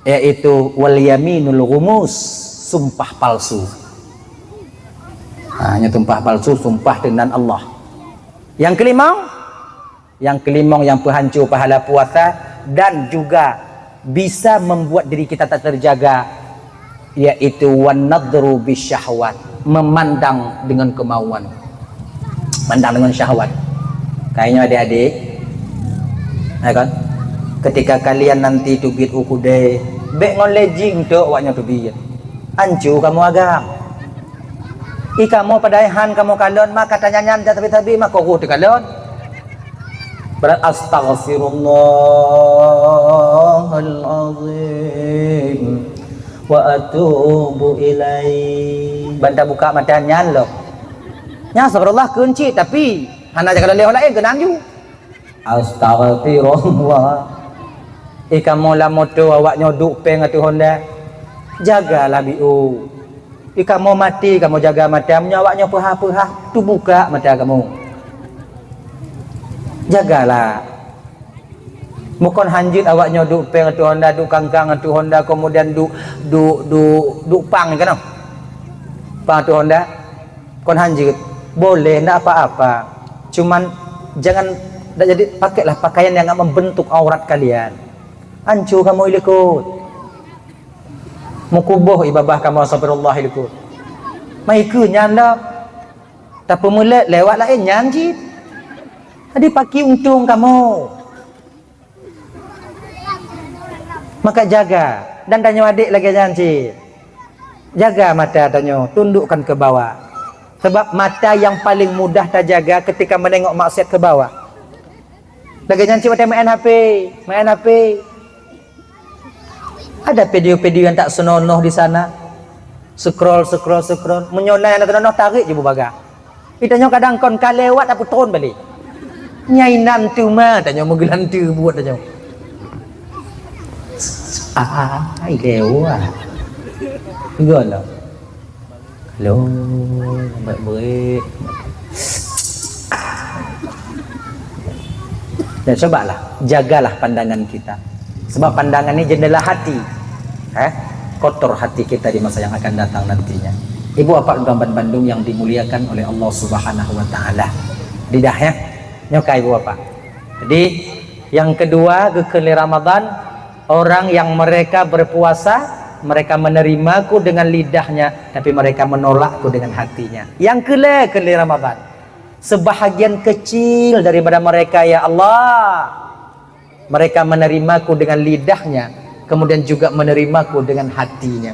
Yaitu wal yaminul ghumus, sumpah palsu. Ha, nyoe sumpah palsu, sumpah dengan Allah. Yang kelima, yang kelima yang peuhanco pahala puasa dan juga bisa membuat diri kita tak terjaga, yaitu wan nadru bisyahwat, memandang dengan kemauan. Pandang dengan syahwat. Kayaknya adik-adik, ya kan? Ketika kalian nanti teubiet u keudè, bék ngon lé jih untuk awaknyoe teubiet. Ancu kamoe agam. I kamoe padahai han kamoe kalon, maka tanyanyan jak sabe-sabe, maka roh teukalon. Berat astaghfirullahal azim wa atubu ilaih. Ban tabuka mata nyan lom. Nya astagfirullah keuncit, tapi hana jak lé ho laén keunan ju. Astagfirullah. I kamoe lam moto awaknyoe duek péng ateueh honda. Jagalah biu. I kamoe maté kamoe jaga mata, meunyoe awaknyoe peuhah-peuhah, teubuka mata kamoe. Jagalah. Bukon hanjeuet awaknyoe duek péng ateueh honda, duek kangkang ateueh honda, kemudian duek, duek, duek, duek pang keunoe. Pang ateueh honda. Kon hanjeuet. Boleh, ndak apa-apa. Cuman jangan, ndak jadi, pakailah pakaian yang membentuk aurat kalian. Ancu kamoe ilikot. Meukuboh i babah kamoe astagfirullah ilikot. Mai keu nyan dah. Tapeumeulet lewat laén nyan cit. Jadi paki untông kamoe. Maka jaga dan tanyoe adék lagée nyan cit. Jaga mata tanyoe, tundukkan ke bawah. Sebab mata yang paling mudah tajaga ketika menengok maksiat ke bawah. Lagée nyan cit watée main H P, main H P. Ada video-video yang tak senonoh di sana. Scroll, scroll, scroll. Meunyoe na nyang senonoh, tarék ju bubagah. Di tanyoe kadang kon ka lewat, tapi tron balek. Nyai nan teuma tanyoe meugeulante buet tanyoe. Ai lewat. Golo. Lo, baik-baik. Dan cobalah, jagalah pandangan kita. Sebab pandangan ni jendela hati. Eh, kotor hati kita di masa yang akan datang nantinya. Ibu bapak dan bandum yang dimuliakan oleh Allah Subhanahu wa taala. Didah ya. Nyokai ibu bapak. Jadi, yang kedua, geukheun lé Ramadan, orang yang mereka berpuasa, mereka menerimaku dengan lidahnya, tapi mereka menolakku dengan hatinya. Yang keulhèe keu lé Ramadan, sebahagian kecil daripada mereka, ya Allah, mereka menerimaku dengan lidahnya, kemudian juga menerimaku dengan hatinya.